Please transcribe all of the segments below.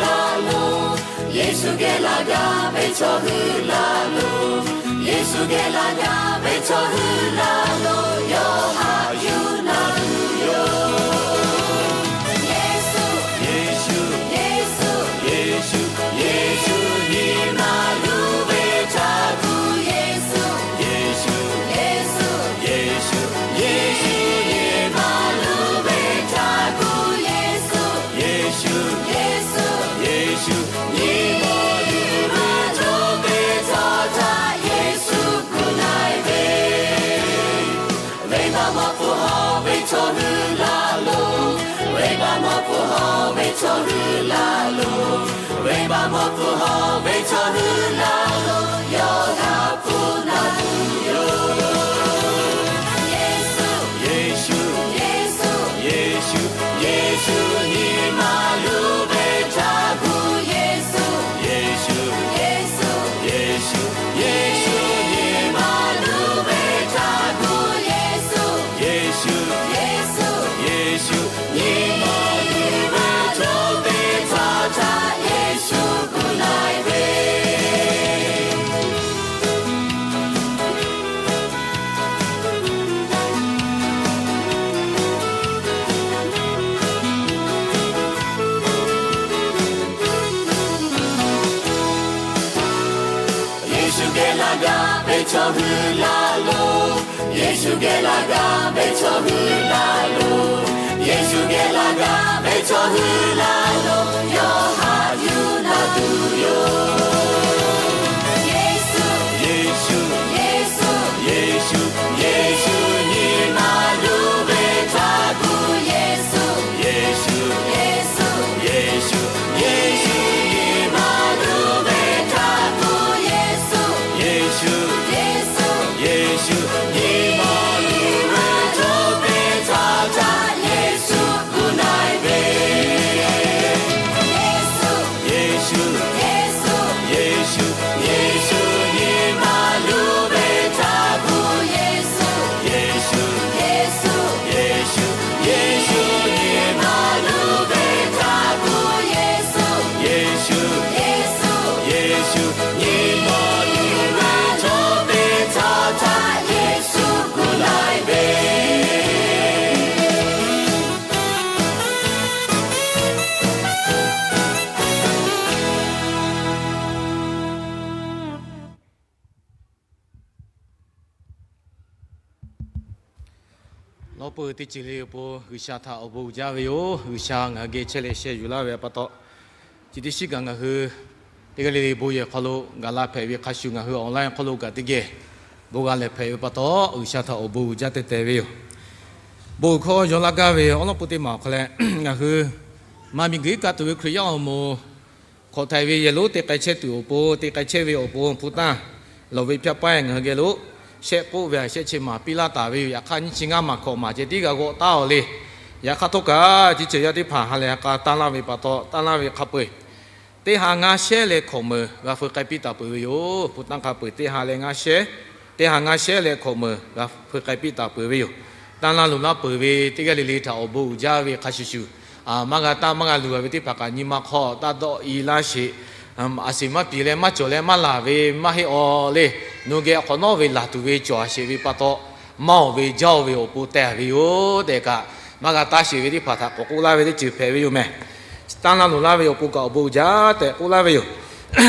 laˇ loˬ. Yeˍsuˆ geh laˇ gaˇ ve chaw hui laˇ loˬ. Yeˍsuˆ geh laˇ gaˇ ve chaw hui laˇ loˬ. Yawˇ haꞈ yuˬ na tuˬ yoˬ. Yeˍsuˆ, Yeˍsuˆ, Yeˍsuˆ, Yeˍsuˆ, Yeˍsuˆ nyi ma luˬ ve htaˇ kuˬ Yeˍsuˆ, Yeˍsuˆ, Yeˍsuˆ, Yeˍsuˆ, Yeˍsuˆ nyi ma luˬ ve htaˇ kuˬ Yeˍsuˆ, Yeˍsuˆ, Yeˍsuˆ, Yeˍsuˆ nyi ma luˬ ve htaˇ kuˬ Yeˍsuˆ kuˬ na e ve. Venˇbaˆ mawˇ hpfuhˇ hawˇ ve chaw hui laˇ loˬ. Venˇbaˆ mawˇ hpfuhˇ hawˇ ve chaw hui laˇ loˬ. Venˇbaˆ mawˇ hpfuhˇ hawˇ ve chaw hui laˇ loˬ. Yawˇ g'a hpfuhˇ na tuˬ yoˬ. Yeˍsuˆ, Yeˍsuˆ, Yeˍsuˆ, Yeˍsuˆ, Yeˍsuˆ nyi ma luˬ ve htaˇ kuˬ Yeˍsuˆ, Yeˍsuˆ, Yeˍsuˆ, Yeˍsuˆ, Yeˍsuˆ nyi ma luˬ ve htaˇ kuˬ Yeˍsuˆ, Yeˍsuˆ, Yeˍsuˆ, Yeˍsuˆ nyi ma luˬ ve htaˇ kuˬ Yeˍsuˆ kuˬ na e ve. Yeˍsuˆ geh laˇ gaˇ ve chaw hui laˇ loˬ. Yeˍsuˆ geh laˇ gaˇ ve chaw hui laˇ loˬ. Yeˍsuˆ geh laˇ gaˇ ve chaw hui laˇ loˬ. Yawˇ haꞈ yuˬ na tuˬ yoˬ. Yeˍsuˆ, Yeˍsuˆ, Yeˍsuˆ, Yeˍsuˆ, Yeˍsuˆ nyi ma luˬ ve htaˇ kuˬ Yeˍsuˆ, Yeˍsuˆ, Yeˍsuˆ, Yeˍsuˆ, Yeˍsuˆ nyi ma luˬ ve htaˇ kuˬ Yeˍsuˆ, Yeˍsuˆ, Yeˍsuˆ, Yeˍsuˆ nyi ma luˬ ve htaˇ kuˬ Yeˍsuˆ kuˬ na e ve. Yeˍsuˆ, Yeˍsuˆ, Yeˍsuˆ, Yeˍsuˆ nyi ma luˬ ve htaˇ kuˬ Yeˍsuˆ, Yeˍsuˆ, Yeˍsuˆ, Yeˍsuˆ, Yeˍsuˆ nyi ma luˬ ve htaˇ kuˬ Yeˍsuˆ, Yeˍsuˆ, Yeˍsuˆ, Yeˍsuˆ nyi ma luˬ ve htaˇ kuˬ Yeˍsuˆ kuˬ na e ve. Lawˇ peuˬ teˇ ceuˬ le awˬ pon G'uiˬsha htaꞈ awˬ bon uiˍ jaˇ ve yoˬ. G'uiˬsha ngaˬ hui geh chehˇ leh sheh yuˬ laˇ ve pa taw, chi teˇ shiˉ kaꞈ ngaˬ hui teˇ g'aˇ le le bon yehˬ hk'aw lo gaˬ la hpehꞈ ve hk'a shuˍ, ngaˬ hui online hk'aw lo kaꞈ teˇ geh bon g'a lehˬ hpehꞈ ve pa taw, G'uiˬsha htaꞈ awˬ bon uiˍ jaˇ teh teh ve yoˬ. Bon hkawˇ yaw laˇ gaˇ ve awˉ lawˉ pon teˇ maˬ awˬ hk'aw leh, ngaˬ hui maˇ miˬguiˬ iˉ kaˆ tuˬ ve Hkriꞈ yaˇ awˬ moˍ hk'awꞈ htaiˍ ve yehˬ lonˉ te k'ai chehˇ tuˬ awˬ pon, te k'ai chehˇ ve awˬ pon hpu tanˇ lawˬ ve hpyaˇ paiˇ ngaˬ hui geh lo shehˆ k'oˆ ve a shehˆ chi maˍ piˇ laˇ taˍ ve yoˬ. Yaꞈ hk'aˇ nyiˇ chi ngaˇ maˬ hkawꞈ maˍ ceh tiˉ g'a g'awˆ taˉ-oˬ le. Yaꞈ hk'aˇ htawˇ kaꞈ, chi ceuˬ yaˇ teˇ hpaˍ ha lehˬ ha k'a tanˇ laˇ ve pa taw, tanˇ laˇ ve hk'a peu-eˬ teˇ ha ngaˇ shehˉ leh hkawꞈ meuˍ g'a feu k'ai piˇ taˍ peuˬ ve yoˬ. Hpu tanˇ hk'a peu-eˬ teˇ ha leh ngaˇ shehˉ, teˇ ha ngaˇ shehˉ leh hkawꞈ meuˍ g'a feu k'ai piˇ taˍ peuˬ ve yoˬ. Tanˇ laˇ loˍ laˇ peuˬ ve teˇ g'aˇ le le htaꞈ awˬ bon uiˍ jaˇ ve hk'a shuˍ shuˍ, maˇ g'a taˇ maˇ g'a luˬ ve teˇ hpaˍ kaꞈ nyi ma hk'aw taˇ dawˆ i laˇ sheˍ. A seˍ maˇ piˍ leh maˇ cawˬ leh maˇ laˬ ve maˇ heˆ-aw le. Nawˬ geh hk'awꞈ nawˉ ve laˬ tuˬ ve cawˬ a sheˍ ve pa taw, maˇ-oˬ ve jaˇ-oˬ ve awˬ pon teh ve yoˬ tehꞈ kaꞈ, maˇ g'a taˇ sheˍ ve teˇ hpaˍ htaꞈ k'awꞈ k'oˆ laˇ ve teˇ ceuˬ hpehꞈ ve yoˬ meh. Tanˇ laˇ loˍ laˇ ve awˬ pon kaꞈ awˬ bon uiˍ jaˇ tehꞈ k'oˆ laˇ ve yoˬ.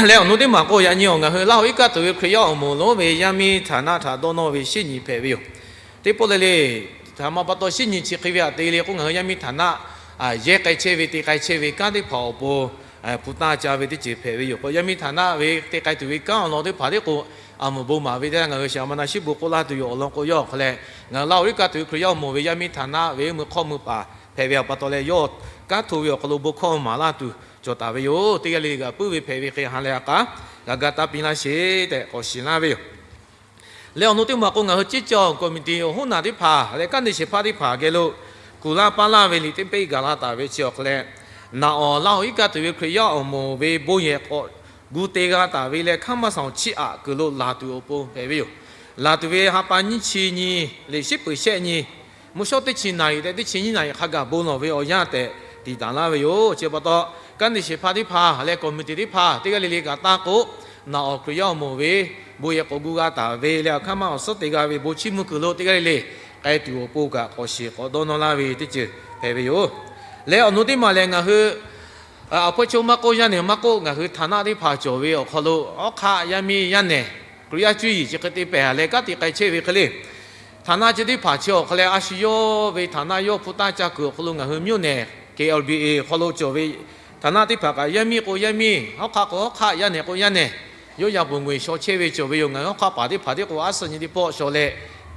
Leh awˬ nu teˇ maˬ k'o, yaꞈ nyi awˬ ngaˬ hui Laˇ hoꞈ iˉ kaˆ tuˬ ve Hkriꞈ yaˇ awˬ moˍ lonˉ ve yaˇ miˇ htaˍ naˆ htaꞈ dawˇ nawˇ ve shinˉ nyi hpehꞈ ve yoˬ. Teˇ pawˆ le le, htaꞈ ma pa taw shinˉ nyi chi hk'e ve htaꞈ te le k'o, ngaˬ hui yaˇ miˇ htaˍ naˆ yehˇ k'ai chehˇ ve te k'ai chehˇ ve kanˉ teˇ hpaˍ awˬ pon hpu tanˇ ca ve teˇ ceuˬ hpehꞈ ve yoˬ. K'o yaˇ miˇ htaˍ naˆ ve te k'ai tuˬ ve kanˉ awˬ lawn teˇ hpaˍ tiˉ k'o, a meuˍ bon maˍ ve teˇ yanˇ ngaˬ hui shaˍ ma na shiˉ bon k'oˆ laˇ tuˬ yoˬ. Awˬ lawn k'o, yawˇ awˬ hk'aw leh ngaˬ hui Laˇ hoꞈ iˉ kaˆ tuˬ ve Hkriꞈ yaˇ awˬ moˍ ve yaˇ miˇ htaˍ naˆ ve meuˇ hk'awˇ meuˇ paˍ hpehꞈ ve pa taw leh, yawˇ kanˉ hto ve awˬ hk'aw lo bon hkawˇ maˍ laˇ tuˬ cawˬ taˍ ve yoˬ. Teˇ g'aˇ le le g'aꞈ puiˉ ve hpehꞈ ve hk'e ha lehˬ ha k'a g'a ga taˇ piˇ laˇ sheˍ tehꞈ k'awꞈ shiˍ laˇ ve yoˬ. Leh awˬ nu teˇ maˬ k'o, ngaˬ hui ceˇ caw committee awˬ hoˉ naˬ teˇ hpaˍ leh kanˉ te shehˍ hpaˇ teˇ hpaˍ geh lo kuˬ laˇ paˇ laˇ ve liꞈ teˇ peˆ gaˬ la taˍ ve chi awˬ hk'aw leh, naꞈ awˬ Laˇ hoꞈ iˉ kaˆ tuˬ ve Hkriꞈ yaˇ awˬ moˍ ve bon yehˬ k'awꞈ gu te g'a taˍ ve leh, hkaˇ maˇ saˍ awˬ chiˇ aꞈ kuiˬ lo laˬ tuˬ awˬ pon hpehꞈ ve yoˬ. Laˬ tuˬ ve ha pa nyiˇ chi nyi, liꞈ shiˉ peuˬ shehˆ nyi, mvuhˇ shawˉ teˇ chi naˍ riˍ tehꞈ teˇ chi nyiˇ naˍ riˍ hk'a gaˬ bon lawˬ ve awˬ yanˇ tehꞈ tiˍ taˍ laˇ ve yoˬ. Chi pa taw, kanˉ te shehˍ hpaˇ teˇ hpaˍ leh committee teˇ hpaˍ teˇ g'aˇ le le kaꞈ taˇ k'o, naꞈ awˬ Hkriꞈ yaˇ awˬ moˍ ve bon yehˬ k'awꞈ gu g'a taˍ ve leh awˬ hk'aˇ maˇ awˬ suhˉ te g'a ve bon chiˇ mvuh kuiˬ lo teˇ g'aˇ le le k'ai tuˬ awˬ pon kaꞈ k'awꞈ shiˍ k'awꞈ dawˇ nawˇ laˇ ve teˇ ceuˬ hpehꞈ ve yoˬ. Leh awˬ nu teˇ maˬ lehˬ, ngaˬ hui awˬ hpawˇ chaw maˇ k'oˆ, yaˇ nehˬ maˇ k'oˆ, ngaˬ hui htaˍ naˆ teˇ hpaˍ cawˬ ve awˬ hk'aw lo, awˉ hk'aˆ yaˇ miˇ yaˇ nehˬ, Hkriꞈ yaˇ cuˇ yiˍ chi hk'e te pehˍ leh kanˉ te k'ai chehˇ ve hk'e le, htaˍ naˆ chi teˇ hpaˍ chi awˬ hk'aw leh a shu yawˇ ve htaˍ naˆ yawˇ hpu taˇ ca kuiˬ awˬ hk'aw lo ngaˬ hui mvuhˇ nehˬ K L B A awˬ hk'aw lo cawˬ ve htaˍ naˆ teˇ hpaˍ kaꞈ, yaˇ miˇ k'o yaˇ miˇ, awˉ hk'aˆ k'o awˉ hk'aˆ, yaˇ nehˬ k'o yaˇ nehˬ, yawˇ yaꞈ poˬ ngaweh shaw chehˇ ve cawˬ ve yoˬ. Ngaˬ hui awˉ hk'aˆ paˍ teˇ hpaˍ tiˉ k'o aˉ suhˍ nyi teˇ pawˆ shaw leh,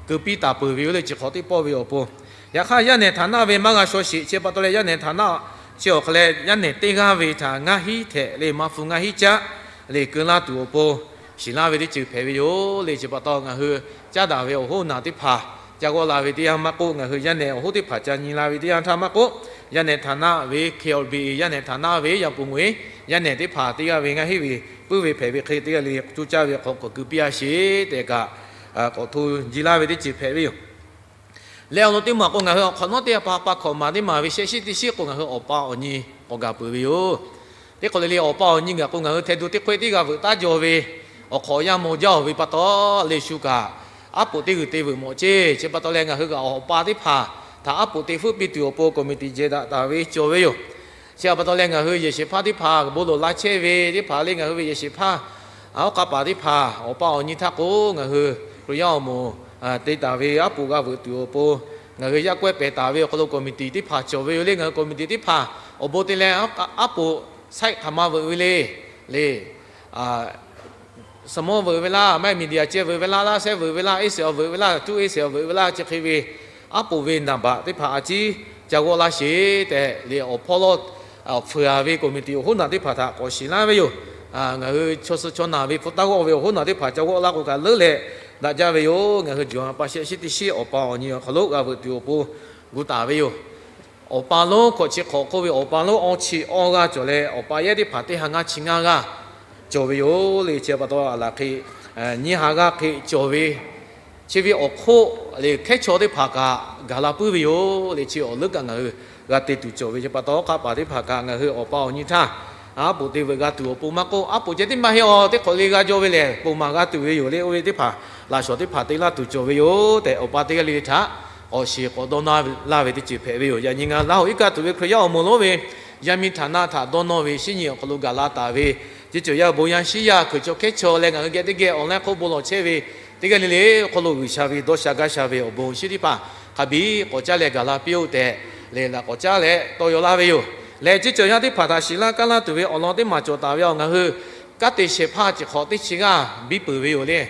keu piˇ taˍ peuˬ ve yoˬ le, chi hk'awꞈ teˇ pawˆ ve awˬ pon. Yaꞈ hk'aˇ, yaˇ nehˬ htaˍ naˆ ve maˇ g'a shaw sheˍ. Chi pa taw leh yaˇ nehˬ htaˍ naˆ chi awˬ hk'aw leh yaˇ nehˬ teˇ g'aˇ ve htaꞈ ngaˇ hinˉ htehꞈ leh maˇ hpu ngaˇ hinˉ caˆ leh keu laˇ tuˬ awˬ pon shiˍ laˇ ve teˇ ceuˬ hpehꞈ ve yoˬ le. Chi pa taw ngaˬ hui caˉ daꞈ ve awˬ hoˉ naˬ teˇ hpaˍ ca g'awˆ la ve teˇ yanˇ maˇ k'oˆ, ngaˬ hui yaˇ nehˬ awˬ hoˉ teˇ hpaˍ ca nyi la ve teˇ yanˇ htaˇ maˇ k'oˆ, yaˇ nehˬ htaˍ naˆ ve K L B A yaˇ nehˬ htaˍ naˆ ve yaꞈ poˬ ngaweh yaˇ nehˬ teˇ hpaˍ teˇ g'aˇ ve ngaˇ hinˉ ve puiˉ ve hpehꞈ ve hk'e teˇ g'aˇ le le cuˇ caˇ ve hk'aw k'awꞈ keu piˇ a sheˍ tehꞈ kaꞈ k'awꞈ hto ji laˇ ve teˇ ceuˬ hpehꞈ ve yoˬ. Leh awˬ lawn teˇ maˬ k'o, ngaˬ hui awˬ hk'awꞈ nawˉ teˇ hpaˍ pa hkawꞈ maˍ teˇ maˬ ve shehˆ shiˉ teˇ shiˉ k'o, ngaˬ hui awˬ pa awˬ nyi k'awꞈ gaˬ peuˬ ve yoˬ. Teˇ hk'awꞈ le le awˬ pa awˬ nyi gaˬ k'o, ngaˬ hui hte du teˇ hk'oˆ teˇ g'a veuꞈ taˉ jaw ve awˬ hk'awꞈ yaˇ maw jaˇ oˬ ve pa taw, leh shu kaꞈ aˉ poꞈ teˇ g'uiˬ te veuꞈ mawꞈ ceˇ. Chi pa taw leh ngaˬ hui kaꞈ awˬ pa teˇ hpaˍ htaꞈ aˉ poꞈ te hpfuhˆ piˇ tuˬ awˬ pon committee jehˬ daꞈ taˍ ve cawˬ ve yoˬ. Chi pa taw leh ngaˬ hui yehˬ shehˍ hpaˇ teˇ hpaˍ bon lawˬ la chehˇ ve teˇ hpaˍ leh ngaˬ hui ve yehˬ shehˍ hpaˇ, awˉ hk'aˆ paˍ teˇ hpaˍ awˬ pa awˬ nyi htaˇ k'o, ngaˬ hui Hkriꞈ yaˇ awˬ moˍ te taˍ ve aˉ poꞈ g'a veuꞈ tuˬ awˬ pon, ngaˬ hui yaˇ kawehˇ pehˍ taˍ ve awˬ hk'aw lo committee teˇ hpaˍ cawˬ ve yoˬ le. Ngaˬ hui committee teˇ hpaˍ awˬ bon te leh aˉ poꞈ saiˆ hk'aˬ ma veuꞈ ve le, le, small veuꞈ ve laˇ, maˇ heˆ media ceh veuꞈ ve laˇ, laˇ sehˉ veuꞈ ve laˇ, eˉ sehꞈ awˬ veuꞈ ve laˇ, cuˇ eˉ sehꞈ awˬ veuꞈ ve laˇ, chi hk'e ve aˉ poꞈ ve naˍ baꞈ teˇ hpaˍ a ciˉ ca g'awˆ laˇ sheˍ tehꞈ le awˬ hpawˇ lawˇ feuˍ a ve committee awˬ hoˉ naˬ teˇ hpaˍ htaꞈ k'awꞈ shiˍ laˇ ve yoˬ. Ngaˬ hui chaw suh chaw naˬ ve hpu taˇ g'awˆ ve awˬ hoˉ naˬ teˇ hpaˍ ca g'awˆ laˇ k'o kaꞈ leuˉ leh daꞈ jaˇ ve yoˬ. Ngaˬ hui June ha pa shehˆ shiˉ teˇ shiˉ awˬ pa awˬ nyi awˬ hk'aw lo g'a veuꞈ tuˬ awˬ pon gu taˍ ve yoˬ. Awˬ pa lonˉ hkawꞈ chi hk'awꞈ hk'oˆ ve awˬ pa lonˉ awˇ chi awˇ g'aˇ cawˬ leh, awˬ pa yehˉ teˇ hpaˍ teˇ ha ngaˇ chi ngaˇ g'aˇ cawˬ ve yoˬ le. Chi pa taw a laˬ hk'e nyiˇ ha g'aˇ hk'e cawˬ ve, chi ve awˬ hk'oˆ le hkehˉ chaw teˇ hpaˍ kaꞈ gaˬ la puiˉ ve yoˬ le. Chi awˬ leuˉ kaꞈ ngaˬ hui g'a te tuˬ cawˬ ve. Chi pa taw awˉ hk'aˆ paˍ teˇ hpaˍ kaꞈ ngaˬ hui awˬ pa awˬ nyi htaˇ aˉ poꞈ te veuꞈ g'a tuˬ awˬ pon maˇ k'oˆ, aˉ poꞈ ceh tiˉ maˇ heˆ, awˬ teˇ hk'awꞈ le g'a jaw ve lehˬ, poˬ maˬ g'a tuˬ ve yoˬ le. Oˇ ve teˇ hpaˍ laꞈ shawˍ teˇ hpaˍ te laˇ tuˬ cawˬ ve yoˬ tehꞈ, awˬ pa teˇ g'aˇ le le htaꞈ k'awꞈ shiˍ k'awꞈ dawˇ nawˇ laˇ ve teˇ ceuˬ hpehꞈ ve yoˬ. Yaꞈ nyi ngaˬ Laˇ hoꞈ iˉ kaˆ tuˬ ve Hkriꞈ yaˇ awˬ moˍ lonˉ ve yaˇ miˇ htaˍ naˆ htaꞈ dawˇ nawˇ ve shinˉ nyi awˬ hk'aw lo gaˬ la taˍ ve, ceˇ cawˬ yaˇ bon yaˇ shinˉ yaˇ hkui chaw hkehˉ chaw leh ngaˬ hui geh teˇ geh online hk'oˆ bon lawˬ chehˇ ve teˇ g'aˇ le le awˬ hk'aw lo G'uiˬsha ve dawˇ sha gaˇ sha ve awˬ bon shinˉ teˇ hpaˍ hk'a biˇ k'awꞈ caˉ leh gaˬ la piˇ-oˆ tehꞈ lehˬ, laꞈ k'awꞈ caˉ leh tawˇ yaw laˇ ve yoˬ. Leh ceˇ cawˬ yaˇ teˇ hpaˍ htaꞈ shiˍ laˇ kaˇ laˇ tuˬ ve awˬ lawn teˇ maˬ cawˬ taˍ ve awˬ, ngaˬ hui kanˉ te shehˍ hpaˇ chi hk'awꞈ teˇ chi g'aˇ biˇ peuˬ ve yoˬ le.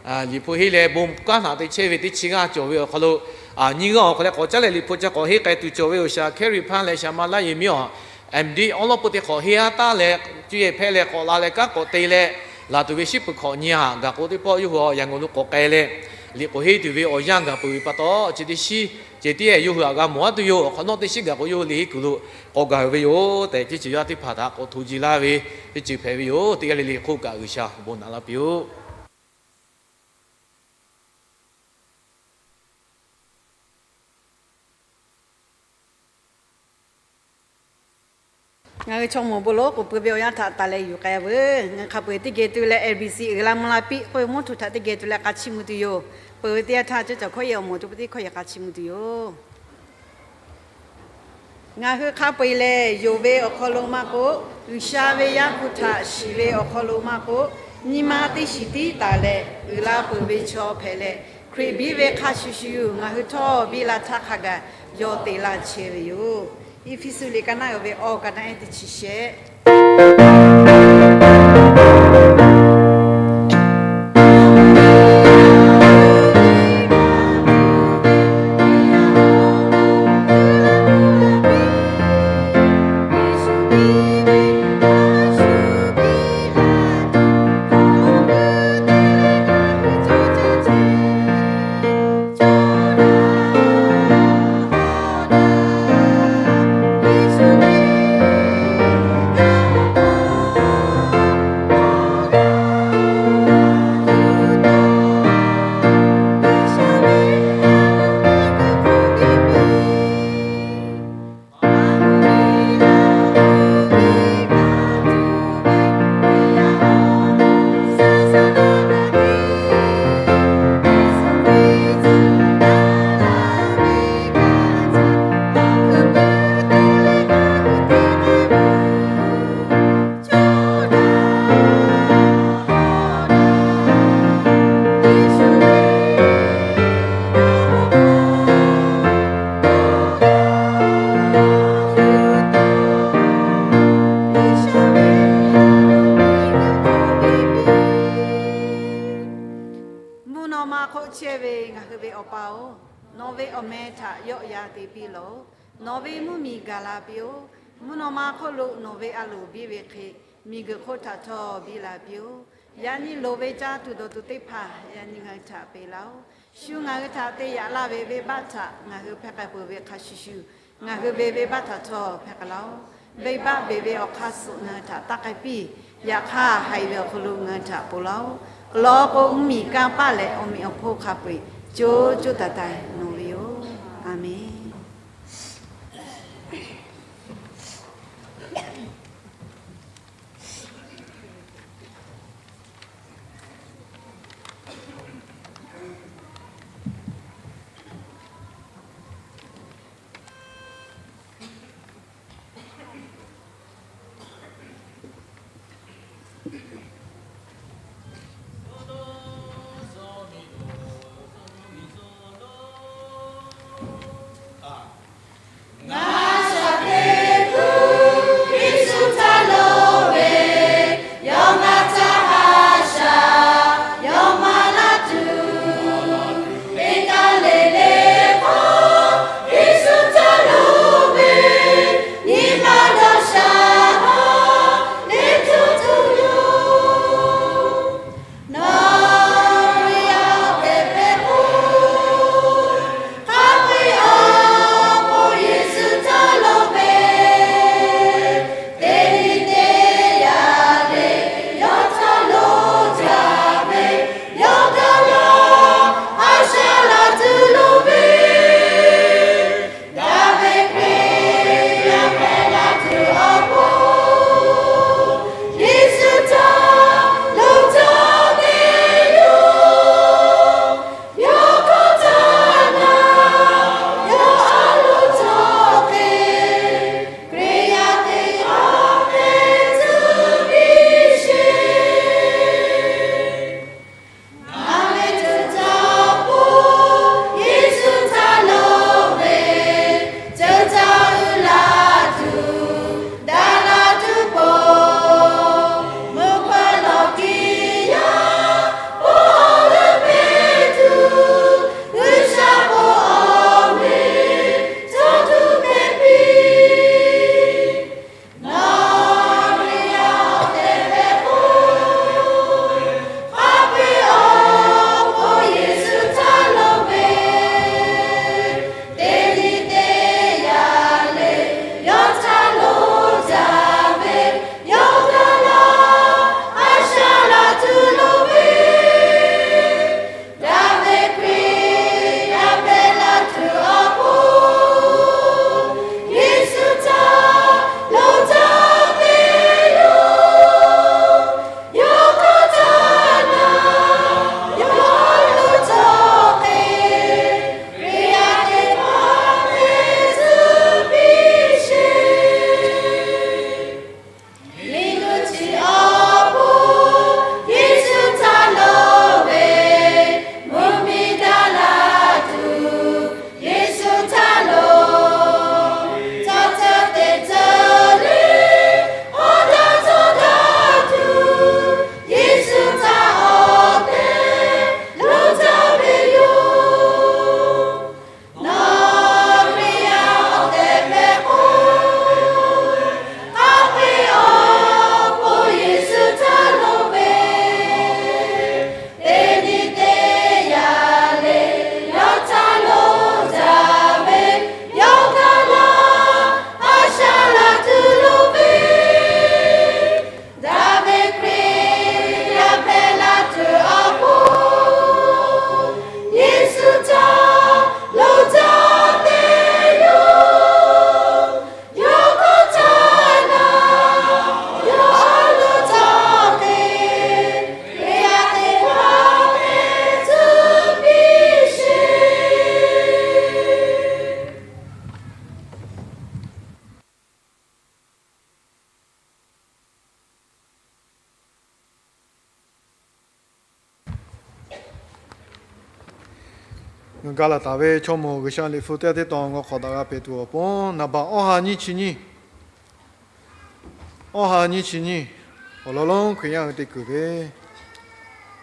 Liꞈ hpu henˇ leh bon kanˉ htaꞈ te chehˇ ve teˇ chi g'aˇ cawˬ ve awˬ hk'aw lo, nyiˇ g'aˇ awˬ hk'aw leh k'awꞈ caˉ leh Liꞈ hpu ca k'awꞈ henˇ k'ai tuˬ cawˬ ve yoˬ. Shaˍ Hkehˇriˍ hpaˇ leh Shaˍ ma laˇ yehˬ miˇ awˬ, M.Div awˉ lawˉ peuˇ teˇ hk'awꞈ henˇ haˉ taˉ leh cuˇ yehˬ hpehˇ leh k'awꞈ la leh kanˉ k'awꞈ te leh, laˬ tuˬ ve shiˉ peuˬ hk'awꞈ nyi haꞈ gaˬ k'o teˇ pawˆ yawˇ hui yaꞈ ngaˬ lo k'awꞈ k'ai leh, liꞈ k'oˍ henˇ tuˬ ve awˬ yanˇ gaˬ peuˬ ve pa taw, chi teˇ shiˉ ceh tiˉ yehˇ hui htaꞈ g'a mawˬ haˉ tuˬ yoˬ. Awˬ hk'awꞈ nawˉ teˇ shiˉ gaˬ k'o yawˇ hui liꞈ henˇ kuiˬ lo k'awꞈ gaˬ ve yoˬ tehꞈ, ceˇ cawˬ yaˇ teˇ hpaˍ htaꞈ k'awꞈ hto ji laˇ ve teˇ ceuˬ hpehꞈ ve yoˬ. Teˇ g'aˇ le le hk'oˆ kaꞈ G'uiˬsha bon naꞈ laˇ piˇ-oˆ. Ngaˬ hui chaw mawˬ bon lonˉ k'oˍ pui ve awˬ yanˇ htaꞈ taˍ leh yuˬ k'ai veuˬ. Ngaˬ hui hk'a peu-eˬ teˇ geh tu leh L B C uiˍ la mvuh la piˇ k'oˆ ve mvuhˇ htu htaꞈ teˇ geh tu leh k'a chiˇ mvuh tuˬ yoˬ. Peuˬ ve teˇ yanˇ htaˇ, ceˇ cawˬ hkawˇ yehˬ awˬ moˍ tu pui teˇ hkawˇ yehˬ k'a chiˇ mvuh tuˬ yoˬ. Ngaˬ hui hk'a peu-eˬ lehˬ, yonˍ ve awˬ hk'aw lo maˇ k'oˆ, G'uiˬsha ve Yaˇ hpu htaꞈ shiˍ ve awˬ hk'aw lo maˇ k'oˆ, nyi ma teˇ shiˍ tiˉ taˍ leh uiˍ la peuˬ ve chaw hpehꞈ leh, Hkriꞈ biˇ ve hk'a shuˍ shuˍ ngaˬ hui htawˇ biˇ la htaˇ hk'a gaˬ yawˇ te laˇ chehˇ ve yoˬ. Eˇfeˇsuꞈ liꞈ ka naˆ uiˍ ve awˬ ka naˆ ehˉ teˇ chi shehˆ Maˇ hk'oˆ chehˇ ve ngaˬ hui ve Awˬ pa-oˬ, nawˬ ve awˬ meh htaꞈ yawˆ yan te piˇ lawˬ. Nawˬ ve mvuhˇ miˬ gaˬ la piˇ-oˆ. Mvuhˇ naw ma hk'oˆ lo nawˬ ve a loˍ biˇ ve hk'e, miˬguiˬ hk'oˆ htaꞈ htawˇ biˇ la piˇ-oˆ. Yaꞈ nyi loˍ ve caˇ tuˬ dawˬ tuˬ teˇ hpaˍ yaꞈ nyi ngaˬ hui htaꞈ peꞈ laˇ-oˆ. Shu ngaˬ hui htaꞈ te yaꞈ laˇ ve venˇbaˆ htaꞈ ngaˬ hui hpehˇ k'ai peuˬ ve hk'a shuˍ shuˍ, ngaˬ hui ve venˇbaˆ htaꞈ htawˇ hpehˇ k'ai laˇ-oˆ. Venˇbaˆ beˬ ve awˬ hk'aˇ suh ngaˬ hui htaꞈ taˇ k'ai piˇ. Yaꞈ hk'aˇ, haiˬ ve awˬ hk'aw lo ngaˬ hui htaꞈ ponˬ laˇ-oˆ. Awˬ lawn k'o, mvuhˇ miˬ kanˇ paˆ leh awˬ meꞈ awˬ hponˇ hk'a peu-eˬ co co taiˍ taiˍ nawˬ ve yoˬ. A menˬ. Ngaˬ shaˍ teˇ hpu Yeˍsuˆ htaꞈ loˍ ve, yawˇ ngaˬ htaꞈ haꞈ shaˍ, yawˇ maˍ laˇ tuˬ, teˇ kaˇ le le hk'aw, Yeˍsuˆ htaꞈ loˍ ve, nyi ma dawˇ sha ha, teˇ tuˬ tuˬ yoˬ. Nawˬ ve yaˇ tehꞈ hpehꞈ k'o, hk'a peu-eˬ awˬ pon Yeˍsuˆ htaꞈ loˍ ve, teˇ nyi teˇ yanˇ le, yawˇ htaꞈ loˍ jaˇ ve, yawˇ gaˬ la, a shaꞈ laˬ tuˬ loˍ ve, daꞈ ve Hkriꞈ yaˇ hpehꞈ la tuˬ awˬ pon, Yeˍsuˆ htaꞈ loˍ jaˇ ve yoˬ. Yawˇ hkawˇ htaꞈ ngaˬ yawˇ a loˍ cawˬ ve, Hkriꞈ yaˇ teˇ g'aˇ hpehꞈ tuˬ piˇ sheˍ. Ngaˬ ve ceuˬ caˇ awˬ pon Yeˍsuˆ htaꞈ loˍ ve, ceuˬ caˇ uiˍ la tuˬ, daꞈ la tuˬ pon, mvuhˇ hpeuꞈ lawˬ kiˇ yaˇ, oˇ awˬ leuˉ hpehꞈ tuˬ, G'uiˬsha bon awˬ meh cawˬ tuˬ hpehꞈ piˇ. Nawˬ ve yaˇ tehꞈ hpehꞈ k'o, hk'a peu-eˬ awˬ pon Yeˍsuˆ htaꞈ loˍ ve, teˇ nyi teˇ yanˇ le, yawˇ htaꞈ loˍ jaˇ ve, yawˇ gaˬ la, a shaꞈ laˬ tuˬ loˍ ve, daꞈ ve Hkriꞈ yaˇ hpehꞈ la tuˬ awˬ pon, Yeˍsuˆ htaꞈ loˍ jaˇ ve yoˬ. Yawˇ hkawˇ htaꞈ ngaˬ yawˇ a loˍ cawˬ ve, Hkriꞈ yaˇ teˇ g'aˇ hpehꞈ tuˬ piˇ sheˍ. Miˬguiˬ chi awˬ pon Yeˍsuˆ htaꞈ loˍ ve, mvuhˇmiˬ daꞈ la tuˬ Yeˍsuˆ htaꞈ loˍ. Caˇ ceuˬ teꞈ ceuˬ le, awˬ daꞈ cawˬ daꞈ tuˬ, Yeˍsuˆ htaꞈ awˬ tehˬ loˍ jaˇ ve yoˬ. Nawˬ ve yaˇ awˬ tehˬ hpehꞈ k'o, hk'a peu-eˬ awˬ pon Yeˍsuˆ htaꞈ loˍ ve, teˇ nyi teˇ yanˇ le, yawˇ htaꞈ loˍ jaˇ ve, yawˇ gaˬ la, a shaꞈ laˬ tuˬ loˍ ve, daꞈ ve Hkriꞈ yaˇ hpehꞈ la tuˬ awˬ pon, Yeˍsuˆ htaꞈ loˍ jaˇ ve yoˬ. Yawˇ hkawˇ htaꞈ ngaˬ yawˇ a loˍ cawˬ ve, Hkriꞈ yaˇ teˇ g'aˇ hpehꞈ tuˬ piˇ sheˍ. Ngaˬ ga laˬ taˍ ve chaw mawˬ G'uiˬsha liꞈ hpu teˇ g'aˇ teˇ tawn ngaw hk'awꞈ daꞈ g'a pehˍ tuˬ awˬ pon, naˍ baˬ awˇ ha nyiˇ chi nyiˇ, awˇ ha nyiˇ chi nyiˇ, awˬ lawn lonˉ Hkriꞈ yaˇ hui te kuiˬ ve,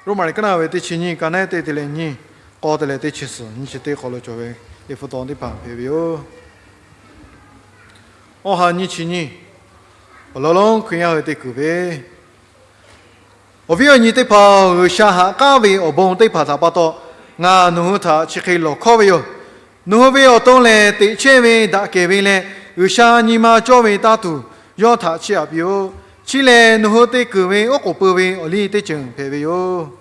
Roˉmaꞈ liꞈ kaˉ naˆ ve teˇ chi nyiˇ, ka naˉ te te leh nyiˇ, k'awˇ te leh teˇ chi suhˍ nyiˇ chi teˇ hk'aw lo cawˬ ve liꞈ hpu taw teˇ hpaˍ hpehꞈ ve yoˬ. Awˇ ha nyiˇ chi nyiˇ, awˬ lawn lonˉ Hkriꞈ yaˇ hui te kuiˬ ve, awˬ viˉ awˬ nyi teˇ hpaˍ-oˬ, G'uiˬsha haꞈ k'aˉ ve awˬ bon teˇ hpaˍ htaꞈ pa taw, ngaˬ nawˬ hui htaꞈ chi hk'e lawˬ hkawˉ ve yoˬ. Nawˬ hui ve awˬ to lehˬ, teꞈ chehˇ ve daꞈ kehˬ ve leh G'uiˬsha nyi ma cawˇ ve taˇ tuˬ yawˇ htaꞈ chiˇ aꞈ piˇ-oˆ. Chi lehˬ, nawˬ hui te kuiˬ ve oˉ k'oˍ pui ve awˬ liˇ teˇ ceuˬ hpehꞈ ve yoˬ.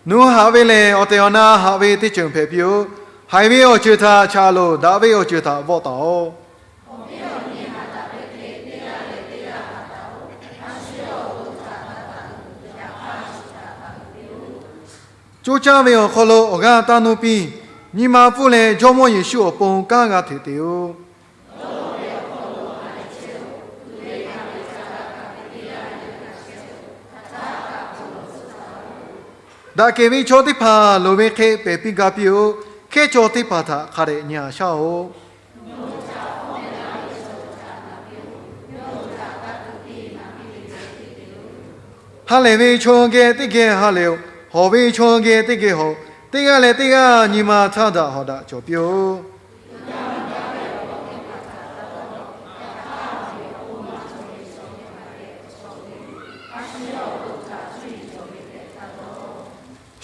Nawˬ hui haꞈ ve lehˬ, awˬ tehˬ awˬ na haꞈ ve teˇ ceuˬ hpehꞈ piˇ-oˆ. Haiˬ ve awˬ ceuˬ htaꞈ chaꞈ loˬ. Daꞈ ve awˬ ceuˬ htaꞈ vawˆ taˍ-oꞈ. Coˇ caˇ ve awˬ hk'aw lo awˬ g'aˇ taˇ nuˇ piˇ. Nyi ma pfuhˇ leh Jawˇmawˇ Yeˍsuˆ awˬ pon kanˉ g'a hteꞈ te-oˆ. Daꞈ kehˬ ve chaw teˇ hpaˍ loˍ ve hk'e pehˬ piˇ ga piˇ-oˆ. Hkehˉ chaw teˇ hpaˍ htaꞈ hk'a dehꞈ nyi-a shaˉ-oꞈ. Ha lehˬ ve chaw geh teˇ geh ha lehˬ-oꞈ. Hawˬ ve chaw geh teˇ geh hawˬ-oꞈ. Teˇ g'aˇ leh teˇ g'aˇ nyi ma htaˇ daꞈ hawˍ daꞈ cawˬ piˇ-oˆ.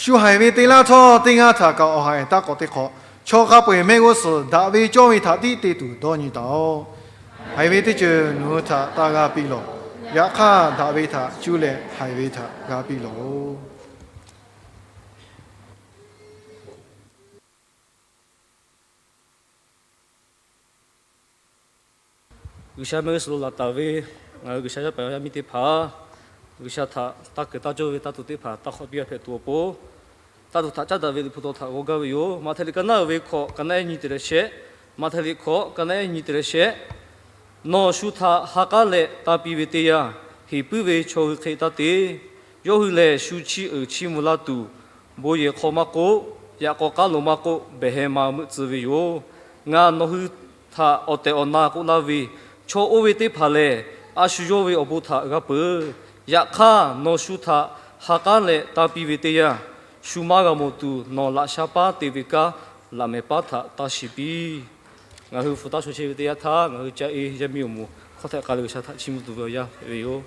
Shu haiˬ ve te laˇ htawˇ, teˇ g'aˇ htaꞈ kaꞈ awˬ haiˬ taˇ k'awꞈ te hk'awꞈ. Chaw hk'a peu-eˬ mehˆ g'uˇ suhˍ daꞈ ve cawˇ ve htaꞈ tiˉ te tuˬ dawˇ nyi taˍ-oꞈ. Haiˬ ve teˇ ceuˬ nawˬ hui htaꞈ taˇ g'a piˇ lawˬ. Yaꞈ hk'aˇ, daꞈ ve htaꞈ cuˇ leh haiˬ ve htaꞈ g'a piˇ lawˬ-oꞈ. G'uiˬsha mehˆ g'uˇ suhˍ lo laˬ taˍ ve ngaˬ hui G'uiˬsha yaˇ paˍ yaˇ miˇ teˇ hpaˍ, G'uiˬsha htaꞈ taˇ kuiˬ taˇ cawˇ ve taˇ tuˬ teˇ hpaˍ taˇ hk'awꞈ piˇ g'a hpehꞈ tuˬ awˬ pon, taˇ tuˬ htaꞈ caˉ daꞈ ve liꞈ hpu taw htaꞈ g'aw gaˇ ve yoˬ. Maꞈhtehˍ liꞈ ka naˉ uiˍ ve hkawꞈ ka naˉ ehˉ nyi te leh shehˆ, Maꞈhtehˍ liꞈ hkawꞈ ka naˉ ehˉ nyi te leh shehˆ. Nawˬ shu htaꞈ ha k'aˉ leh tanˇ piˇ ve teˇ yanˇ, heˍ puiˉ ve chaw hui hk'e taˇ te. Yawˇ hui lehˬ, shu chiˇ uiˍ chiˇ mvuh laˇ tuˬ, bon yehˬ hk'aw maˇ k'oˆ, yaꞈ k'aw k'aˉ lo maˇ k'oˆ, behˬ heh ma meuˆ tcuh ve yoˬ. Ngaˬ nawˬ hui htaꞈ awˬ tehˬ awˬ na k'oˆ laˇ ve, chaw oˇ ve teˇ hpaˍ lehˬ, a shu yawˇ ve awˬ bon htaꞈ g'a peuˬ. Yaꞈ hk'aˇ, nawˬ shu htaꞈ ha k'aˉ leh tanˇ piˇ ve teˇ yanˇ, shu maˇ g'a mawˬ tuˬ nawˬ laꞈ sha paˉ te ve kanˉ laꞈ mehˍ paˉ htaꞈ taˇ shiˍ piˇ. Ngaˬ hui hpu taˇ shaw chehˇ ve teˇ yanˇ htaˇ, ngaˬ hui ca e yaˇ miˇ awˬ moˍ hkawˇ htehꞈ k'ai leh G'uiˬsha htaꞈ chiˇ mvuh tuˬ ve awˬ yanˇ hpehꞈ ve yoˬ.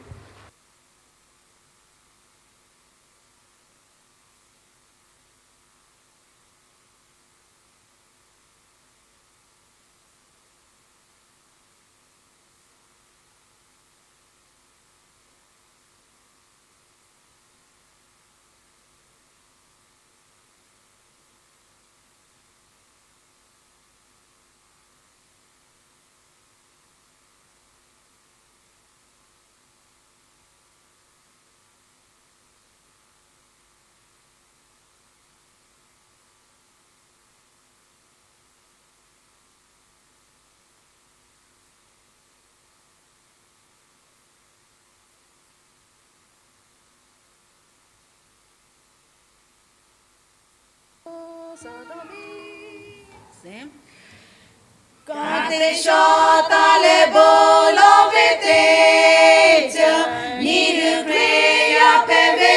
Ka te shaw taˍ leh bon lawˬ ve teˇ ceuˬ, nyi hui Hkriꞈ yaˇ hpehꞈ ve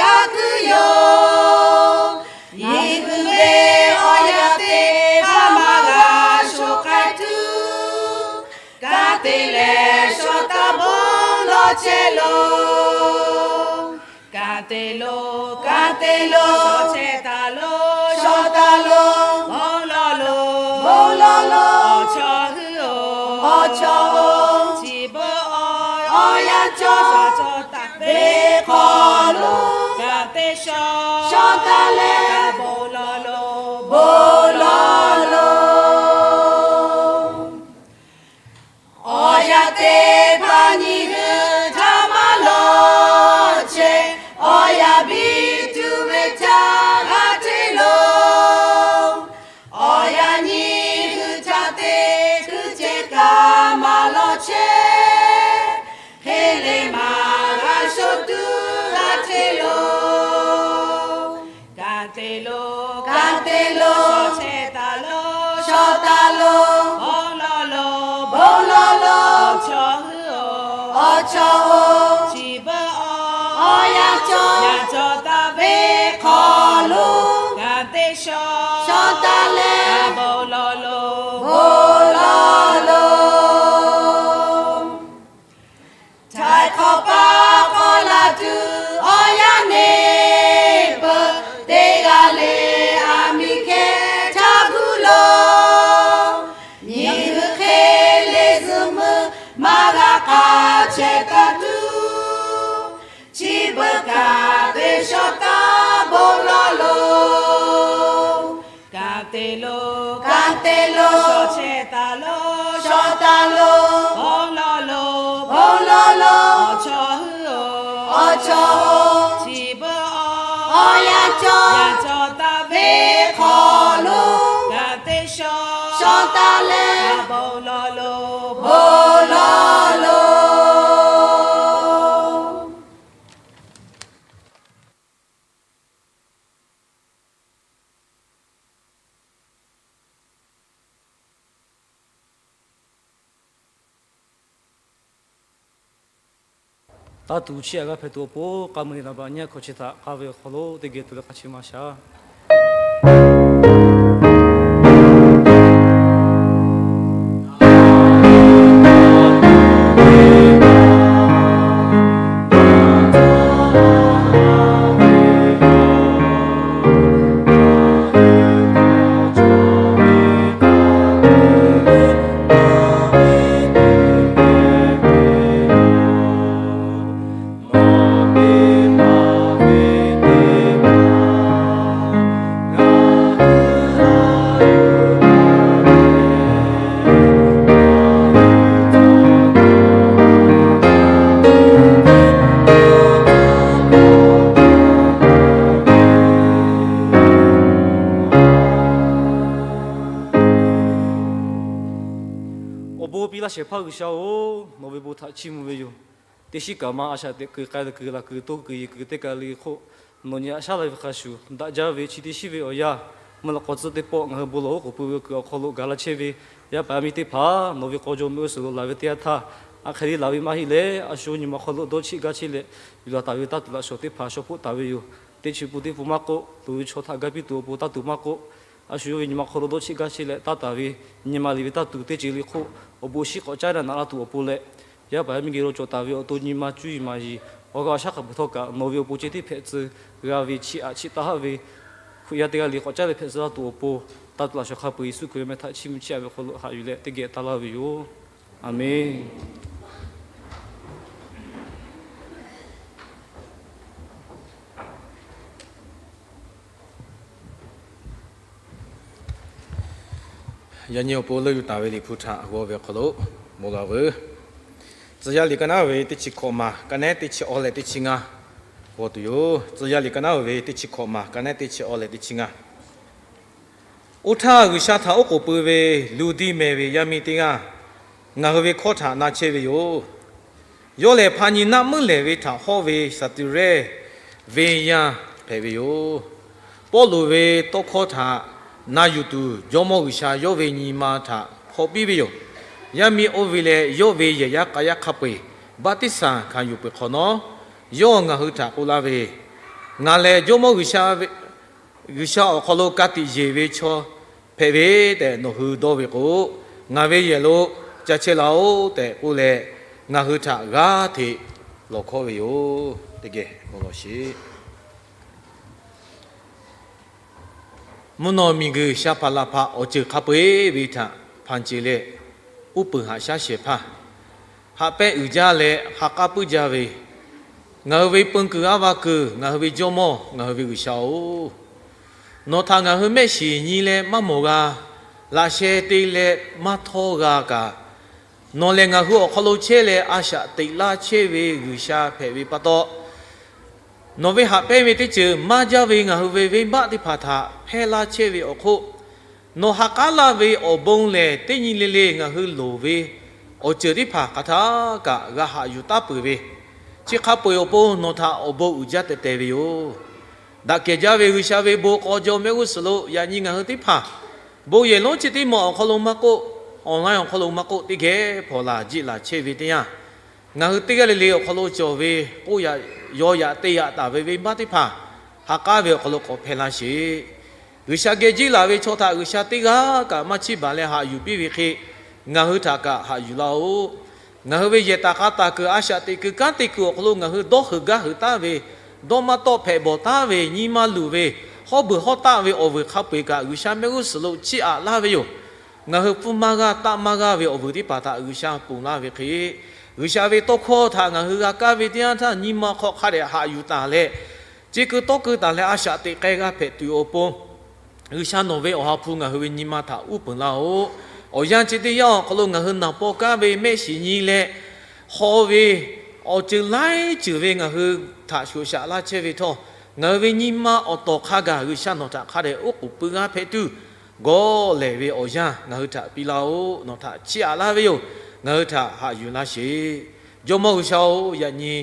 g'a kuiˬ yoˬ. Nyi hui ve awˬ yanˇ teˇ hpaˍ maˇ g'a sho k'ai tuˬ, ka te leh shaw taˍ bon lawˬ chehˇ loˬ. Ka te loˬ, ka te loˬ, shaw chehˇ taˍ loˬ, shaw taˍ loˬ, bon lawˬ loˬ, bon lawˬ loˬ, awˬ chaw hui-oˬ, awˬ chaw-oˬ, chi beuꞈ awˬ yanˇ cawˇ ve hk'aw lo, ka te shaw, shaw taˍ leh, bon lawˬ loˬ, bon lawˬ loˬ. Awˬ yanˇ teˇ hpaˍ nyi hui htaꞈ maˇ lawˬ chehˇ, awˬ yanˇ biˇ tuˬ ve htaꞈ g'a hteˇ loˬ. Awˬ yanˇ nyi hui htaꞈ te kuiˬ ceh kaꞈ maˇ lawˬ chehˇ, hk'e le maˇ g'a sho tuˬ g'a hteˇ loˬ. Ka te loˬ, ka te lo, bon lawˬ lo, bon lawˬ lo, awˬ chawˇ hui-oˬ, awˬ chawˇ-oˬ, chi beuꞈ awˬ, awˬ yanˇ cawˇ, yanˇ cawˇ taˍ ve hk'aw lo, kanˉ te shaw, shaw taˍ leh, bon lawˬ lo, bon lawˬ lo. Htaiˍ hk'awꞈ paˍ k'awꞈ laˬ tuˬ awˬ yanˇ neˇ peuˬ, teˇ g'aˇ le aˬ miˍ hkeh chaˇ gu lo, nyi hui hk'e le zuhꞈ meuˇ maˇ g'a k'aꞈ chehˇ taˍ tuˬ, chi beuꞈ kanˉ te shaw taˍ bon lawˬ lo. Kanˉ te lo, kanˉ te lo, shaw chehˇ taˍ lo, shaw taˍ lo, bon lawˬ lo, bon lawˬ lo, awˬ chawˇ hui-oˬ, awˬ chawˇ-oˬ, chi beuꞈ awˬ, awˬ yanˇ cawˇ, yanˇ cawˇ taˍ ve hk'aw lo, kanˉ te shaw, shaw taˍ leh, bon lawˬ lo, bon lawˬ lo. Taˇ tuˬ chiˇ aꞈ g'a hpehꞈ tuˬ awˬ pon, k'a meuˇ nyi naˍ baꞈ nyi a hkawꞈ chi htaꞈ k'a ve awˬ hk'aw lo teˇ geh tuˬ leh hk'a chi ma shaˍ. Awˬ bon piˇ laˇ shehˍ hpaˇ G'uiˬsha-oˬ, nawˬ ve bon htaꞈ chiˇ mvuh ve yoˬ. Teˇ shiˉ kaꞈ ma a shaꞈ teꞈ kuiˬ k'ai leh kuiˬ laˬ kuiˬ toˇ kuiˬ yeˬ kuiˬ teˇ kaˬ le hk'oˆ, nawˬ nyi haꞈ shaˉ la ve hk'a shuˍ daꞈ jaˇ ve chi teˇ shiˉ ve awˬ yanˇ, mvuhˇ lawꞈ k'aw tcuhˇ teˇ pawˆ ngaˬ hui bon lawˬ oˉ k'oˍ pui ve kuiˬ awˬ hk'aw lo gaˬ la chehˇ ve yaˇ paˍ yaˇ miˇ teˇ hpaˍ, nawˬ ve k'aw jaw mehˆ g'uˇ suhˍ lo laˬ ve teˇ yanˇ htaˇ, a hk'e le laˬ ve maˇ heˆ leh, a shu nyi ma hk'aw lo dawˇ cheˆ gaˇ chehˇ leh, yuˬ laˬ taˍ ve taˇ tuˬ laꞈ shawˍ teˇ hpaˍ shaw hpoˆ taˍ ve yoˬ. Teˇ chi pun teˇ pun maˇ k'oˆ, loˍ ve chaw htaꞈ gaˇ piˇ tuˬ awˬ pon taˇ tuˬ maˇ k'oˆ, a shu yawˇ ve nyi ma hk'aw lo dawˇ cheˆ gaˇ chehˇ leh taˇ taˍ ve nyi ma liꞈ ve taˇ tuˬ teˇ ceuˬ le hk'oˆ awˬ bon shiˉ k'awꞈ caˉ daꞈ naꞈ laˇ tuˬ awˬ pon leh, yaˇ paˍ yaˇ miˇ geh lo cawˬ taˍ ve awˬ to nyi ma cuˇ yiˍ maˍ yiˍ awˬ g'aˇ awˬ shaˉ hk'a peuˬ htawˇ kaꞈ nawˬ ve awˬ pon ceh tiˉ hpehꞈ tcuh g'a ve chi aꞈ chi taˇ haˆ ve Hkriꞈ yaˇ teˇ g'aˇ le k'awꞈ caˉ leh hpehꞈ tcuh laˇ tuˬ awˬ pon, taˇ tuˬ laꞈ shawˍ hk'a peu-eˬ Yeˍsuˆ Hkriꞈ ve meh htaꞈ chiˇ mvuh chiˇ aꞈ ve awˬ hk'aw lo haꞈ yuˬ leh teˇ geh taˇ laˇ ve yoˬ. Aˍmenˍ. Yaꞈ nyi awˬ pon leuˆ yuˬ taˍ ve Liꞈ hpu htaꞈ g'aw ve awˬ hk'aw lo mawˬ la veuˬ. Tcuh yaˇ liꞈ ka naˉ ve teˇ chi hkawꞈ maˬ ka nehˉ teˇ chi awˬ leh teˇ chi ngaˇ g'aw tuˬ yoˬ. Tcuh yaˇ liꞈ ka naˉ ve teˇ chi hkawꞈ maˬ ka nehˉ teˇ chi awˬ leh teˇ chi ngaˇ. Oˇ htaˇ G'uiˬsha htaꞈ oˉ k'oˍ pui ve Luˇdiˇmeh ve yaˇ miˇ teˇ g'aˇ ngaˬ hui ve hkawˇ htaꞈ na chehˇ ve yoˬ. Yawˇ lehˬ hpa nyi naˆ meuˉ lehˍ ve htaꞈ hawˇ ve Saˍduˍrehˇ venˇ yaˇ hpehꞈ ve yoˬ. Pawˇluꞈ ve tawˇ hkawˇ htaꞈ na yuˬ tuˬ, Jawˇmawˇ G'uiˬsha yawˇ ve nyi ma htaꞈ hpaw piˇ ve yoˬ. Yaˇ miˇ oˇ ve leh yawˇ ve yehˬ yaˇ k'a yaˇ hk'a peu-eˬ baˆtiˆsaˬ hkanˍ yuˬ peuˬ hk'awꞈ nawˉ, yawˇ ngaˬ hui htaꞈ k'oˆ laˇ ve, Ngaˬ lehˬ Jawˇmawˇ G'uiˬsha ve G'uiˬsha awˬ hk'aw lo ka tiꞈ yeˬ ve chaw hpehꞈ ve tehꞈ nawˬ hui dawˇ ve k'o, ngaˬ ve yehˬ lo ca chehˇ laˇ-oˆ tehꞈ k'oˆ leh, ngaˬ hui htaꞈ g'aˇ hteꞈ lawˬ hkawˇ ve yoˬ. Teˇ geh bon lawˬ sheˍ. Mvuhˇ naw miˬguiˬ sha hpaˍ laˬ hpaˍ awˬ ceuˬ hk'a peu-eˬ ve htaꞈ hpanˍ ceˬ leh, uˉ peunˍ haꞈ shaˉ shehˍ hpaˇ haꞈ pehnˇ uiˍ jaˇ leh ha k'aˉ puiˉ jaˇ ve, ngaˬ hui ve peun kuiˬ aˉ va kuiˬ, ngaˬ hui ve Jawˇmawˇ, ngaˬ hui ve G'uiˬsha-oˬ, nawˬ htaꞈ ngaˬ hui mehˆ shiˍ nyi leh maˇ mawˬ g'a, laꞈ sheh te leh maˇ htawˇ g'a kaꞈ, nawˬ lehˬ ngaˬ hui awˬ hk'aw lo chehˇ leh a shaꞈ teꞈ laˇ chehˇ ve G'uiˬsha hpehꞈ ve pa taw, nawˬ ve haꞈ pehnˇ ve teˇ ceuˬ maˇ jaˇ ve ngaˬ hui ve venˇbaˆ teˇ hpaˍ htaꞈ hpehˇ laˇ chehˇ ve awˬ hk'oˆ, nawˬ ha k'aˉ laˇ ve awˬ bon lehˬ, teˇ nyi le le ngaˬ hui loˍ ve awˬ ceuˬ teˇ hpaˍ hk'aˬ htaˇ kaꞈ g'a haꞈ yuˬ taˉ peuˬ ve, chi hk'a peu-eˬ awˬ pon nawˬ htaꞈ awˬ bon uiˍ jaˇ tehꞈ te ve yoˬ. Daꞈ kehˬ jaˇ ve G'uiˬsha ve bon k'aw jaw mehˆ g'uˇ suhˍ lo yaꞈ nyi ngaˬ hui teˇ hpaˍ Bon yehˬ lonˉ chi teˇ maˬ awˬ hk'aw lo maˇ k'oˆ, online awˬ hk'aw lo maˇ k'oˆ, teˇ geh hpawnˬ laˬ jiˆ laˬ chehˇ ve teˇ yanˇ, ngaˬ hui teˇ g'aˇ le le awˬ hk'aw lo cawˬ ve k'oˆ yaꞈ, yaw yaꞈ te yaꞈ taˍ ve venˇbaˆ teˇ hpaˍ ha k'aˉ ve awˬ hk'aw lo k'awꞈ hpehˇ laˇ sheˍ. G'uiˬsha geh jiˆ laˬ ve chaw htaꞈ G'uiˬsha teˇ g'aˇ kaꞈ maˇ chiˇ baˬ leh haꞈ yuˬ piˇ ve hk'e, ngaˬ hui htaꞈ kaꞈ haꞈ yuˬ laˇ-oˆ. Ngaˬ hui ve yehˬ taˍ k'a taˍ kuiˬ, a shaꞈ teꞈ kuiˬ, kanˉ te kuiˬ awˬ hk'aw lo ngaˬ hui dawˇ heuˬ gaˇ heuˬ taˍ ve, dawˇ maˇ tawˆ hpehꞈ bawˬ taˍ ve, nyi ma luˬ ve, hawˉ beuˬ hawˉ taˆ ve awˬ vuiˬ hk'a peu-eˬ kaꞈ G'uiˬsha mehˆ g'uˇ suhˍ lo chiˇ aꞈ laˇ ve yoˬ. Ngaˬ hui pfuhˇ maˇ g'aˇ taˆ maˇ g'aˇ ve awˬ vuiˬ teˇ hpaˍ htaꞈ G'uiˬsha ponˬ laˇ ve hk'e, G'uiˬsha ve tawˇ hkawˇ htaꞈ ngaˬ hui g'a kaˇ ve teˇ yanˇ htaˇ nyi ma hk'aw hk'a dehꞈ haꞈ yuˬ taˍ leh, ce keu tawˇ keu taˍ leh a shaꞈ teꞈ k'ai g'a hpehꞈ tuˬ awˬ pon, G'uiˬsha nawˬ ve Awˬ ha hpu ngaˬ hui ve nyi ma htaꞈ uˉ peunˍ laˇ-oˆ. Awˬ yanˇ chi teˇ yanˇ awˬ hk'aw lo ngaˬ hui naˬ paw kaˇ ve mehˆ shiˍ nyi leh haw ve awˬ ceuˬ laiˉ ceuˬ ve ngaˬ hui htaꞈ shoꞈ shaꞈ laˇ chehˇ ve htawˇ, ngaˬ hui ve nyi ma awˬ tawˍ hk'a gaˬ G'uiˬsha nawˬ htaꞈ hk'a dehꞈ oˉ k'oˍ pui g'aˇ hpehꞈ tuˬ, gawˇ lehˬ ve awˬ yanˇ ngaˬ hui htaꞈ piˇ laˇ-oˆ. Nawˬ htaꞈ chiˇ aꞈ laˇ ve yoˬ. Ngaˬ hui htaꞈ haꞈ yuˬ laˇ sheˍ. Jawˇmawˇ G'uiˬsha-oˬ, yaꞈ nyi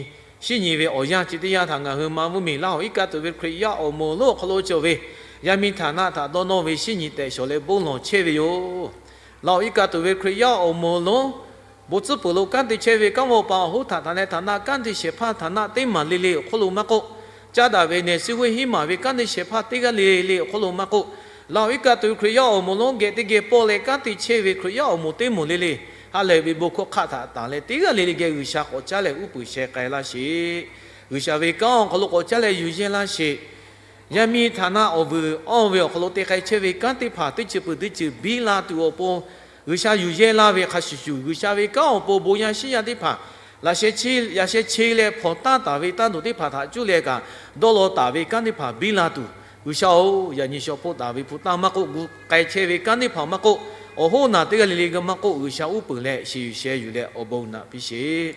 shinˉ nyi ve awˬ yanˇ chi teˇ yanˇ htaꞈ ngaˬ hui ma mvuhˇmiˬ Laˇ hoꞈ iˉ kaˆ tuˬ ve Hkriꞈ yaˇ awˬ moˍ lonˉ awˬ hk'aw lo cawˬ ve yaˇ miˇ htaˍ naˆ htaꞈ dawˇ nawˇ ve shinˉ nyi tehꞈ shawˍ leh bon lawˬ chehˇ ve yoˬ. Laˇ hoꞈ iˉ kaˆ tuˬ ve Hkriꞈ yaˇ awˬ moˍ lonˉ, bon tcuhˉ peuˬ lo kanˉ te chehˇ ve kanˉ mawˇ pa awˬ hoˉ htaꞈ tanˬ leh htaˍ naˆ kanˉ te shehˍ hpaˇ htaˍ naˆ teˇ maˬ le le awˬ hk'aw lo maˇ k'oˆ, caˇ daꞈ ve nehˬ suh g'uˇ hiˉ maˬ ve kanˉ te shehˍ hpaˇ teˇ g'aˇ le le awˬ hk'aw lo maˇ k'oˆ, Laˇ hoꞈ iˉ kaˆ tuˬ ve Hkriꞈ yaˇ awˬ moˍ lonˉ geh teˇ geh pawˆ leh kanˉ te chehˇ ve Hkriꞈ yaˇ awˬ moˍ teˇ moˍ le le, ha lehˬ ve bon hkawˇ hk'aˆ htaꞈ tanˬ leh teˇ g'aˇ le le geh G'uiˬsha k'awꞈ caˉ leh uˉ peunˍ sheh k'ai laˇ sheˍ. G'uiˬsha ve kanˉ awˬ hk'aw lo k'awꞈ caˉ leh yuˬ yehˇ laˇ sheˍ. Yaˇ miˇ htaˍ naˆ awˬ vuiˬ awˇ ve awˬ hk'aw lo te k'ai chehˇ ve kanˉ teˇ hpaˍ teˇ ceuˬ peuˬ teˇ ceuˬ biˇ la tuˬ awˬ pon, G'uiˬsha yuˬ yehˇ laˇ ve hk'a shuˍ shuˍ, G'uiˬsha ve kanˉ awˬ pon bon yaˇ shinˉ yaˇ teˇ hpaˍ laꞈ sheh che, yaꞈ sheh che leh hpawnˬ taˇ taˍ ve taˇ duˬ teˇ hpaˍ htaꞈ cuˇ leh kaꞈ dawˇ law taˍ ve kanˉ teˇ hpaˍ biˇ la tuˬ, G'uiˬsha-oˬ, yaꞈ nyi shaw hpoˆ taˍ ve hpu taˇ maˇ k'oˆ, gu k'ai chehˇ ve kanˉ teˇ hpaˍ maˇ k'oˆ, awˬ hoˉ naˬ teˇ g'aˇ le le g'a maˇ k'oˆ, G'uiˬsha uˉ peunˍ leh shiˍ yuˬ sheh yuˬ leh awˬ bon naꞈ piˇ sheˍ.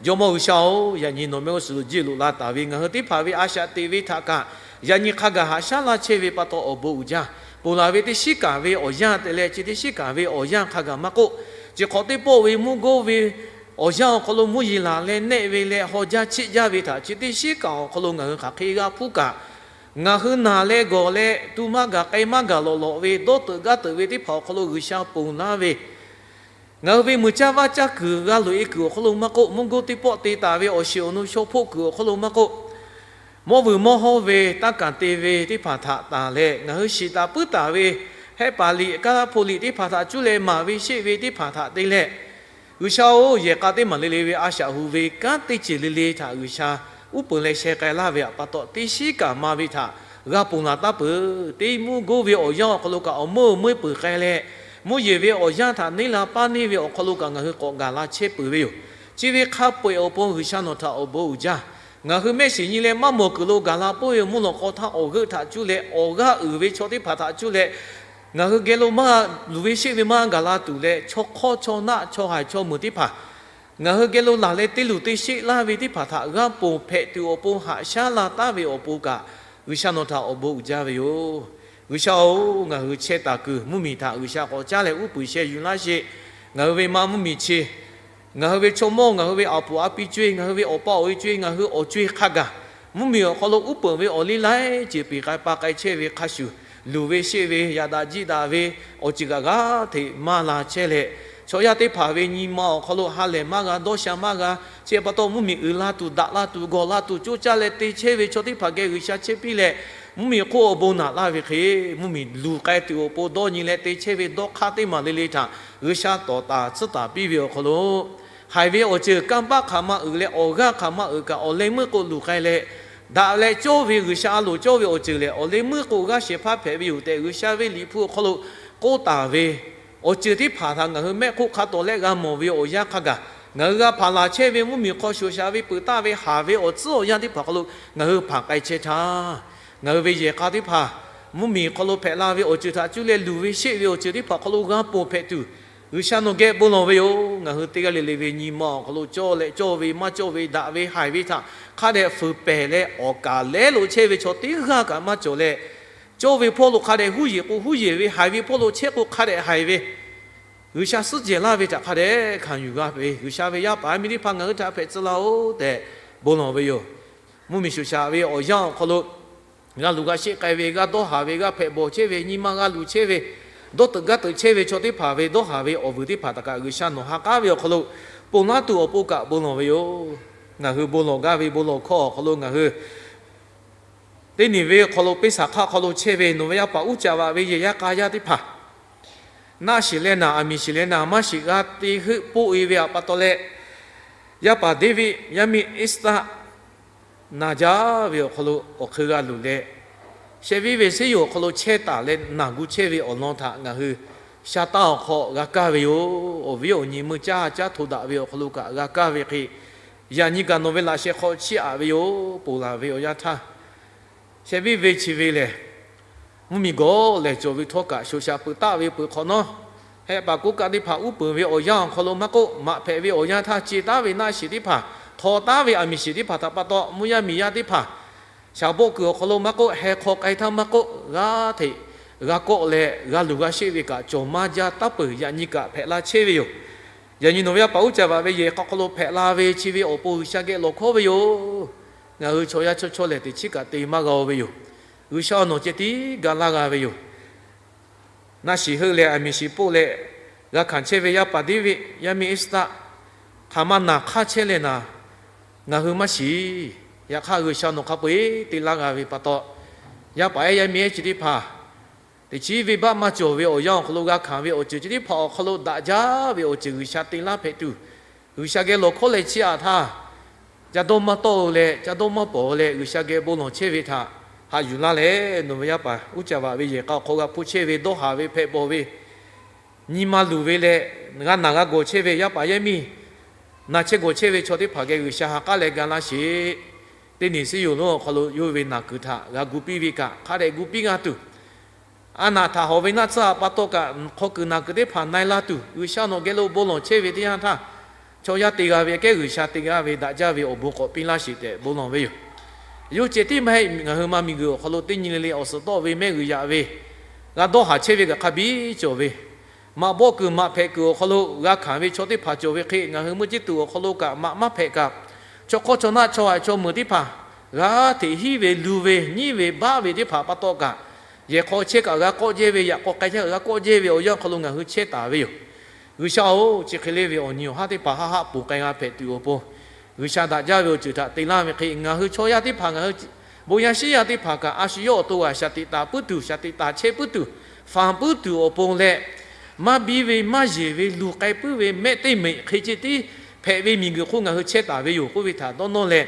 Jawˇmawˇ G'uiˬsha-oˬ, yaꞈ nyi nawˬ mehˆ g'uˇ suhˍ lo jiˇ loꞈ la taˍ ve ngaˬ hui teˇ hpaˍ ve a shaꞈ teꞈ ve htaꞈ kaꞈ, yaꞈ nyi hk'a gaˬ haꞈ shaˉ laˇ chehˇ ve pa taw awˬ bon uiˍ jaˇ. Ponˬ laˬ ve teˇ shiˉ kaˍ ve awˬ yanˇ te leh chi teˇ shiˉ kaˍ ve awˬ yanˇ hk'a gaˬ maˇ k'oˆ, chi hk'awꞈ teˇ pawˆ ve mvuhˇ goˇ ve awˬ yanˇ awˬ hk'aw lo mvuhˇ yeˬ laˬ leh nehˆ ve leh haw jaˇ cheˆ jaˇ ve htaꞈ chi teˇ shiˉ kaˍ awˬ hk'aw lo ngaˬ hui hk'aˬ hk'e g'a hpuˇ kaꞈ, ngaˬ hui naˬ leh gawˬ leh tu maˇ gaˬ k'ai maˇ gaˬ lawꞈ lawꞈ ve dawˇ teuꞈ gaˇ teuꞈ ve teˇ hpaˍ awˬ hk'aw lo G'uiˬsha ponˬ laˇ ve, ngaˬ hui ve muiˬ caˇ vaˇ caˇ kuiˬ g'a loꞈ-e kuiˬ awˬ hk'aw lo maˇ k'oˆ, mvuhˇ goˇ teˇ pawˆ te taˍ ve awˬ shiˍ awˬ nu shaw hpoˆ kuiˬ awˬ hk'aw lo maˇ k'oˆ, mawˇ vuiˬ mawˇ hawˇ ve taˇ kaˬ te ve teˇ hpaˍ htaꞈ tanˬ leh, ngaˬ hui shiˍ taˍ puiˉ taˍ ve hehˆ paˍ liꞈ kaˇ laˇ hpu liꞈ teˇ hpaˍ htaꞈ cuˇ leh maˍ ve sheˆ ve teˇ hpaˍ htaꞈ te leh, G'uiˬsha-oˬ, yehˬ k'a teˇ maˬ le le ve a shaꞈ hu ve kanˉ teˇ ceuˬ le le htaꞈ G'uiˬsha uˉ peunˍ leh sheh k'ai laˇ ve htaꞈ pa taw, teˇ shiˉ kaˍ ma ve htaꞈ g'a ponˬ laˬ taˉ peuˬ. Teˇ mvuhˇ goˇ ve awˬ yanˇ awˬ hk'aw lo kaꞈ awˬ meuˇ awˬ meuˇ peuˬ k'ai leh, mvuhˇ yeˬ ve awˬ yanˇ htaꞈ neˇ la paˇ neˇ ve awˬ hk'aw lo kaꞈ ngaˬ hui k'awꞈ gaˬ la chehˇ peuˬ ve yoˬ. Chi ve hk'a peu-eˬ awˬ pon G'uiˬsha nawˬ htaꞈ awˬ bon uiˍ jaˇ. Ngaˬ hui mehˆ shiˍ nyi leh maˇ mawˬ kuiˬ lo gaˬ la peuˬ ve mvuhˇ lawꞈ k'aw htaˇ awˬ g'euˆ htaꞈ cuˇ leh awˬ g'aˇ uiˍ ve chaw teˇ hpaˍ htaꞈ cuˇ leh, ngaˬ hui geh lo maˇ luˬ ve sheˆ ve maˇ gaˬ la tuˬ leh, chaw hk'awˇ chaw naˆ chaw haiˬ chaw meuˬ teˇ hpaˍ ngaˬ hui geh lo laˬ leh te luˬ te sheˆ laˇ ve teˇ hpaˍ htaꞈ g'a ponˬ hpehꞈ tuˬ awˬ pon haꞈ shaˉ la taˉ ve awˬ pon kaꞈ, G'uiˬsha nawˬ htaꞈ awˬ bon uiˍ jaˇ ve yoˬ. G'uiˬsha-oˬ, ngaˬ hui chehˇ taˍ kuiˬ mvuhˇmiˬ htaꞈ G'uiˬsha k'awꞈ caˉ leh uˉ peunˍ sheh yuˬ laˇ sheˍ. Ngaˬ hui ve ma mvuhˇmiˬ chi, ngaˬ hui ve chaw mawˇ, ngaˬ hui ve awˬ puˍ awˬ pi co-e, ngaˬ hui ve awˬ pa awˬ e co-e, ngaˬ hui awˬ co-e hk'a gaˬ mvuhˇmiˬ awˬ hk'aw lo uˉ peunˍ ve awˬ liˇ laiˉ ceuˬ peˬ k'ai pa k'ai chehˇ ve hk'a shuˍ, luˬ ve sheˆ ve, yaꞈ daꞈ jiˆ daꞈ ve awˬ ceuˬ kaꞈ g'aˇ hteꞈ maˇ la chehˇ leh, chaw yaˇ teˇ hpaˍ ve nyi ma awˬ hk'aw lo ha lehˬ maˇ g'a, dawˇ sha maˇ g'a, chi pa taw mvuhˇmiˬ uiˍ la tuˬ, daꞈ la tuˬ, gawˬ la tuˬ, coˇ caˇ leh te chehˇ ve chaw teˇ hpaˍ geh G'uiˬsha chehˇ piˇ leh, mvuhˇmiˬ hk'oˆ awˬ bon naꞈ laˇ ve hk'e, mvuhˇmiˬ luˬ k'ai tuˬ awˬ pon dawˇ nyi leh te chehˇ ve dawˇ hk'aˇ teˇ maˬ le le htaꞈ G'uiˬsha tawˍ taˍ tcuhˉ taˍ piˇ ve awˬ hk'aw lo, haiˬ ve awˬ ceuˬ kanˇ paˆ hk'aˬ ma uiˍ leh awˬ g'aˇ hk'aˬ ma uiˍ kaꞈ awˬ leh meuˇ k'o luˬ k'ai leh, daꞈ leh cawˇ ve G'uiˬsha a loˍ cawˇ ve awˬ ceuˬ lehˬ, awˬ leh meuˇ k'o g'aˇ shehˍ hpaˇ hpehꞈ ve yoˬ tehꞈ, G'uiˬsha ve liꞈ hpu awˬ hk'aw lo k'oˆ taˍ ve awˬ ceuˬ teˇ hpaˍ htaꞈ ngaˬ hui mehˆ hk'oˆ hk'a tawˍ leh g'a mawˬ ve awˬ yanˇ hk'a gaˬ, ngaˬ hui g'a hpanˍ laˬ chehˇ ve mvuhˇmiˬ hk'aw shoˍ shaˍ ve peuˬ taˆ ve haˍ ve awˬ tcuhˉ awˬ yanˇ teˇ hpaˍ hk'aw lo ngaˬ hui hpanˍ k'ai chehˇ htaˇ, ngaˬ hui ve yehˬ k'a teˇ hpaˍ mvuhˇmiˬ hk'aw lo hpehꞈ la ve awˬ ceuˬ htaꞈ cuˇ leh luˬ ve sheˆ ve awˬ ceuˬ teˇ hpaˍ hk'aw lo g'a ponˬ hpehꞈ tuˬ, G'uiˬsha nawˬ geh bon lawˬ ve yoˬ. Ngaˬ hui teˇ g'aˇ le le ve nyi ma awˬ hk'aw lo cawˇ leh cawˇ ve, maˇ cawˇ ve, daꞈ ve, haiˬ ve htaꞈ hk'a dehꞈ fuiˍ pehˬ leh awˬ kaˍ lehˉ lo chehˇ ve chaw teˇ g'aˇ kaꞈ maˇ cawˬ leh, cawˇ ve hpawˇ lo hk'a dehꞈ huˉ yeˬ k'o huˉ yeˬ ve, haiˬ ve hpawˇ lo chehˇ k'o hk'a dehꞈ haiˬ ve, G'uiˬsha suhˉ jehˬ laˇ ve htaꞈ hk'a dehꞈ hkanˍ yuˬ g'a ve, G'uiˬsha ve yaˇ paˍ yaˇ miˇ teˇ hpaˍ ngaˬ hui htaꞈ hpehꞈ tcuh laˇ-oˆ tehꞈ bon lawˬ ve yoˬ. Mvuhˇmiˬ shoˍ shaˍ ve awˬ yanˇ awˬ hk'aw lo g'a luˬ g'a sheˆ k'ai ve, g'a dawˇ haˍ ve, g'a hpehꞈ bawˬ chehˇ ve, nyi ma g'a luˬ chehˇ ve, dawˇ teuꞈ gaˇ teuꞈ chehˇ ve chaw teˇ hpaˍ ve dawˇ haˍ ve awˬ vuiˬ teˇ hpaˍ htaꞈ kaꞈ G'uiˬsha nawˬ ha k'aˉ ve awˬ hk'aw lo ponˬ laˇ tuˬ awˬ pon kaꞈ bon lawˬ ve yoˬ. Ngaˬ hui bon lawˬ gaˇ ve bon lawˬ hkawˇ awˬ hk'aw lo ngaˬ hui teˇ nyi ve awˬ hk'aw lo Peˇsaˍhk'aˇ hk'aw lo chehˇ ve nawˬ ve yaˇ paˍ uˉ caꞈ vaꞈ ve yehˬ yaˇ k'a yaˇ teˇ hpaˍ, naˆ shiˍ leh naˬ, aˬ miˍ shiˍ leh naˬ, maˇ shiˍ g'a te heuˆ poˆ e ve awˬ pa taw leh, yaˇ paˍ Deˇviˆ, yaˇ miˇ Eˇsaˆ naˬ jaˇ ve awˬ hk'aw lo awˬ hk'eun g'a luˬ leh, shehˍ viˇ ve seˉ yoˬ awˬ hk'aw lo chehˇ taˍ leh naˬ gu chehˇ ve awˬ lawn htaꞈ ngaˬ hui sha taˇ awˬ hk'aw g'a kaˇ ve yoˬ. Awˬ viˉ awˬ nyi meuˇ caˇ caˉ hto daꞈ ve awˬ hk'aw lo kaꞈ g'a kaˇ ve hk'e, yaꞈ nyi kaꞈ nawˬ ve laꞈ sheh hk'aw chiˇ aꞈ ve yoˬ. Ponˬ laˬ ve awˬ yanˇ htaˇ, shehˍ viˇ ve chi ve lehˬ, mvuhˇmiˬ gawˬ lehˬ cawˬ ve htawˇ kaꞈ shoˍ shaꞈ peuˬ taˆ ve peuˬ hk'awꞈ nawˉ, heh paˍ koˉ kaˆ teˇ hpaˍ uˉ peunˍ ve awˬ yanˇ awˬ hk'aw lo maˇ k'oˆ, maꞈ hpehꞈ ve awˬ yanˇ htaˇ ce taˉ ve naˆ shiˍ teˇ hpaˍ, htaw taˉ ve aˬ miˍ shiˍ teˇ hpaˍ htaꞈ pa taw mvuhˇ yaˇ miˬ yaˇ teˇ hpaˍ shaˍ bawˆ kuiˬ awˬ hk'aw lo maˇ k'oˆ, heh hk'aw k'ai htaˇ maˇ k'oˆ, g'aˇ hteꞈ g'a kawˆ leh g'a luˬ g'a sheˆ ve kaꞈ cawˬ maˇ jaˇ taˉ peuˬ yaꞈ nyi kaꞈ hpehꞈ la chehˇ ve yoˬ. Yaꞈ nyi nawˬ ve yaˇ paˍ uˉ caꞈ vaꞈ ve yehˬ k'a hk'aw lo hpehꞈ la ve chi ve awˬ pon G'uiˬsha geh lawˬ hkawˉ ve yoˬ. Ngaˬ hui chaw yaˇ chaw chaw lehˬ teꞈ chiˉ kaꞈ te maˇ g'a-o ve yoˬ. G'uiˬsha nawˬ ceh tiˉ ga laˇ g'a ve yoˬ. Naˆ shiˍ heuˆ leh aˬ miˍ shiˍ poˆ leh g'a hkanˍ chehˇ ve yaˇ paˍ Deˇviˆ, yaˇ miˇ Eˇsaˆ, hk'aˬ ma naˬ hk'aˇ chehˇ leh naˬ, ngaˬ hui maˇ shiˍ. Yaꞈ hk'aˇ G'uiˬsha nawˬ hk'a peu-eˬ te laˇ g'a ve pa taw, yaˇ paˍ ehˉ yaˇ miˇ ehˉ chi teˇ hpaˍ teꞈ chiˉ venˇbaˆ maˇ cawˬ ve awˬ yanˇ awˬ hk'aw lo g'a hkanˍ ve awˬ ceuˬ chi teˇ hpaˍ awˬ hk'aw lo daꞈ jaˇ ve awˬ ceuˬ G'uiˬsha te laˇ hpehꞈ tuˬ, G'uiˬsha geh lawˬ hkawˉ leh chiˇ aꞈ htaˇ, ca dawˇ maˇ tawˆ-o leh ca dawˇ maˇ pawˍ-o leh G'uiˬsha geh bon lawˬ chehˇ ve htaꞈ haꞈ yuˬ laˇ leh, nawˬ ve yaˇ paˍ uˉ caꞈ vaꞈ ve yehˬ k'a awˬ hk'aw g'a hpuˇ chehˇ ve, dawˇ haˍ ve, hpehꞈ bawˬ ve, nyi ma luˬ ve leh g'a naˬ g'a gawˬ chehˇ ve yaˇ paˍ yaˇ miˇ, naˬ chehˇ gawˬ chehˇ ve chaw teˇ hpaˍ geh G'uiˬsha ha k'aˉ leh ga laˇ sheˍ. Teˇ nyi seˉ yoˬ lonˉ awˬ hk'aw lo yawˇ ve naˬ kuiˬ htaꞈ g'a gu piˇ ve kaꞈ hk'a dehꞈ gu piˇ g'a tuˬ, a naˬ htaꞈ hawˬ ve naˆ tsuhˇ pa taw kaꞈ hk'aw kuiˬ naˬ kuiˬ teˇ hpaˍ na-e laˇ tuˬ, G'uiˬsha nawˬ geh lo bon lawˬ chehˇ ve teˇ yanˇ htaˇ, chaw yaˇ te g'a ve aꞈ kehˉ G'uiˬsha te g'a ve daꞈ jaˇ ve awˬ bon k'awꞈ piˇ laˇ sheˍ tehꞈ bon lawˬ ve yoˬ. Yawˇ ceh tiˉ maˇ heˆ, ngaˬ hui ma miˬguiˬ awˬ hk'aw lo teˇ nyi le le awˬ suhˍ tawˆ ve mehˆ g'uiˬ yaꞈ ve, g'a dawˇ haˍ chehˇ ve kaꞈ hk'a biˇ cawˬ ve, maꞈ bawˆ kuiˬ maꞈ hpehꞈ kuiˬ awˬ hk'aw lo g'a hkanˍ ve chaw teˇ hpaˍ cawˬ ve hk'e, ngaˬ hui meuˇ ciˇ tuˬ awˬ hk'aw lo kaꞈ maꞈ maˇ hpehꞈ kaꞈ, chaw hk'awˇ chaw naˆ chaw haiˬ chaw meuˬ teˇ hpaˍ g'aˇ hteꞈ hiˉ ve, luˬ ve, nyiˉ ve, baˆ ve teˇ hpaˍ pa taw kaꞈ, yehˬ hk'aw chehˇ kaꞈ g'a kawˆ jehˇ ve, yaꞈ k'aw k'ai chehˇ kaꞈ g'a kawˆ jehˇ ve awˬ yanˇ hk'aw lo ngaˬ hui chehˇ taˍ ve yoˬ. G'uiˬsha-oˬ, chi hk'e le ve awˬ nyi awˬ haˉ teˇ hpaˍ haˆ haˆ ponˬ k'ai g'a hpehꞈ tuˬ awˬ pon, G'uiˬsha daꞈ jaˇ ve awˬ ceuˬ htaꞈ te laˇ ve hk'e, ngaˬ hui chaw yaˇ teˇ hpaˍ ngaˬ hui bon yaˇ shiˉ yaˇ teˇ hpaˍ kaꞈ a shu yawˇ awˬ to g'aꞈ shaˍ tiꞈ taˍ puiˉ tuˬ, shaˍ tiꞈ taˍ chehˇ puiˉ tuˬ, fanˬ puiˉ tuˬ awˬ pon leh, maˇ biˇ ve maˇ yeˬ ve luˬ k'ai puiˉ ve mehˆ teˇ meꞈ hk'e ceh tiˉ hpehꞈ ve miˬguiˬ hk'oˆ ngaˬ hui chehˇ taˍ ve yoˬ k'oˆ ve htaꞈ dawˇ nawˇ leh,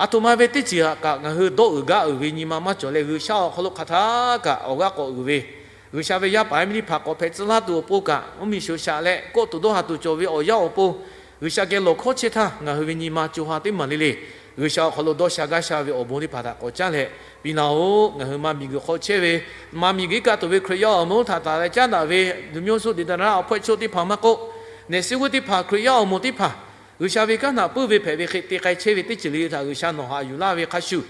aˬ htoꞈ ma ve teˇ ceuˬ htaꞈ kaꞈ ngaˬ hui dawˇ uiˍ gaˇ uiˍ ve nyi ma maˇ cawˬ leh, G'uiˬsha awˬ hk'aw lo hk'aˬ htaˇ kaꞈ awˬ g'aˇ k'awꞈ uiˍ ve, G'uiˬsha ve yaˇ paˍ yaˇ miˇ teˇ hpaˍ k'awꞈ hpehꞈ tcuh laˇ tuˬ awˬ pon kaꞈ, mvuhˇmiˬ shoˍ shaꞈ leh kawˆ tuˬ dawˇ haˍ tuˬ cawˬ ve awˬ yanˇ awˬ pon, G'uiˬsha geh lawˬ hkawˉ chehˇ htaˇ, ngaˬ hui ve nyi ma co ha teˇ maˬ le le G'uiˬsha awˬ hk'aw lo dawˇ sha gaˇ sha ve awˬ bon teˇ hpaˍ htaꞈ k'awꞈ caˉ leh piˇ laˇ-oˆ. Ngaˬ hui ma miˬguiˬ hk'aw chehˇ ve, ma miˬguiˬ iˉ kaˆ tuˬ ve Hkriꞈ yaˇ awˬ moˍ htaꞈ taˍ leh caˉ daꞈ ve luˬ myoˇ suˆ diˬ daꞈ daꞈ awˬ hpawehˇ choˆ teˇ hpaˍ maˇ k'oˆ, nehˬ suh g'uˇ teˇ hpaˍ Hkriꞈ yaˇ awˬ moˍ teˇ hpaˍ G'uiˬsha ve kanˉ htaꞈ puiˉ ve hpehꞈ ve hk'e te k'ai chehˇ ve teˇ ceuˬ le le htaꞈ G'uiˬsha nawˬ haꞈ yuˬ laˇ ve hk'a shuˍ,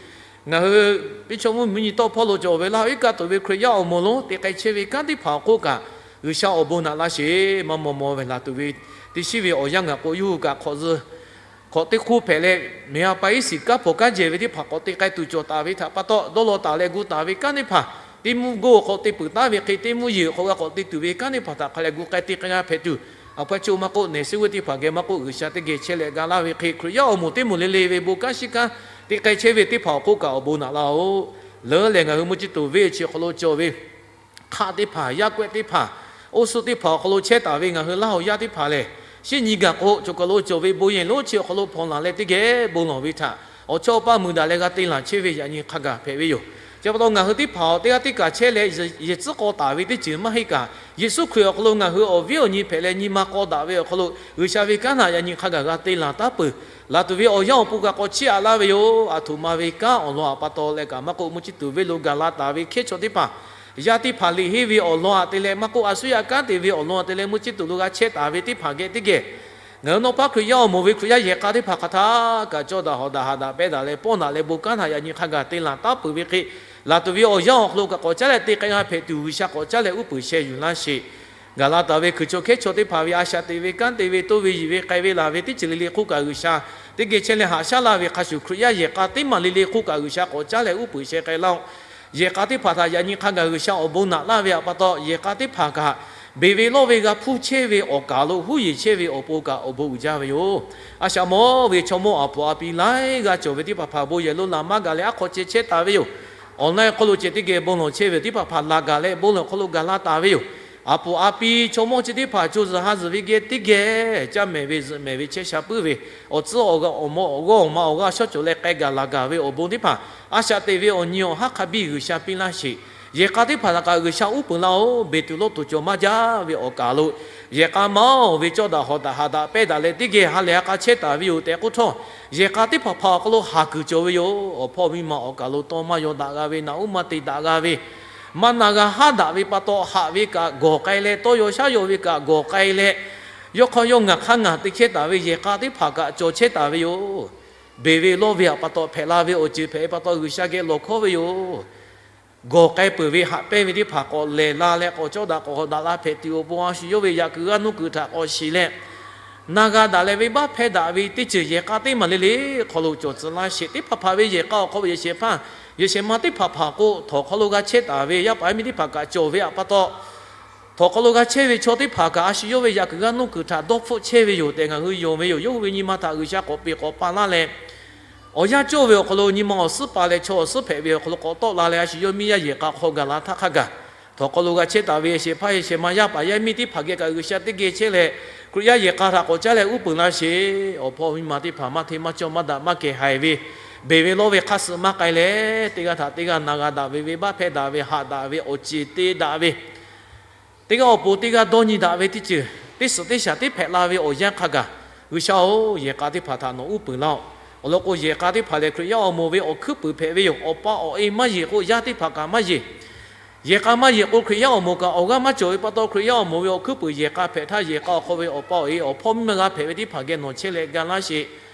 ngaˬ hui piˇ chaw mvuhˇmiˬ nyi tawˇ hpawˇ lo cawˬ ve laˇ iˉ kaˆ tuˬ ve Hkriꞈ yaˇ awˬ moˍ lonˉ te k'ai chehˇ ve kanˉ teˇ hpaˍ awˬ hk'oˆ kaꞈ, G'uiˬsha awˬ bon naꞈ laˇ sheˍ. Maˇ maw maw ve laˬ tuˬ ve teˇ shiˉ ve awˬ yanˇ ngaˬ k'o yawˇ hui kaꞈ hk'awꞈ zuhˆ hk'awꞈ teˇ hk'oˆ hpehꞈ leh, miˬ a pa iˉ shiˍ kanˉ hpawnˬ kanˉ jehˬ ve teˇ hpaˍ k'awꞈ te k'ai tuˬ cawˬ taˍ ve htaꞈ pa taw, dawˇ law taˍ leh gu taˍ ve kanˉ teˇ hpaˍ, teˇ mvuhˇ goˇ awˬ hk'aw te peuˬ taˉ ve hk'e, teˇ mvuhˇ yeˬ awˬ hk'aw g'a k'awꞈ te tuˬ ve kanˉ teˇ hpaˍ htaꞈ hk'a leh gu k'ai te k'ai g'a hpehꞈ tuˬ, awˬ hpawehˇ choˆ maˇ k'oˆ, nehˬ suh g'uˇ teˇ hpaˍ geh maˇ k'oˆ, G'uiˬsha teˇ geh chehˇ leh ga laˇ ve hk'e, Hkriꞈ yaˇ awˬ moˍ teˇ moˍ le le ve bon kanˉ shiˉ kanˉ te k'ai chehˇ ve teˇ hpaˍ awˬ hk'oˆ kaꞈ awˬ bon naꞈ laˇ-oˆ. Leuˉ lehˬ, ngaˬ hui mvuhˇ ciˇ tuˬ venˇ chi awˬ hk'aw lo cawˬ ve hk'aˆ teˇ hpaˍ, yaˇ kawehˆ teˇ hpaˍ, oˇ suhˆ teˇ hpaˍ awˬ hk'aw lo chehˇ taˍ ve ngaˬ hui Laˇ huˍ yaˇ teˇ hpaˍ lehˬ, shinˉ nyi gaˬ k'o, choˬ kaˬ lo cawˬ ve bon yehˬ lonˉ chi awˬ hk'aw lo hpawnˬ laˬ leh teˇ geh bon lawˬ ve htaꞈ awˬ chawˇ awˬ paˇ mui daꞈ leh g'a te lanˬ chehˇ ve yaꞈ nyi hk'a gaˬ hpehꞈ ve yoˬ. Chi pa taw ngaˬ hui teˇ hpaˍ awˬ teˇ g'aˇ teˇ kaˬ chehˇ leh yehˬ tcuhˉ k'aw taˍ ve teˇ ceuˬ maˇ heˆ kaꞈ, Yeˍsuˆ Hkriꞈ awˬ hk'aw lo ngaˬ hui awˬ viˉ awˬ nyi hpehꞈ leh nyi ma k'aw daꞈ ve awˬ hk'aw lo G'uiˬsha ve kanˉ htaꞈ yaꞈ nyi hk'a gaˬ g'a te lanˬ taˉ peuˬ. Laˬ tuˬ ve awˬ yanˇ awˬ pon kaꞈ k'awꞈ chiˇ aꞈ laˇ ve yoˬ. Aˬ htoꞈ ma ve kanˉ awˬ lawn htaꞈ pa taw leh kaꞈ maˇ k'oˆ, mvuhˇ ciˇ tuˬ venˇ lo gaˬ la taˍ ve hkehˉ chaw teˇ hpaˍ, yaˇ teˇ hpaˍ liꞈ henˇ ve awˬ lawn htaꞈ te leh maˇ k'oˆ, a suˉ yaˇ kanˉ te ve awˬ lawn htaꞈ te leh mvuhˇ ciˇ tuˬ lo g'a chehˇ taˍ ve teˇ hpaˍ geh teˇ geh, ngaˬ hui nawˇ paˉ Hkriꞈ yaˇ awˬ moˍ ve Hkriꞈ yaˇ yehˬ k'a teˇ hpaˍ hk'aˬ htaˇ kaꞈ cawˇ daꞈ hawˍ daꞈ haꞈ daꞈ pehˇ daꞈ leh pawˆ daꞈ leh bon kanˉ htaꞈ yaꞈ nyi hk'a gaˬ te lanˬ taˉ peuˬ ve hk'e, laˬ tuˬ ve awˬ yanˇ awˬ hk'aw lo kaꞈ k'awꞈ caˉ leh te k'ai g'a hpehꞈ tuˬ G'uiˬsha k'awꞈ caˉ leh uˉ peunˍ sheh yuˬ laˇ sheˍ. Gaˬ la taˍ ve hkui chaw hkehˉ chaw teˇ hpaˍ ve a shaꞈ teꞈ ve kanˉ te ve toˇ ve yiˬ ve k'ai ve laˬ ve teˇ ceuˬ le le hk'oˆ kaꞈ G'uiˬsha teˇ geh chehˇ leh haꞈ shaˉ laˇ ve hk'a shuˍ, Hkriꞈ yaˇ yehˬ k'a teˇ maˬ le le hk'oˆ kaꞈ G'uiˬsha k'awꞈ caˉ leh uˉ peunˍ sheh k'ai laˇ-oˆ. Yehˬ k'a teˇ hpaˍ htaꞈ yaꞈ nyi hk'a gaˬ G'uiˬsha awˬ bon naꞈ laˇ ve htaꞈ pa taw, yehˬ k'a teˇ hpaˍ kaꞈ beˬ ve lawˇ ve g'a hpuˇ chehˇ ve awˬ kaˬ lo huˉ yeˬ chehˇ ve awˬ pon kaꞈ awˬ bon uiˍ jaˇ ve yoˬ. A shaꞈ mawˇ ve chaw mawˇ a poˍ a pi laiˉ g'a cawˬ ve teˇ hpaˍ hpaˍ bon yehˬ lo laˬ maˇ gaˬ leh aˉ hk'aw ceh chehˇ taˍ ve yoˬ. Online hk'aw lo ceh teˇ geh bon lawˬ chehˇ ve teˇ hpaˍ hpaˍ laˬ gaˬ leh bon lawˬ hk'aw lo gaˬ la taˍ ve yoˬ. A poˍ a pi chaw mawˇ chi teˇ hpaˍ co zuhˬ ha zuhˬ ve geh teˇ geh caˇ mehˍ ve zuhꞈ mehˍ ve chehˇ sha puiˉ ve awˬ tcuhˉ awˬ g'aˇ awˬ mawˇ awˬ g'awˇ awˬ ma awˬ g'aˇ shawˉ cawˬ leh k'ai gaˬ laˬ gaˬ ve awˬ bon teˇ hpaˍ a shaꞈ teꞈ ve awˬ nyi awˬ haˉ hk'a biˇ G'uiˬsha piˇ laˇ sheˍ. Yehˬ k'a teˇ hpaˍ htaꞈ kaꞈ G'uiˬsha uˉ peunˍ laˇ-oˬ. Beˬ tuˬ lawˇ tuˬ cawˬ maˇ jaˇ ve awˬ kaˬ lo yehˬ k'a maˇ-oˬ ve cawˇ daꞈ hawˍ daꞈ haꞈ daꞈ pehnˇ daꞈ leh teˇ geh ha lehˬ ha k'a chehˇ taˍ ve yoˬ tehꞈ k'oˆ htawˇ, yehˬ k'a teˇ hpaˍ hpaˍ awˬ hk'aw lo haˍ kuiˬ cawˬ ve yoˬ. Awˬ hpawˇ miˇ ma awˬ kaˬ lo tawˇ maˇ yaw daꞈ g'a ve, naꞈ uˉ maˇ te daꞈ g'a ve, maˇ na g'a haˉ daꞈ ve pa taw, haꞈ ve kaꞈ gawˬ k'ai leh, tawˇ yaw shaˉ yaw ve kaꞈ gawˬ k'ai leh, yawˇ hk'aw yawˇ ngaˬ hk'aˇ ngaˬ te chehˇ taˍ ve yehˬ k'a teˇ hpaˍ kaꞈ cawˬ chehˇ taˍ ve yoˬ. Beˬ ve lawˇ ve htaꞈ pa taw hpehꞈ la ve awˬ ceuˬ hpehꞈ ve pa taw G'uiˬsha geh lawˬ hkawˉ ve yoˬ. Gawˬ k'ai peuˬ ve haꞈ pehnˇ ve teˇ hpaˍ k'awꞈ lehˬ la leh k'awꞈ cawˇ daꞈ k'awꞈ hawˍ daꞈ la hpehꞈ tuˬ awˬ pon a shu yawˇ ve yaꞈ kuiˬ g'aˇ nuˇ kuiˬ htaꞈ k'awꞈ shiˍ leh, na g'a daꞈ leh venˇbaˆ hpehˇ daꞈ ve teˇ ceuˬ yehˬ k'a teˇ maˬ le le hk'aw lo cawˬ tcuh laˇ sheˍ. Teˇ hpaˍ hpaˍ ve yehˬ k'a awˬ hk'aw ve yehˬ shehˍ hpaˇ yehˬ shehˍ ma teˇ hpaˍ hpaˍ k'o, htawnˍ hk'aw lo g'a chehˇ taˍ ve yaˇ paˍ yaˇ miˇ teˇ hpaˍ kaꞈ cawˬ ve htaꞈ pa taw, htawnˍ hk'aw lo g'a chehˇ ve chaw teˇ hpaˍ kaꞈ a shu yawˇ ve yaꞈ kuiˬ g'aˇ nuˇ kuiˬ htaꞈ dawˇ hpfuhˆ chehˇ ve yoˬ tehꞈ ngaˬ hui yonˍ ve yoˬ. Yawˇ hui ve nyi ma htaꞈ G'uiˬsha k'awꞈ peꞈ k'awꞈ pa laˇ leh, awˬ yanˇ cawˇ ve awˬ hk'aw lo nyi ma awˬ suhˉ pa leh chaw awˬ suhˉ hpehꞈ ve awˬ hk'aw lo k'awꞈ tawˆ la leh a shu yawˇ miˇ yaˇ yehˬ k'a hk'aw gaˬ la htaˇ hk'a gaˬ, htawnˍ hk'aw lo g'a chehˇ taˍ ve yehˬ shehˍ hpaˇ yehˬ shehˍ ma yaˇ paˍ yaˇ miˇ teˇ hpaˍ geh kaꞈ G'uiˬsha teˇ geh chehˇ leh, Hkriꞈ yaˇ yehˬ k'a htaꞈ k'awꞈ caˉ leh uˉ peunˍ laˇ sheˍ. Awˬ hpawˇ miˇ ma teˇ hpaˍ maˇ hteˇ maˇ cawˇ maˇ daꞈ maˇ kehˬ haiˬ ve, beˬ ve lawˇ ve hk'aˇ suh maˇ k'ai leh, teˇ g'aˇ htaꞈ teˇ g'aˇ na g'a daꞈ ve, venˇbaˆ hpehˇ daꞈ ve, haꞈ daꞈ ve, awˬ ceˬ te daꞈ ve, teˇ g'aˇ awˬ pon teˇ g'aˇ dawˇ nyi daꞈ ve teˇ ceuˬ, teˇ suhˍ teˇ shaˍ teˇ hpehꞈ la ve awˬ yanˇ hk'a gaˬ, G'uiˬsha-oˬ, yehˬ k'a teˇ hpaˍ htaꞈ nawˬ uˉ peunˍ laˇ-oˬ. Awˬ lawn k'o, yehˬ k'a teˇ hpaˍ lehˬ Hkriꞈ yaˇ awˬ moˍ ve awˬ hkuiˉ puiˍ hpehꞈ ve yoˬ. Awˬ pa awˬ e maˇ yeˬ k'o, yaˇ teˇ hpaˍ kaꞈ maˇ yeˬ. Yehˬ k'a maˇ yeˬ k'o, Hkriꞈ yaˇ awˬ moˍ kaꞈ awˬ g'aˇ maˇ cawˬ ve pa taw, Hkriꞈ yaˇ awˬ moˍ ve awˬ hkuiˉ puiˍ yehˬ k'a hpehꞈ htaˇ, yehˬ k'a awˬ hk'aw ve awˬ pa awˬ e awˬ hpawˇ miˇ ma g'a hpehꞈ ve teˇ hpaˍ geh nawˬ chehˇ leh ga laˇ sheˍ.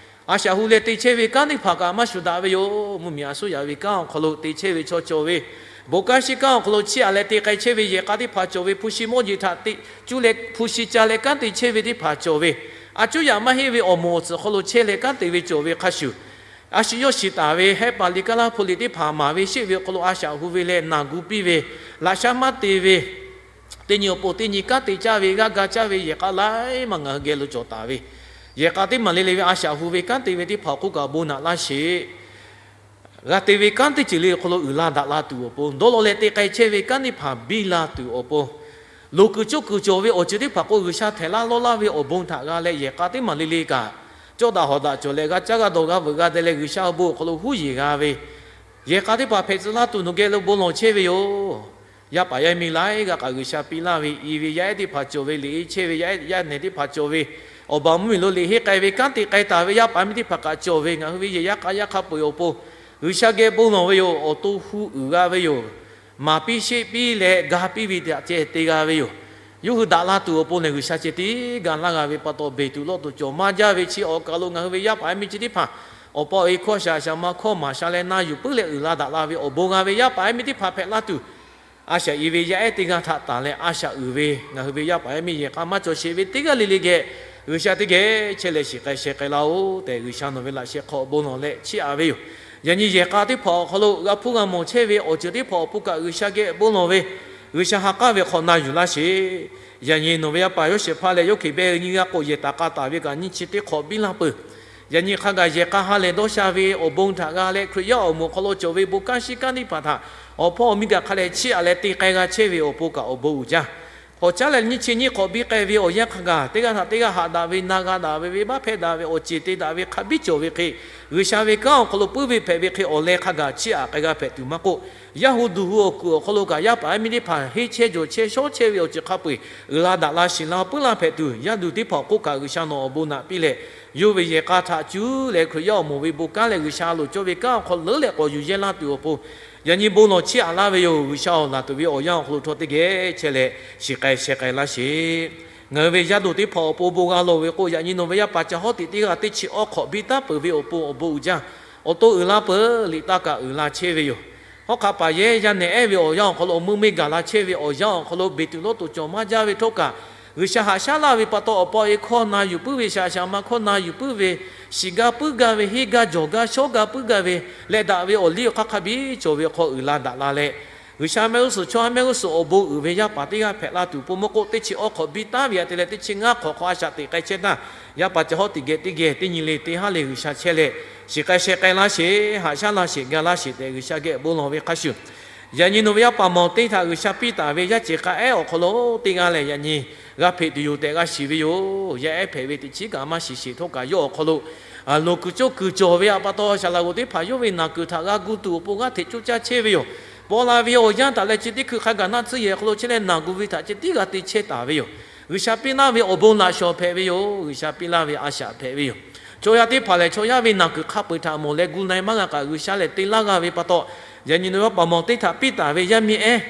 A shaꞈ hu leh te chehˇ ve kanˉ teˇ hpaˍ kaꞈ maˇ shuˍ daꞈ ve yoˬ. Mvuhˇmiˬ a suˉ yaꞈ ve kanˉ awˬ hk'aw lo te chehˇ ve chaw cawˬ ve, bon kanˉ shiˉ kanˉ awˬ hk'aw lo chiˇ aꞈ leh te k'ai chehˇ ve yehˬ k'a teˇ hpaˍ cawˬ ve, hpu shi mawˇ jeˬ htaꞈ te cuˇ leh hpu shi ca leh kanˉ te chehˇ ve teˇ hpaˍ cawˬ ve, a cuˉ yaꞈ maˇ heˆ ve awˬ moˍ awˬ tsuhꞈ hk'aw lo chehˇ leh kanˉ te ve cawˬ ve hk'a shuˍ, a shu yawˇ shiˍ taˍ ve hehˉ paˍ liꞈ kaˇ laˇ hpu liꞈ teˇ hpaˍ maˍ ve sheˆ ve awˬ hk'aw lo a shaꞈ hu ve leh naˬ gu piˇ ve, laꞈ shaˉ maˇ te ve, teˇ nyi awˬ pon teˇ nyi kanˉ te caˇ ve, g'aˇ ga caˇ ve yehˬ k'a laiˉ maˬ ngaˬ hui geh lo cawˬ taˍ ve, yehˬ k'a teˇ maˬ le le ve a shaꞈ hu ve kanˉ te ve teˇ hpaˍ awˬ hk'oˆ kaꞈ bon naꞈ laˇ sheˍ. G'a te ve kanˉ teˇ ceuˬ le awˬ hk'aw lo uiˍ la daꞈ la tuˬ awˬ pon, dawˇ law leh te k'ai chehˇ ve kanˉ teˇ hpaˍ biˇ la tuˬ awˬ pon, loˍ kuiˬ cuˇ kuiˬ cawˬ ve awˬ ceuˬ teˇ hpaˍ k'o, G'uiˬsha htehꞈ laˇ lawˇ laˇ ve awˬ bon htaꞈ g'a leh, yehˬ k'a teˇ maˬ le le kaꞈ cawˇ daꞈ hawˍ daꞈ cawˬ leh g'a caˇ g'a dawˬ g'a veuꞈ g'a deh leh G'uiˬsha awˬ bon awˬ hk'aw lo huˉ yeˬ g'a ve, yehˬ k'a teˇ hpaˍ hpehꞈ tcuh laˇ tuˬ nawˬ geh lo bon lawˬ chehˇ ve yoˬ. Yaˇ paˍ yaˇ miˇ laiˉ g'aˇ kaꞈ G'uiˬsha piˇ laˇ ve, i ve yaˇ ehˉ teˇ hpaˍ cawˬ ve, liꞈ henˇ chehˇ ve yaˇ ehˉ yaˇ nehˬ teˇ hpaˍ cawˬ ve, awˬ baˬ mvuhˇmiˬ lo liꞈ henˇ k'ai ve kanˉ te k'ai taˍ ve yaˇ paˍ yaˇ miˇ teˇ hpaˍ kaꞈ cawˬ ve, ngaˬ hui ve yehˬ yaˇ k'a yaˇ hk'a peu-eˬ awˬ pon G'uiˬsha geh bon lawˬ ve yoˬ. Awˬ to hu uiˍ g'a ve yoˬ. Maˍ piˇ sheˆ piˇ leh ga piˇ ve htaꞈ ceh te g'a ve yoˬ. Yawˇ hui daꞈ la tuˬ awˬ pon lehˬ, G'uiˬsha ceh tiˉ ga laˇ g'a ve pa taw, beˬ tuˬ lawˇ tuˬ cawˬ maˇ jaˇ ve chi awˬ kaˬ lo ngaˬ hui ve yaˇ paˍ yaˇ miˇ chi teˇ hpaˍ awˬ pa awˬ e hkawˇ shaˍ shaˍ ma hkawˇ maˍ sha leh na yuˬ puiˉ leh uiˍ la daꞈ la ve awˬ bon g'a ve yaˇ paˍ yaˇ miˇ teˇ hpaˍ hpehꞈ laˇ tuˬ, a shaꞈ i ve yaˇ ehˉ teˇ g'aˇ htaꞈ tanˬ leh a shaꞈ uiˍ ve ngaˬ hui ve yaˇ paˍ yaˇ miˇ yehˬ k'a maˇ cawˬ sheˍ ve teˇ g'aˇ le le geh, G'uiˬsha teˇ geh chehˇ leh shiˍ k'ai sheh k'ai laˇ-oˬ tehꞈ, G'uiˬsha nawˬ ve laꞈ sheh hk'aw bon lawˬ leh chiˇ aꞈ ve yoˬ. Yaꞈ nyi yehˬ k'a teˇ hpaˍ awˬ hk'aw lo g'a hpuˇ g'a mawˬ chehˇ ve awˬ ceuˬ teˇ hpaˍ awˬ pon kaꞈ G'uiˬsha geh bon lawˬ ve, G'uiˬsha ha k'aˉ ve hk'awꞈ na yuˬ laˇ sheˍ. Yaꞈ nyi nawˬ ve yaˇ paˍ Yoˇsehꞈhpaˇ leh Yoˇhkeˍbeˇ nyi g'a k'o, yehˬ taˍ k'a taˍ ve kaꞈ nyiˇ chi teˇ hk'awꞈ biˇ laˇ peuˬ. Yaꞈ nyi hk'a gaˬ yehˬ k'a ha lehˬ dawˇ sha ve awˬ bon htaꞈ g'a leh, Hkriꞈ yaˇ awˬ moˍ hk'aw lo cawˬ ve bon kanˉ shiˉ kanˉ teˇ hpaˍ htaꞈ awˬ hpawˇ awˬ miˇ kaꞈ hk'a leh chiˇ aꞈ leh te k'ai g'a chehˇ ve awˬ pon kaꞈ awˬ bon uiˍ jaˇ. Hk'awꞈ caˉ leh nyiˇ chi nyiˇ hk'awꞈ biˇ k'ai ve awˬ yanˇ hk'a gaˬ, teˇ g'aˇ htaꞈ teˇ g'aˇ haꞈ daꞈ ve, na g'a daꞈ ve, venˇbaˆ hpehˇ daꞈ ve, awˬ ceˬ te daꞈ ve hk'a biˇ cawˬ ve hk'e, G'uiˬsha ve kanˉ awˬ hk'aw lo puiˉ ve hpehꞈ ve hk'e awˬ leh hk'a gaˬ chiˇ aꞈ k'ai g'a hpehꞈ tuˬ maˇ k'oˆ, yaˇ hu duˬ hu awˬ kuiˬ awˬ hk'aw lo kaꞈ yaˇ paˍ yaˇ miˇ teˇ hpaˍ henˇ chehˇ jawˬ chehˇ shawˉ chehˇ ve awˬ ceuˬ hk'a peu-eˬ uiˍ la daꞈ la shiˍ la puiˉ la hpehꞈ tuˬ, yaˇ duˬ teˇ hpaˍ awˬ hk'oˆ kaꞈ G'uiˬsha nawˬ awˬ bon naꞈ piˇ leh, yawˇ ve yehˬ k'a htaꞈ cuˇ leh Hkriꞈ yaˇ awˬ moˍ ve bon kanˉ leh G'uiˬsha loˍ cawˇ ve kanˉ awˬ hk'aw leuˉ leh k'awꞈ yuˬ yehˇ laˇ tuˬ awˬ pon, yaꞈ nyi bon lawˬ chiˇ aꞈ laˇ ve yoˬ. G'uiˬsha-oˬ, laˬ tuˬ ve awˬ yanˇ awˬ hk'aw lo htawˇ teˇ geh chehˇ leh shiˍ k'ai sheh k'ai laˇ sheˍ. Ngaˬ hui ve yaˇ duˬ teˇ hpaˍ awˬ pon bon g'a lawˬ ve k'o, yaꞈ nyi nawˬ ve yaˇ paˍ ca hawˉ teꞈ teˇ g'aˇ teˇ chi awˇ hk'awꞈ biˇ taˉ peuˬ ve awˬ pon awˬ bon uiˍ jaˇ. Awˬ to uiˍ la peuˬ, liꞈ taˇ kaꞈ uiˍ la chehˇ ve yoˬ. Hawˉ hk'aˆ paˍ yehˇ yaˇ nehˬ ehˉ ve awˬ yanˇ awˬ hk'aw lo awˬ meuˇ meˇ gaˬ la chehˇ ve awˬ yanˇ awˬ hk'aw lo beˬ tuˬ lawˇ tuˬ cawˬ maˇ jaˇ ve htawˇ kaꞈ, G'uiˬsha haꞈ shaˉ laˇ ve pa taw, awˬ pa awˬ e hkawˇ na yuˬ puiˉ ve, shaꞈ shaꞈ ma hkawˇ na yuˬ puiˉ ve, shiˍ gaˇ puiˉ gaˇ ve, henˇ gaˇ jawˬ gaˇ shawˉ gaˇ puiˉ gaˇ ve, leh daꞈ ve awˬ liˇ awˬ hk'aˇ hk'a biˇ cawˬ ve awˬ hk'aw uiˍ la daꞈ la leh, G'uiˬsha mehˆ g'uˇ suhˍ chaw ha mehˆ g'uˇ suhˍ awˬ bon uiˍ ve yaˇ paˍ teˇ g'aˇ hpehꞈ la tuˬ, awˬ pon mawˇ k'oˆ teˇ chi awˇ hk'awꞈ biˇ taˉ ve aꞈ te leh teˇ chi ngaˇ hk'awꞈ hk'aw a shaꞈ teꞈ k'ai chehˇ htaˇ, yaˇ paˍ ca hawˉ teꞈ geh teˇ geh teˇ nyi le teˇ haˉ le G'uiˬsha chehˇ leh, shiˍ k'ai sheh k'ai laˇ sheˍ, haꞈ shaˉ laˇ sheˍ, ga laˇ sheˍ tehꞈ G'uiˬsha geh bon lawˬ ve hk'a shuˍ, yaꞈ nyi nawˬ ve yaˇ paˍ mawˬ teˇ htaꞈ G'uiˬsha piˇ taˍ ve yaˇ ceˬ k'a ehˉ awˬ hk'aw lo teˇ g'aˇ lehˬ, yaꞈ nyi g'a hpeꞈ tuˬ yoˬ tehꞈ g'a shiˍ ve yoˬ. Yaˇ ehˉ hpehꞈ ve teꞈ chiˉ kaꞈ maˇ shiˍ sheˍ htawˇ kaꞈ, yawˇ awˬ hk'aw lo loˍ kuiˬ cawˇ kuiˬ cawˬ ve aꞈ pa taw, shaˍ laꞈ g'oˍ teˇ hpaˍ yawˇ ve naˬ kuiˬ htaꞈ g'a gu tuˬ awˬ pon g'aˇ hteꞈ coˇ caˇ chehˇ ve yoˬ. Paw la ve awˬ yanˇ htaꞈ leh chi teˇ hkui hk'a gaˬ naˆ tsuhˇ yehˬ hk'aw lo chehˇ leh naˬ gu ve htaꞈ ceh tiˉ g'a te chehˇ taˍ ve yoˬ. G'uiˬsha piˇ laˇ ve awˬ bon laꞈ shawˍ hpehꞈ ve yoˬ. G'uiˬsha piˇ laˇ ve a shaꞈ hpehꞈ ve yoˬ. Chaw yaˇ teˇ hpaˍ lehˬ, chaw yaˇ ve naˬ kuiˬ hk'a peu-eˬ htaꞈ mawˬ leh gu na-e maˇ g'a kaꞈ, G'uiˬsha lehˬ te laˇ g'a ve pa taw, yaꞈ nyi nawˬ ve yaˇ paˍ mawˬ teˇ htaꞈ piˇ taˍ ve yaˇ miˇ ehˉ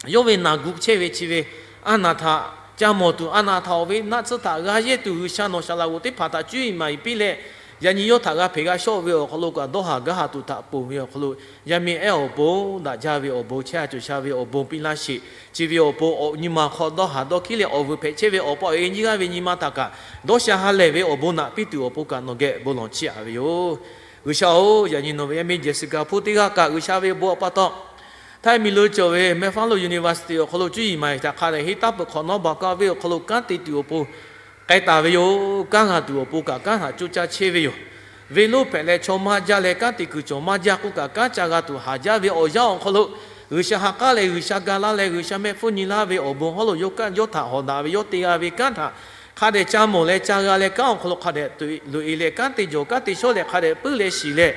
yawˇ ve naˬ gu chehˇ ve chi ve aˉ naˬ htaꞈ ca mawˬ tuˬ, aˉ naˬ htaꞈ awˬ ve naˆ tsuhˇ htaꞈ g'a yehˇ tuˬ, G'uiˬsha nawˬ shaˍ laꞈ g'oˍ teˇ hpaˍ htaꞈ cuˇ yiˍ maˍ yiˍ piˇ leh, yaꞈ nyi yawˇ htaꞈ g'a hpeꞈ g'a shawˆ ve awˬ hk'aw lo kaꞈ dawˇ haˍ gaˇ haˍ tuˬ htaꞈ ponˬ ve awˬ hk'aw lo, yaˇ miˇ ehˉ awˬ pon daꞈ jaˇ ve awˬ bon, chehˇ sha cawˬ sha ve awˬ bon piˇ laˇ sheˍ. Chi ve awˬ pon awˬ nyi ma hk'aw dawˇ haˍ dawˇ hkiˉ leh awˬ vuiˬ hpehꞈ chehˇ ve awˬ pa awˬ e nyiˇ g'aˇ ve nyi ma htaꞈ kaꞈ dawˇ sha ha lehˬ ve awˬ bon naꞈ piˇ tuˬ awˬ pon kaꞈ nawˬ geh bon lawˬ chiˇ aꞈ ve yoˬ. G'uiˬsha-oˬ, yaꞈ nyi nawˬ ve yaˇ miˇ Jessica hpu teˇ g'aˇ kaꞈ G'uiˬsha ve bon awˬ pa taw, Thai miˬ lo cawˬ ve Mehfalo University awˬ hk'aw lo cuˇ yiˍ maˍ yiˍ htaꞈ hk'a dehꞈ henˇ taˉ peuˬ hk'awꞈ nawˉ ba kaˇ ve awˬ hk'aw lo kanˉ te tuˬ awˬ pon k'ai taˍ ve yoˬ. Kanˉ g'a tuˬ awˬ pon kaꞈ kanˉ htaꞈ coˇ caˇ chehˇ ve yoˬ. Venˇ lonˉ hpehꞈ leh chaw maˇ jaˇ leh kanˉ te kuiˬ cawˬ maˇ jaˇ k'oˆ kaꞈ, kanˉ ca g'a tuˬ haˍ jaˇ ve awˬ yanˇ awˬ hk'aw lo, G'uiˬsha ha k'aˉ leh G'uiˬsha ga laˇ leh G'uiˬsha mehˆ hpfuhˇ nyi laˇ ve awˬ bon hawˉ lo yawˇ htaꞈ hawꞈ daꞈ ve yawˇ te g'a ve kanˉ htaꞈ hk'a dehꞈ ca mawˬ leh ca g'a leh, kanˉ awˬ hk'aw lo hk'a dehꞈ loꞈ-e leh kanˉ te jawˬ kanˉ te shawˉ leh hk'a dehꞈ puiˉ leh shiˍ leh,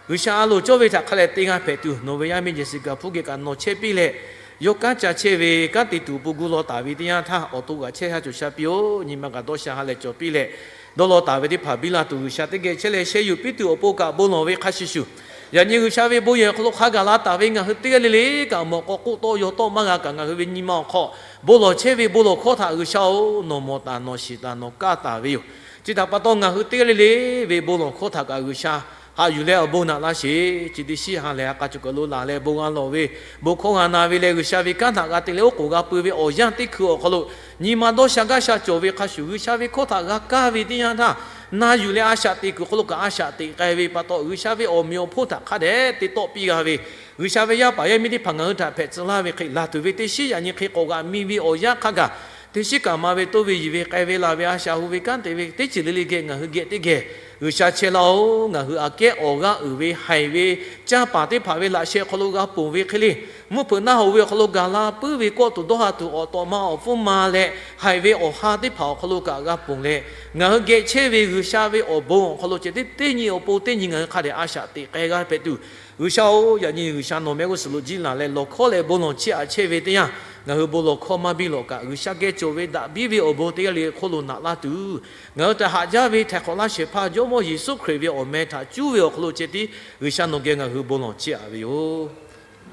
G'uiˬsha a loˍ cawˇ ve htaꞈ hk'a dehꞈ te g'a hpehꞈ tuˬ, nawˬ ve yaˇ miˇ Jessica hpu geh kaꞈ nawˬ chehˇ piˇ leh, yawˇ kanˉ ca chehˇ ve kanˉ te tuˬ awˬ pon gu law taˍ ve teˇ yanˇ htaˇ, awˬ to g'aꞈ chehˇ sha cawˬ sha piˇ-oˬ. Nyi ma kaꞈ dawˇ sha ha lehˬ cawˬ piˇ leh, dawˇ law taˍ ve teˇ hpaˍ biˇ la tuˬ G'uiˬsha teˇ geh chehˇ leh sheh yuˬ piˇ tuˬ awˬ pon kaꞈ bon lawˬ ve hk'a shuˍ shuˍ, yaꞈ nyi G'uiˬsha ve bon yehˬ awˬ hk'aw lo hk'a gaˬ la taˍ ve ngaˬ hui teˇ g'aˇ le le kaꞈ mawꞈ k'aw k'oˆ tawˆ yaw tawˆ maˇ g'a kaꞈ, ngaˬ hui ve nyi ma awˬ hk'aw bon lawˬ chehˇ ve bon lawˬ hkawˇ htaꞈ G'uiˬsha-oˬ, nawˬ mawˬ taˍ nawˬ shiˍ taˍ nawˬ kaˇ taˍ ve yoˬ. Chi htaꞈ pa taw, ngaˬ hui teˇ g'aˇ le le ve bon lawˬ hkawˇ htaꞈ kaꞈ G'uiˬsha haꞈ yuˬ leh awˬ bon naꞈ laˇ sheˍ. Chi teˇ shiˉ ha lehˬ, a k'a cawˬ kaꞈ lo laˬ leh bon g'a lawˬ ve, bon hkawˇ g'a na ve leh, G'uiˬsha ve kanˉ htaꞈ g'a te leh oˉ k'oˍ g'a pui ve awˬ yanˇ teˇ hkui awˬ hk'aw lo, nyi ma dawˇ sha gaˇ sha cawˬ ve hk'a shuˍ, G'uiˬsha ve hkawˇ htaꞈ g'a kaˇ ve teˇ yanˇ htaˇ, na yuˬ leh a shaꞈ teꞈ kuiˬ hk'aw lo kaꞈ a shaꞈ teꞈ k'ai ve pa taw, G'uiˬsha ve awˬ meꞈ awˬ hponˇ htaꞈ hk'a dehꞈ te tawˆ piˇ g'a ve, G'uiˬsha ve yaˇ paˍ yaˇ miˇ teˇ hpaˍ ngaˬ hui htaꞈ hpehꞈ tcuh laˇ ve hk'e, laˬ tuˬ ve teˇ shiˉ yaꞈ nyi hk'e k'awꞈ g'aꞈ mi ve awˬ yanˇ hk'a gaˬ, teˇ shiˉ kaꞈ ma ve toˇ ve yiˬ ve k'ai ve laˬ ve a shaꞈ hu ve kanˉ te ve teˇ ceuˬ le le geh ngaˬ hui geh teˇ geh G'uiˬsha chehˇ laˇ-oˬ. Ngaˬ hui aꞈ kehˉ awˬ g'aˇ uiˍ ve haiˬ ve, canˇ paˍ teˇ hpaˍ ve laꞈ sheh hk'aw lo g'a ponˬ ve hk'e le, mvuhˇ hpeuꞈ naˆ hoꞈ ve awˬ hk'aw lo gaˬ la puiˉ ve, kawˆ tuˬ dawˇ ha tuˬ awˬ tawꞈ ma awˬ hpfuhˇ ma leh, haiˬ ve awˬ ha teˇ hpaˍ awˬ hk'aw lo kaꞈ g'a ponˬ leh, ngaˬ hui geh chehˇ ve G'uiˬsha ve awˬ bon awˬ hk'aw lo ceh teˇ teˇ nyi awˬ pon teˇ nyi ngaˬ hui hk'a dehꞈ a shaꞈ teꞈ k'ai g'a hpehꞈ tuˬ, G'uiˬsha-oˬ, yaꞈ nyi G'uiˬsha nawˬ mehˆ g'uˇ suhˍ lo jiˇ laˬ leh lawˬ hkawˇ leh bon lawˬ chiˇ aꞈ chehˇ ve teˇ yanˇ, ngaˬ hui bon lawˬ hkawˇ maˇ biˇ lawꞈ kaꞈ, G'uiˬsha geh cawˬ ve daꞈ biˇ ve awˬ bon teˇ g'aˇ le hk'oˆ lo naꞈ laˇ tuˬ, ngaˬ hui htaꞈ haꞈ jaˇ ve htaiˍ hk'awꞈ laˇ shehˍ hpaˇ Jawˇmawˇ Yeˍsuˆ Hkriꞈ ve awˬ meh htaꞈ cuˇ ve awˬ hk'aw lo ceh tiˉ G'uiˬsha nawˬ geh ngaˬ hui bon lawˬ chiˇ aꞈ ve yoˬ.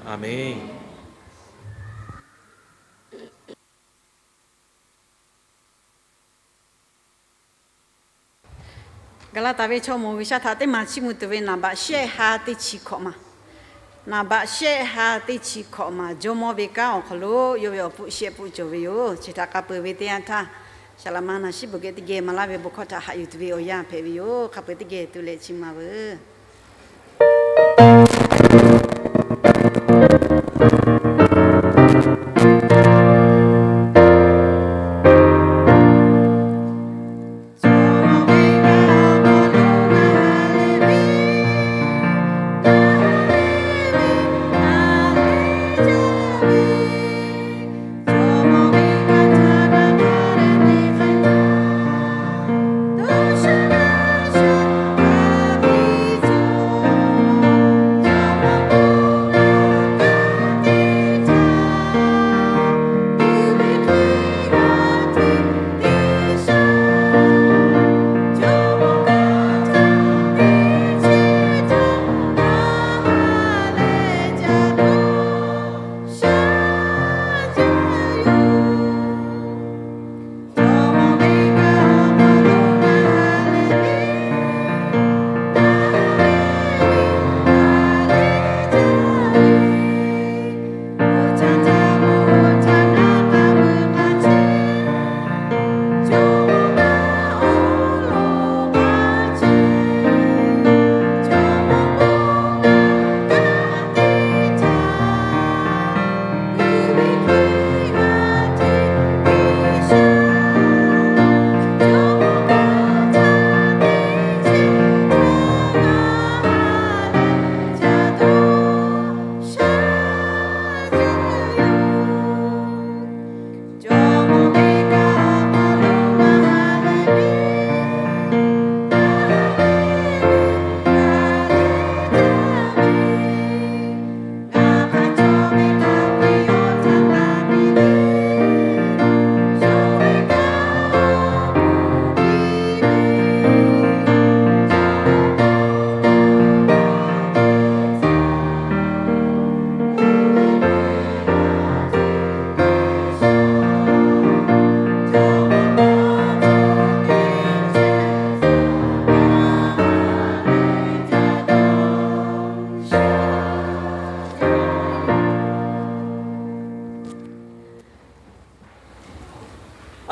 Aˍmenˍ. Gaˍlaˍtaˍ ve chaw moˍ G'uiˬsha htaꞈ teˇ maˬ chiˇ mvuh tuˬ ve naˍ baꞈ shehˆ ha teˇ chi hkawꞈ ma. Naˍ baꞈ shehˆ ha teˇ chi hkawꞈ ma, Jawˇmawˇ ve kanˉ awˬ hk'aw lo yawˇ ve awˬ pfuhˆ shehˆ pfuhˆ cawˬ ve yoˬ. Chi htaꞈ k'a peuˬ ve teˇ yanˇ htaˇ, Saˍlaˍma naˍ shiˉ beuꞈ geh teˇ geh maˍ laˇ ve bon hkawˇ htaꞈ haꞈ yuˬ tuˬ ve awˬ yanˇ hpehꞈ ve yoˬ. Hk'a peuˬ teˇ geh tu leh chiˇ mvuh veuˬ.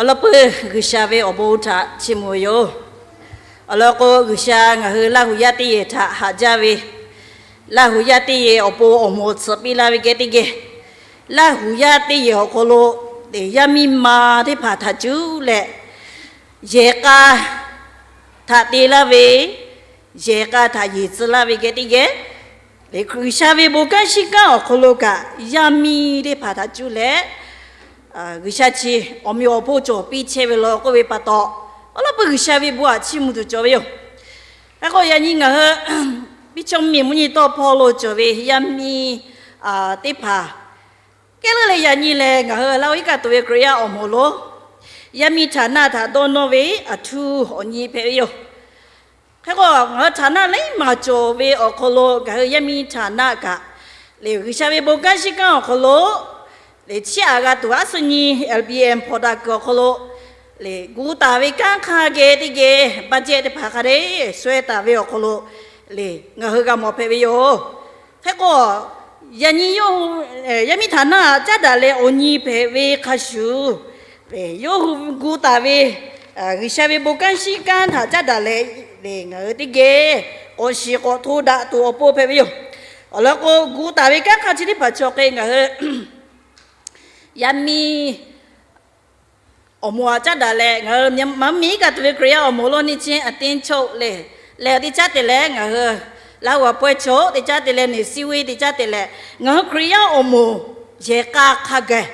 Awˬ lawn peuˬ G'uiˬsha ve awˬ bon htaꞈ chiˇ mvuh ve yoˬ. Awˬ lawn k'o, G'uiˬsha ngaˬ hui Laˇ huˍ yaˇ teˇ yehˬ htaꞈ haꞈ jaˇ ve, Laˇ huˍ yaˇ teˇ yehˬ awˬ pon awˬ moˍ tsuhꞈ piˇ laˇ ve geh teˇ geh, Laˇ huˍ yaˇ teˇ yehˬ awˬ hk'aw lo yaˇ miˇ ma teˇ hpaˍ htaꞈ cuˇ leh, yehˬ k'a htaꞈ te laˇ ve, yehˬ k'a htaꞈ yeˬ tcuh laˇ ve geh teˇ geh, G'uiˬsha ve bon kanˉ shinˉ kanˉ awˬ hk'aw lo kaꞈ yaˇ miˇ teˇ hpaˍ htaꞈ cuˇ leh, G'uiˬsha chi awˬ meꞈ awˬ hponˇ cawˬ piˇ chehˇ ve law k'oˆ ve pa taw, awˬ lawn peuˬ G'uiˬsha ve bon htaꞈ chiˇ mvuh tuˬ cawˬ ve yoˬ. Hk'e k'o, yaꞈ nyi ngaˬ hui biˇ chawˇ miˬ mvuhˇ nyi tawˇ hpawˇ lo cawˬ ve yaˇ miˇ teˇ hpaˍ kehˉ leuˉ leh, yaꞈ nyi lehˬ ngaˬ hui Laˇ huˍ iˉ kaˆ tuˬ ve Hkriꞈ yaˇ awˬ moˍ lo yaˇ miˇ htaˍ naˆ htaꞈ dawˇ nawˇ ve aˬ htuˇ awˬ nyi hpehꞈ ve yoˬ. Hk'e k'o, ngaˬ hui htaˍ naˆ lehˬ maˍ cawˬ ve awˬ hk'aw lo ngaˬ hui yaˇ miˇ htaˍ naˆ kaꞈ, lehˬ G'uiˬsha ve bon kanˉ shinˉ kanˉ awˬ hk'aw lo lehˬ chiˇ aꞈ g'a tuˬ aˉ suh nyi L B M hpawnˬ daꞈ kuiˬ awˬ hk'aw lo lehˬ gu taˍ ve kanˉ hk'a geh teˇ geh budget teˇ hpaˍ hk'a dehꞈ shawehˇ taˍ ve awˬ hk'aw lo lehˬ ngaˬ hui g'a mawˬ hpehꞈ ve yoˬ. Hk'e k'o, yaꞈ nyi yawˇ hui yaˇ miˇ htaˍ naˆ caˉ daꞈ leh awˬ nyi hpehꞈ ve hk'a shuˍ, yawˇ hui gu taˍ ve G'uiˬsha ve bon kanˉ shinˉ kanˉ htaꞈ caˉ daꞈ leh, lehˬ ngaˬ hui teˇ geh k'awꞈ shiˍ k'awꞈ hto daꞈ tuˬ awˬ pon hpehꞈ ve yoˬ. Awˬ lawn k'o, gu taˍ ve kanˉ hk'a chi teˇ hpaˍ chaw hk'e ngaˬ hui yaˇ miˇ awˬ moˍ htaꞈ caˉ daꞈ leh, ngaˬ hui Myanmar miˇ iˉ kaˆ tuˬ ve Hkriꞈ yaˇ awˬ moˍ lo neˇ chehˇ အသင်းချုပ် lehˬ, lehˬ teˇ caˉ te leh ngaˬ hui Laˇ huˍ awˬ pawehˇ chaw teˇ caˉ te leh နယ်စည်းဝေး teˇ caˉ te leh, ngaˬ hui Hkriꞈ yaˇ awˬ moˍ yehˬ k'a hk'a gaˬ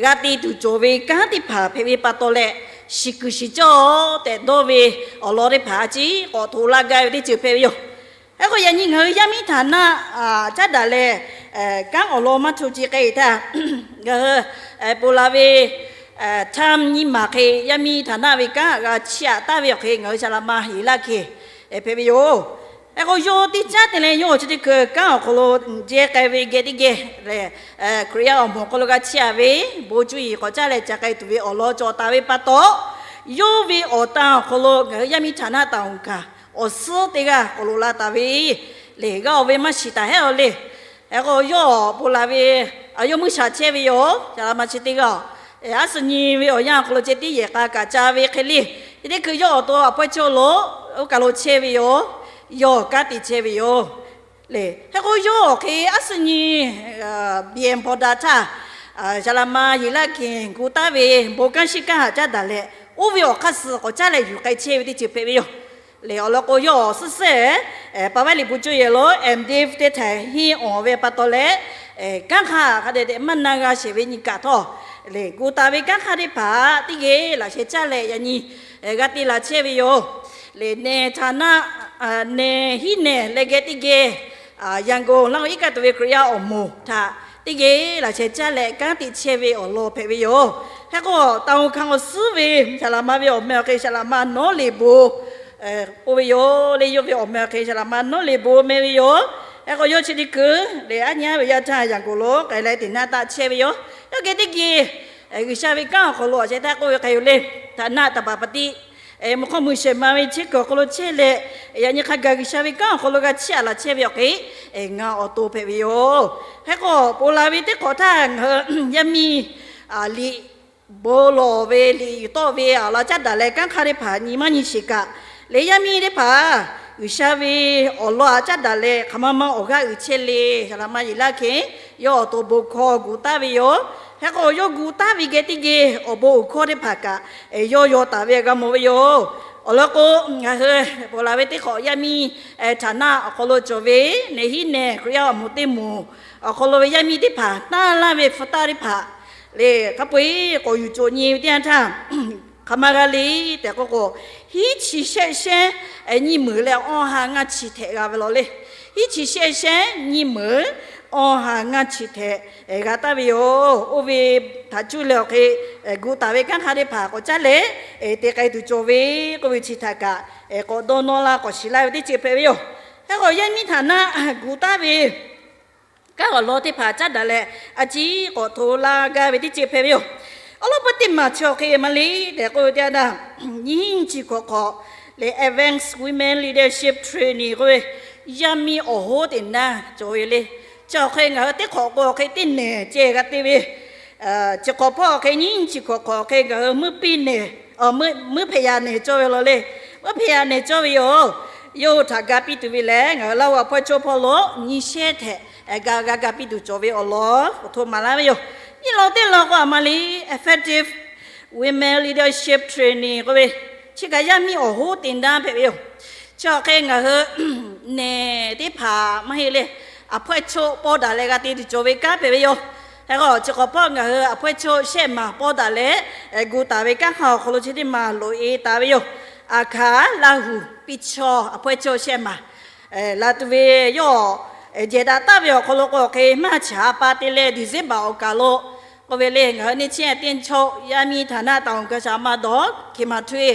g'a te tuˬ cawˬ ve kanˉ teˇ hpaˍ hpehꞈ ve pa taw leh, shiˍ kuiˬ shiˍ cawˇ tehꞈ dawˇ ve awˬ lawn teˇ hpaˍ a ciˉ k'awꞈ hto laˇ gaˇ ve teˇ ceuˬ hpehꞈ ve yoˬ. Hk'e k'o, yaꞈ nyi ngaˬ hui yaˇ miˇ htaˍ naˆ caˉ daꞈ leh kanˉ awˬ lawn maˇ hto ce k'ai htaˇ, ngaˬ hui ponˬ laˬ ve ไทม์ nyiˇ maˬ hk'e yaˇ miˇ htaˍ naˆ ve kanˉ g'a chiˇ aꞈ taˍ ve awˬ hk'e ngaˬ hui Saˍ laꞈ ma Yeˍlaˆ Hkehnˍ hpehꞈ ve yoˬ. Hk'e k'o, yawˇ teˇ caˉ te leh yawˇ chi teˇ hkui kanˉ awˬ hk'aw lo jehˇ k'ai ve geh teˇ geh lehˬ, Hkriꞈ yaˇ awˬ moˍ hk'aw lo g'a chiˇ aꞈ ve bon cuˇ yiˍ k'awꞈ caˇ leh ca k'ai tuˬ ve awˬ lawn cawˬ taˍ ve pa taw, yawˇ ve awˬ tan awˬ hk'aw lo ngaˬ hui yaˇ miˇ htaˍ naˆ taˍ oˬ kaꞈ awˬ suhˉ teˇ g'aˇ k'awꞈ loꞈ la taˍ ve lehˬ, g'a oˬ ve maˇ shiˍ taˍ hehˉ aw le. Hk'e k'o, yawˇ ponˬ laˬ ve, yawˇ muiˇ shaˍ chehˇ ve yoˬ. Saˍ laꞈ ma chi teˇ g'aˇ, a suh nyi ve awˬ yanˇ awˬ hk'aw lo ceh tiˉ yehˬ k'a kaꞈ ca ve hk'e le. Chi teˇ hkui yawˇ awˬ to awˬ pawehˇ chaw lo oˇ kaˬ lo chehˇ ve yoˬ. Yawˇ kanˉ te chehˇ ve yoˬ. Lehˬ, hk'e k'o, yawˇ awˬ hk'e a suh nyi B M hpawnˬ daꞈ htaˇ, Saˍ laꞈ ma Yeˍlaˆ Hkehnˍ gu taˍ ve bon kanˉ shinˉ kanˉ htaꞈ caˉ daꞈ leh, oˇ ve awˬ hk'aˇ suh k'awꞈ caˉ leh yuˬ k'ai chehˇ ve teˇ ceuˬ hpehꞈ ve yoˬ. Lehˬ, awˬ lawn k'o, yawˇ awˬ suhˉ sehˉ pa vaˉ liꞈ bon cuˇ yehˬ lo M.Div teˇ htaiˍ henˇ awˬ ve pa taw leh, kanˉ hk'aˇ hk'a dehꞈ dehꞈ maˇ na g'a shehˍ ve nyi kaꞈ htawˇ, lehˬ gu taˍ ve kanˉ hk'aˇ teˇ hpaˍ teˇ geh laꞈ sheh caˇ leh yaꞈ nyi g'a te laˬ chehˇ ve yoˬ. Lehˬ, nehˬ htaˍ naˆ, nehˬ hiˉ nehˬ leh geh teˇ geh Yangon Laˇ huˍ iˉ kaˆ tuˬ ve Hkriꞈ yaˇ awˬ moˍ htaꞈ teˇ geh laꞈ sheh caˇ leh kanˉ te chehˇ ve awˬ lawn hpehꞈ ve yoˬ. Hk'e k'o, taˍ oˬ hkanˍ awˬ suhˉ ve Saˍ laꞈ ma ve awˬ meh awˬ hk'e Saˍ laꞈ ma Nawˉ Leˍ Bon k'oˆ ve yoˬ le. Yawˇ ve awˬ meh awˬ hk'e Saˍ laꞈ ma Nawˉ Leˍ Bon meh ve yoˬ. Hk'e k'o, yawˇ chi teˇ hkui lehˬ aˉ nyi ve yaˇ htaˇ Yangon lo k'ai leh teꞈ naˆ taˆ chehˇ ve yoˬ. Yawˇ geh teˇ geh G'uiˬsha ve kanˉ awˬ hk'aw lo a sheh htaˇ k'oˆ ve hk'a yoˬ le. Htaˍ naˆ taˍ paˍ paˍ tiˆ mvuhˇ hk'aw mui shehˍ ma ve chehˇ kuiˬ awˬ hk'aw lo chehˇ leh, yaꞈ nyi hk'a gaˬ G'uiˬsha ve kanˉ awˬ hk'aw lo g'a chiˇ aꞈ laˬ chehˇ ve awˬ hk'e ngaˬ awˬ to hpehꞈ ve yoˬ. Hk'e k'o, ponˬ laˬ ve teˇ hk'awꞈ htaˇ ngaˬ hui yaˇ miˇ liꞈ bon lawˬ ve liꞈ yuˬ tawˆ ve awˬ lawn caˉ daꞈ leh kanˉ hk'aˇ teˇ hpaˍ nyi maˇ nyi sheˍ kaꞈ, leh yaˇ miˇ teˇ hpaˍ G'uiˬsha ve awˬ lawn htaꞈ caˉ daꞈ leh hk'aˬ ma ma awˬ g'aˇ uiˍ chehˇ le. Saˍ laꞈ ma Yeˍlaˆ Hkehnˍ yawˇ awˬ to bon hkawˇ gu taˍ ve yoˬ. Hk'e k'o, yawˇ gu taˍ ve geh teˇ geh awˬ bon awˬ hkawˇ teˇ hpaˍ kaꞈ yawˇ yaw taˍ ve g'a mawˬ ve yoˬ. Awˬ lawn k'o, ngaˬ hui ponˬ laˬ ve teˇ hk'awꞈ yaˇ miˇ htaˍ naˆ awˬ hk'aw lo cawˬ ve nehˬ hiˉ nehˬ Hkriꞈ yaˇ awˬ moˍ teˇ moˍ awˬ hk'aw lo ve yaˇ miˇ teˇ hpaˍ tanˇ laˇ ve hpu taˇ teˇ hpaˍ lehˬ, hk'a peu-eˬ k'awꞈ yuˬ coˬ nyi ve teˇ yanˇ htaˇ, hk'aˬ ma g'a le tehꞈ k'oˆ k'o, hiˉ chi shehˆ shehˉ nyiˇ meunˍ leh awˇ ha ngaˇ chi htehꞈ g'a ve law le. Hiˉ chi shehˆ shehˉ nyiˇ meunˍ awˇ ha ngaˇ chi htehꞈ g'a taˍ ve yoˬ. Oˇ ve htaꞈ cuˇ leh awˬ hk'e gu taˍ ve kanˉ hk'aˇ teˇ hpaˍ k'awꞈ caˉ leh te k'ai tuˬ cawˬ ve k'oˆ ve chi htaꞈ kaꞈ k'awꞈ dawˇ nawˇ laˇ k'awꞈ shiˍ laˇ ve teˇ ceuˬ hpehꞈ ve yoˬ. Hk'e k'o, yaˇ miˇ htaˍ naˆ gu taˍ ve kanˉ awˬ lawn teˇ hpaˍ caˉ daꞈ leh, a ciˉ k'awꞈ hto laˇ gaˇ ve teˇ ceuˬ hpehꞈ ve yoˬ. Awˬ lawn peuˬ teˇ maˬ chi awˬ hk'e ma le tehꞈ k'oˆ ve teˇ yanˇ, nyiˇ hinˉ chi hk'awꞈ hk'awꞈ leh Advanced Women Leadership Training k'oˆ ve yaˇ miˇ awˬ hoˉ teꞈ naˇ cawˬ ve le. Chi awˬ hk'e ngaˬ hui teˇ hk'awꞈ k'o awˬ hk'e teˇ nehˬ ceh g'a te ve Chi hk'awꞈ hpawˇ awˬ hk'e nyiˇ chi hk'awꞈ hk'awꞈ hk'e ngaˬ hui meuˇ piˇ nehˬ, meuˇ hpehꞈ yaꞈ nehˬ cawˇ ve law le. Meuˇ hpehꞈ yaꞈ nehˬ cawˇ ve yoˬ. Yawˇ hui htaꞈ ga piˇ tuˬ ve lehˬ, ngaˬ hui Laˇ huˍ awˬ hpawˇ chaw hpawˇ lo nyi shehˇ htehꞈ ga g'a ga piˇ tuˬ cawˬ ve awˬ lawn k'awꞈ hto maˍ laˇ ve yoˬ. Nyiˇ lawn teˇ lawn k'o, aˬ ma li effective women leadership training k'oˆ ve, chi kaꞈ yaˇ miˇ awˬ hoˉ te daˇ hpehꞈ ve yoˬ. Chi awˬ hk'e ngaˬ hui nehˬ teˇ hpaˍ maˇ heˆ le, awˬ hpawˇ chaw pawˇ daꞈ leh g'a te tuˬ cawˬ ve kanˉ hpehꞈ ve yoˬ. Hk'e k'o, chi hk'awꞈ hpawˇ ngaˬ hui awˬ hpawˇ chaw shehˆ maˬ pawˇ daꞈ leh gu taˍ ve kanˉ hk'a awˬ hk'aw lo chi teˇ maˬ loꞈ e taˍ ve yoˬ. Aˬ hkaˍ Laˇ huˍ piˇ chaw awˬ hpawˇ chaw shehˆ maˬ la tuˬ ve yawˇ jehˬ daꞈ taˍ ve awˬ hk'aw lo k'o, hk'e March ha pa te leh December awˬ kaˬ lo k'oˆ ve le, ngaˬ hui neˇ chiˇ teˇ chaw yaˇ miˇ htaꞈ naˆ taˍ awˬ gaˬ shaˍ ma dawˬ hkiˬ maˍ htu e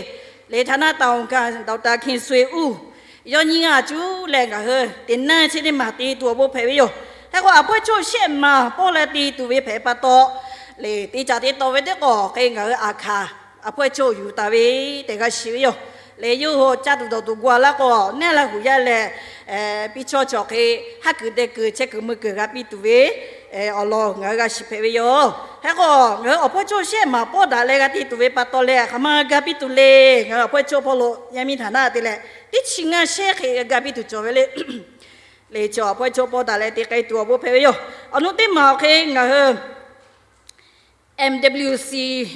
le htaꞈ naˆ taˍ awˬ gaˬ dawˬ taˍ hkiˬ suh e uˉ yawˇ nyiˇ g'aˇ cuˉ leh ngaˬ hui te naˇ chi teˇ maˬ te tuˬ awˬ bon hpehꞈ ve yoˬ. Hk'e k'o, awˬ hpawˇ chaw shehˆ maˬ pawˇ leh te tuˬ ve hpehꞈ pa taw, le te caˍ te taw ve teˇ k'awꞈ hk'e ngaˬ hui aˬ hkaˍ awˬ hpawˇ chaw yuˬ taˍ ve tehꞈ g'a shiˍ ve yoˬ. Le yawˇ hui caˇ tuˬ dawˬ tuˬ gu a laˇ k'o, neˇ Laˇ huˍ yaˇ leh piˇ chaw chi awˬ hk'e haˉ kuiˬ deh kuiˬ chehˇ kuiˬ mui kuiˬ g'a piˇ tuˬ ve awˬ lawn ngaˬ hui g'a shiˍ hpehꞈ ve yoˬ. Hk'e k'o, ngaˬ hui awˬ hpawˇ chaw shehˆ maˬ pawˇ daꞈ leh g'a te tuˬ ve pa taw leh, hk'aˬ ma g'a piˇ tuˬ le. Ngaˬ hui awˬ hpawˇ chaw hpawˇ lo yaˇ miˇ htaꞈ naˆ te leh teˇ chi ngaˇ shehˇ hk'e g'a piˇ tuˬ cawˬ ve le. Le chi awˬ hpawˇ chaw pawˇ daꞈ leh te k'ai tuˬ awˬ bon hpehꞈ ve yoˬ. Awˬ nu teˇ maˬ awˬ hk'e ngaˬ hui M W C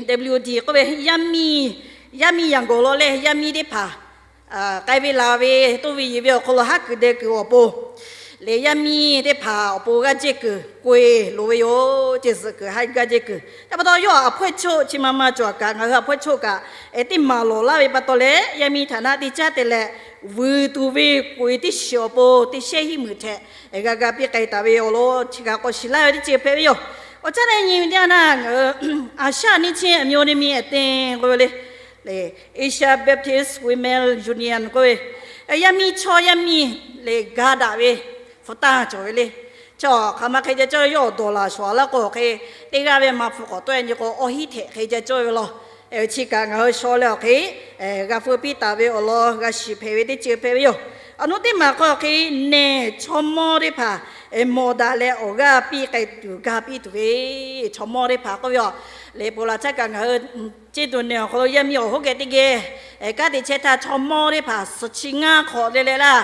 W D k'oˆ ve yaˇ miˇ, yaˇ miˇ yaꞈ gawˬ law leh yaˇ miˇ teˇ hpaˍ k'ai ve la ve toˇ ve yeˬ ve awˬ hk'aw lo haˉ kuiˬ deh kuiˬ awˬ pon, le yaˇ miˇ teˇ hpaˍ awˬ pon g'aˇ jehˇ kuiˬ k'oꞈ e loˍ ve yoˬ. Ceh zuhꞈ kuiˬ haˉ g'aˇ jehˇ kuiˬ. Yaˇ pa taw yawˇ awˬ hpawˇ chaw chi ma ma cawˬ kaꞈ, ngaˬ hui awˬ hpawˇ chaw kaꞈ teˇ maˬ lawˬ laˇ ve pa taw leh, yaˇ miˇ htaꞈ naˆ te caˇ te leh, vuiˬ tuˬ ve k'oꞈ e teˇ shiˍ awˬ pon teˇ shehˇ hiˉ muiˬ htehꞈ g'a ga piˇ k'ai taˍ ve awˬ lawn chi kaꞈ k'awꞈ shiˍ laˇ ve teˇ ceuˬ hpehꞈ ve yoˬ. Awˬ caˉ leh nyi ve teˇ yanˇ ngaˬ hui Asia neˇ chiˇ အမျိုးသမီးအသင်း k'oˆ ve le, Asia Baptist Women Union k'oˆ ve, yaˇ miˇ chaw yaˇ miˇ le ga daꞈ ve hpu taˇ cawˬ ve le. Chi hk'aˬ ma hk'e ca cawˇ ve yawˇ awˬ dawˬ laˬ shawˍ laˇ k'o, hk'e teˇ g'aˇ ve ma hpu k'awꞈ tawˆ e nyi k'o, awˬ hiˉ htehꞈ hk'e ca cawˇ ve law. Chi kaꞈ ngaˬ hui shaw leh awˬ hk'e g'a feu piˇ taˍ ve awˬ lawn g'a shiˍ hpehꞈ ve teˇ ceuˬ hpehꞈ ve yoˬ. Awˬ nu teˇ maˬ hk'aw hk'e nehˬ chaw mawˇ teˇ hpaˍ mawˬ daꞈ leh awˬ g'aˇ piˇ k'ai tuˬ ga piˇ tuˬ ve chaw mawˇ teˇ hpaˍ k'oˆ ve yoˬ. Le ponˬ laˬ htaˇ kaꞈ ngaˬ hui ceˇ tuˬ nehˬ awˬ hk'aw lo yaˇ miˇ awˬ hoˉ geh teˇ geh kanˉ te chehˇ htaˇ, chaw mawˇ teˇ hpaˍ suhˍ chi ngaˇ hk'awꞈ leh leh laˇ,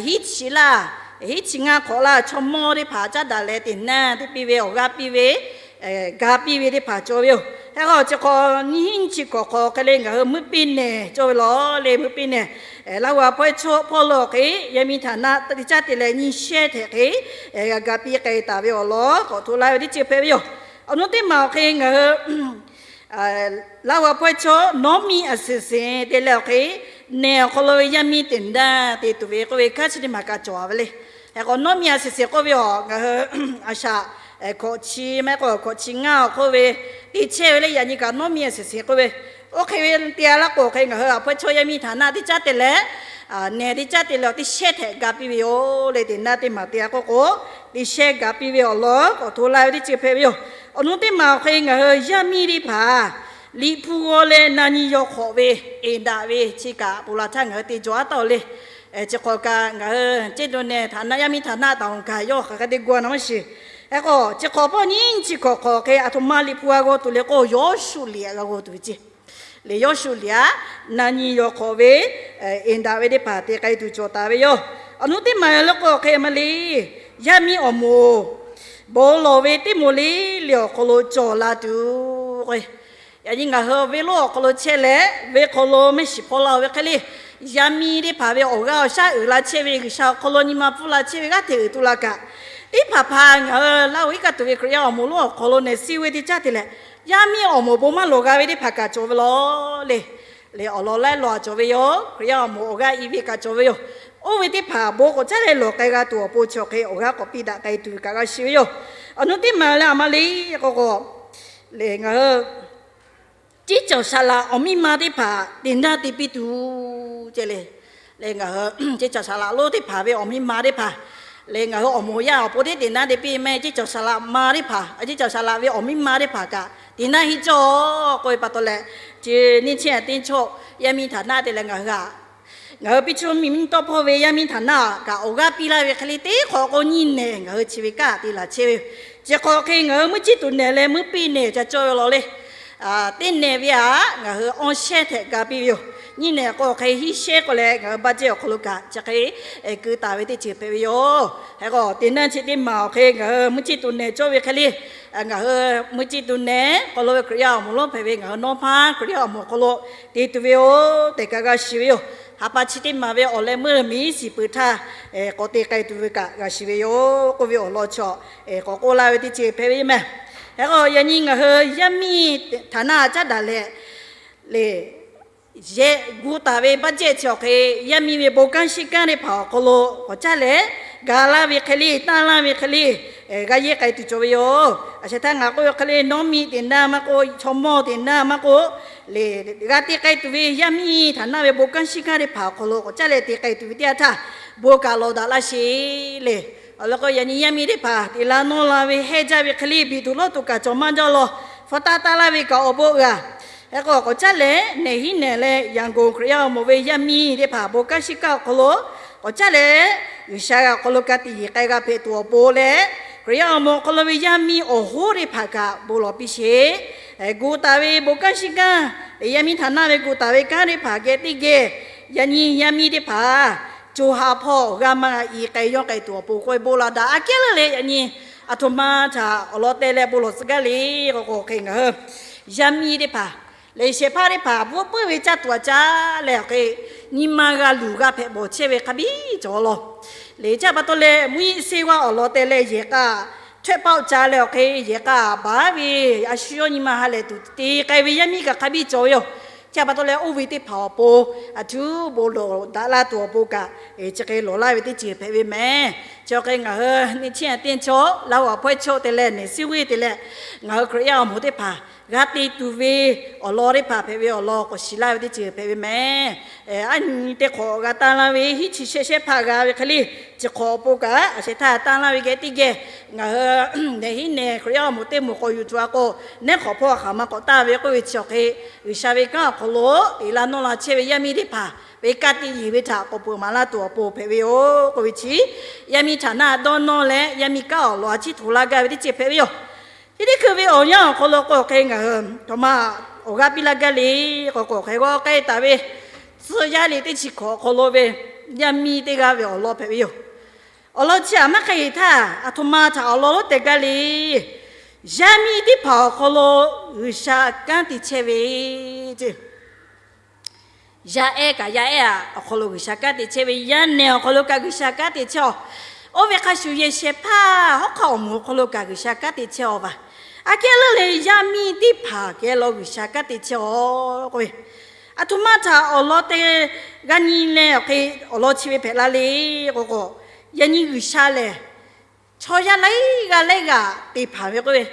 hiˉ chi laˇ, hiˉ chi ngaˇ hk'awꞈ laˇ, chaw mawˇ teˇ hpaˍ caˉ daꞈ leh teꞈ naˇ te piˇ ve awˬ g'aˇ piˇ ve ga piˇ ve teˇ hpaˍ cawˬ ve yoˬ. Hk'e k'o, chi hk'awꞈ nyiˇ hinˉ chi hk'awꞈ hk'awꞈ hk'e le ngaˬ hui meuˇ piˇ nehˬ cawˇ ve law le. Meuˇ piˇ nehˬ Laˇ huˍ awˬ hpawˇ chaw hpawˇ lo awˬ hk'e yaˇ miˇ htaꞈ naˆ te caˇ te leh nyi shehˇ htehꞈ hk'e g'a ga piˇ k'ai taˍ ve awˬ lawn k'awꞈ hto laˇ ve teˇ ceuˬ hpehꞈ ve yoˬ. Awˬ nu teˇ maˬ awˬ hk'e ngaˬ hui Laˇ huˍ awˬ hpawˇ chaw nawˉ miˇ a seˍ seˍ te leh awˬ hk'e nehˬ awˬ hk'aw lo ve yaˇ miˇ teꞈ daˇ te tuˬ ve k'oˆ ve kanˉ chi teˇ maˬ kaꞈ cawˬ a ve le. Hk'e k'o, nawˉ miˇ a seˍ seˍ k'oˆ ve awˬ ngaˬ hui a shaꞈ hkawꞈ chi maˇ heˆ k'o hkawꞈ chi ngaˇ awˬ hk'oˆ ve te chehˇ ve le. Yaꞈ nyi kaꞈ nawˉ miˇ a seˍ seˍ k'oˆ ve, oˇ hk'e ve te a laˇ k'o, hk'e ngaˬ hui awˬ hpawˇ chaw yaˇ miˇ htaꞈ naˆ te caˇ te leh nehˬ te caˇ te leh teˇ shehˇ htehꞈ ga piˇ ve yoˬ le. Teꞈ naˇ teˇ maˬ te a k'oˆ k'o, teˇ shehˇ ga piˇ ve awˬ lawn k'awꞈ hto laˇ ve teˇ ceuˬ hpehꞈ ve yoˬ. Awˬ nu teˇ maˬ awˬ hk'e ngaˬ hui yaˇ miˇ teˇ hpaˍ liꞈ hpu g'aw leh na nyi yaw hk'awꞈ ve eˍ daꞈ ve chi kaꞈ ponˬ laˬ htaˇ ngaˬ hui te jaw a taˇ oˬ le. Chi hk'awꞈ kaꞈ ngaˬ hui ceˇ dawˬ nehˬ htaꞈ naˆ yaˇ miˇ htaꞈ naˆ taˍ awˬ gaˬ yawˇ hk'aˬ hk'e te gu a na maˇ shiˍ. Hk'e k'o, chi hk'awꞈ hpawˇ nyiˇ chi hk'awꞈ hk'awꞈ hk'e a htoꞈ ma liꞈ hpu g'a g'aw tuˬ le k'o, Yawˇshuˆ liꞈ g'a g'aw tuˬ ve ceˇ. Le Yawˇshuˆ liꞈ aꞈ na nyi yaw hk'awꞈ ve eˍ daꞈ ve teˇ hpaˍ te k'ai tuˬ cawˬ taˍ ve yoˬ. Awˬ nu teˇ maˬ le k'o, hk'e ma le, yaˇ miˇ awˬ moˍ bon lawˬ ve teˇ moˍ le le awˬ hk'aw lo cawˬ la tuˬ k'o, yaꞈ nyi ngaˬ hui ve lonˉ awˬ hk'aw lo chehˇ leh, ve hk'aw lo mehˆ shiˍ hpaw la ve hk'e le, yaˇ miˇ teˇ hpaˍ ve awˬ g'aˇ awˬ shaˉ uiˍ la chehˇ ve, G'uiˬsha awˬ hk'aw lo nyi ma pfuhˇ la chehˇ ve g'aˇ hteꞈ uiˍ tuˬ la kaꞈ, teˇ hpaˍ hpaˍ ngaˬ hui Laˇ huˍ iˉ kaˆ tuˬ ve Hkriꞈ yaˇ awˬ moˍ lonˉ awˬ hk'aw lo nehˬ siˉ ve teˇ caˇ te leh, yaˇ miˇ awˬ moˍ bon maˇ lawˬ g'a ve teˇ hpaˍ kaꞈ cawˬ ve law le. Le awˬ lawn laiˉ law a cawˬ ve yoˬ. Hkriꞈ yaˇ awˬ moˍ awˬ g'aˇ i ve kaꞈ cawˬ ve yoˬ. Oˇ ve teˇ hpaˍ bon k'awꞈ caˉ leh lawˬ k'ai g'a tuˬ awˬ pon chi awˬ hk'e awˬ g'aˇ k'awꞈ piˇ daꞈ k'ai tuˬ ve kaꞈ g'a shiˍ ve yoˬ. Awˬ nu teˇ maˬ leh a ma le k'o k'o, le ngaˬ hui ceˇ cawˬ saˍ laꞈ awˬ miˇ ma teˇ hpaˍ teꞈ naˇ te piˇ tuˬ ceh le. Le ngaˬ hui ceˇ cawˬ saˍ laꞈ lonˉ teˇ hpaˍ ve awˬ miˇ ma teˇ hpaˍ, le ngaˬ hui awˬ moˍ yaˇ awˬ pon teˇ teꞈ naˇ te piˇ meh, ceˇ cawˬ saˍ laꞈ ma teˇ hpaˍ, ceˇ cawˬ saˍ laꞈ ve awˬ miˇ ma teˇ hpaˍ kaꞈ teꞈ naˇ heˆ cawˇ k'oˆ ve pa taw leh, chi neˇ chiˇ a teˇ chaw yaˇ miˇ htaꞈ naˆ te leh ngaˬ hui aꞈ Ngaˬ hui piˇ chaw miˬ miˇ tawˇ hpawˇ ve yaˇ miˇ htaꞈ naˆ kaꞈ awˬ g'aˇ piˇ laˇ ve hk'e le, teˇ hk'awꞈ k'o nyiˇ nehˬ ngaˬ hui chi ve kanˉ te laˬ chehˇ ve yoˬ. Chi hk'awꞈ hk'e ngaˬ hui mvuhˇ ciˇ tuˬ nehˬ leh mvuhˇ piˇ nehˬ ca cawˇ ve law le. Teˇ nehˬ ve htaꞈ ngaˬ hui awˇ shehˉ htehꞈ ga piˇ ve yoˬ. Nyiˇ nehˬ k'o hk'e hiˆ shehˉ k'oˆ leh ngaˬ hui budget awˬ hk'aw lo kaꞈ chi hk'e keu taˍ ve teˇ ceuˬ hpehꞈ ve yoˬ. Hk'e k'o teˇ naˇ chi teˇ maˬ awˬ hk'e ngaˬ hui mvuhˇ ciˇ tuˬ nehˬ cawˇ ve hk'e le, ngaˬ hui mvuhˇ ciˇ tuˬ nehˬ hk'aw lo ve Hkriꞈ yaˇ awˬ moˍ lonˉ hpehꞈ ve ngaˬ hui nawˉ hpaˇ Hkriꞈ yaˇ awˬ moˍ awˬ hk'aw lo te tuˬ ve yoˬ tehꞈ kaꞈ g'a shiˍ ve yoˬ. Haˍ pa chi teˇ maˬ ve awˬ leh meuˇ miˬ siˍ peuˬ htaˇ k'awꞈ te k'ai tuˬ ve kaꞈ g'a shiˍ ve yoˬ k'oˆ ve awˬ lawn chaw k'awꞈ k'oˆ laˇ ve teˇ ceuˬ hpehꞈ ve yoˬ mehˬ. Hk'e k'o yaꞈ nyi ngaˬ hui yaˇ miˇ htaꞈ naˆ caˉ daꞈ leh le yehˬ gu taˍ ve budget chi awˬ hk'e, yaˇ miˇ ve bon kanˉ shiˉ kanˉ teˇ hpaˍ awˬ hk'aw lo k'awꞈ caˉ leh, ga laˇ ve hk'e le, tanˇ laˇ ve hk'e le, g'a yehˇ k'ai tuˬ cawˬ ve yoˬ. A shehˍ htaˇ ngaˬ k'oˆ ve hk'e le, nawˉ miˇ teꞈ naˇ maˇ k'oˆ, chaw mawˇ teꞈ naˇ maˇ k'oˆ, le g'a te k'ai tuˬ ve yaˇ miˇ htaꞈ naˆ ve bon kanˉ shiˉ kanˉ teˇ hpaˍ awˬ hk'aw lo k'awꞈ caˉ leh te k'ai tuˬ ve teˇ yanˇ htaˇ, bon kaꞈ lawˬ daꞈ laˇ sheˍ le. Awˬ lawn k'o yaꞈ nyi yaˇ miˇ teˇ hpaˍ teꞈ la nawˇ la ve hehnˇ jaˇ ve hk'e le, biˬ tuˬ lawˇ tuˬ kaꞈ cawˬ maˇ jaˇ law. Hpu taˇ taˇ laˇ ve kaꞈ awˬ bon g'a. Hk'e k'o k'awꞈ caˉ leh nehˬ hiˉ nehˬ leh Yangon Hkriꞈ yaˇ awˬ moˍ ve yaˇ miˇ teˇ hpaˍ bon kanˉ shiˉ kanˉ awˬ hk'aw lo k'awꞈ caˉ leh, G'uiˬsha awˬ hk'aw lo ka tiꞈ yeˬ k'ai g'a hpehꞈ tuˬ awˬ pon leh, Hkriꞈ yaˇ awˬ moˍ awˬ hk'aw lo ve yaˇ miˇ awˬ hoˉ teˇ hpaˍ kaꞈ bon lawˬ piˇ sheˍ. Gu taˍ ve bon kanˉ shiˉ kanˉ, yaˇ miˇ htaꞈ naˆ ve gu taˍ ve kanˉ teˇ hpaˍ geh teˇ geh, yaꞈ nyi yaˇ miˇ teˇ hpaˍ co ha hpawˇ g'a maˇ g'a i k'ai yawˇ k'ai tuˬ awˬ pon k'oˆ ve bon lawˬ daꞈ. Aꞈ kehˉ leuˉ leh yaꞈ nyi aˬ htoꞈ ma htaꞈ awˬ lawn te leh bon lawˬ tcuh gaˇ le k'o k'o hk'e ngaˬ hui yaˇ miˇ teˇ hpaˍ lehˬ shehˍ hpaˇ teˇ hpaˍ bvuhˆ puiˉ ve caˇ tuˬ aꞈ caˉ leh awˬ hk'e, nyi ma g'a luˬ g'a hpehꞈ bawˬ chehˇ ve hk'a biˇ cawˬ law. Lehˬ chi pa taw leh mvuhˇ yeˇ seˇ g'aˇ awˬ lawn te leh yehˬ k'a htawehˇ paˆ ca leh awˬ hk'e yehˬ k'a baˬ ve a shu yawˇ nyi ma ha lehˬ tuˬ te k'ai ve yaˇ miˇ kaꞈ hk'a biˇ cawˬ ve yoˬ. Chi pa taw leh oˇ ve teˇ hpaˍ awˬ pon aˬ htuˉ bon lawˬ daꞈ la tuˬ awˬ pon kaꞈ chi hk'e lawˬ laˇ ve teˇ ceuˬ hpehꞈ ve mehˬ. Chi hk'e ngaˬ hui neˇ chiˇ aꞈ teˇ chaw laˇ hu aꞈ hpawehˇ chaw te leh nehˬ suˉ g'uˇ te leh ngaˬ hui Hkriꞈ yaˇ awˬ moˍ teˇ hpaˍ g'a te tuˬ ve awˬ lawn teˇ hpaˍ hpehꞈ ve awˬ lawn k'awꞈ shiˍ laˇ ve teˇ ceuˬ hpehꞈ ve mehˬ. Aˉ nyi teˇ hk'awꞈ g'a tanˇ laˇ ve hiˉ chi shehˆ shehˆ hpaˇ g'a ve hk'e le, chi hk'awꞈ awˬ pon kaꞈ a shehˍ htaˇ tanˇ laˇ ve geh teˇ geh ngaˬ hui nehˬ hiˉ nehˬ Hkriꞈ yaˇ awˬ moˍ teˇ moˍ k'awꞈ yuˬ tuˬ a k'o, neˉ hk'awꞈ hpawˇ hk'aˬ ma k'awꞈ tanˇ ve k'oˆ ve chi awˬ hk'e, G'uiˬsha ve kanˉ awˬ hk'aw lo teꞈ la nawˇ la chehˇ ve yaˇ miˇ teˇ hpaˍ ve ka tiꞈ yeˬ ve htaꞈ k'awꞈ peuˬ maˍ laˇ tuˬ awˬ pon hpehꞈ ve yoˬ k'oˆ ve chi, yaˇ miˇ htaꞈ naˆ dawˇ nawˇ leh yaˇ miˇ kanˉ awˬ lawn a ciˉ hto laˇ gaˇ ve teˇ ceuˬ hpehꞈ ve yoˬ. Chi teˇ hkui ve awˬ yanˇ awˬ hk'aw lo k'o hk'e ngaˬ hui htoꞈ ma awˬ g'aˇ piˇ laˇ gaˇ le k'o k'o hk'e g'awˇ k'ai taˍ ve tcuh yaˇ liꞈ teˇ chi hkawꞈ awˬ hk'aw lo ve yaˇ miˇ teˇ g'aˇ ve awˬ lawn hpehꞈ ve yoˬ. Awˬ lawn chi aꞈ maˇ hk'e htaˇ aˬ htoꞈ ma htaꞈ awˬ lawn lonˉ teh gaˇ le. Yaˇ miˇ teˇ hpaˍ awˬ hk'aw lo G'uiˬsha kanˉ te chehˇ ve ce. Yaˇ ehˉ kaꞈ yaˇ ehˉ aꞈ awˬ hk'aw lo G'uiˬsha kanˉ te chehˇ ve, yaˇ nehˬ awˬ hk'aw lo kaꞈ G'uiˬsha kanˉ te chehˇ-aw. Oˇ ve hk'a shuˍ yehˬ shehˍ hpaˇ hawˉ hk'aˆ awˬ moˍ awˬ hk'aw lo kaꞈ G'uiˬsha kanˉ te chehˇ-aw vaˬ. Aꞈ kehˉ leuˉ leh yaˇ miˇ teˇ hpaˍ geh law G'uiˬsha kanˉ te chehˇ-aw k'oˆ ve, aˬ htoꞈ ma htaꞈ awˬ lawn te g'a nyi leh awˬ hk'e awˬ lawn chi ve hpehꞈ la le k'o k'o, yaꞈ nyi G'uiˬsha lehˬ chaw yaˇ laiˉ g'aˇ laiˉ g'aˇ te hpanˍ ve k'oˆ ve,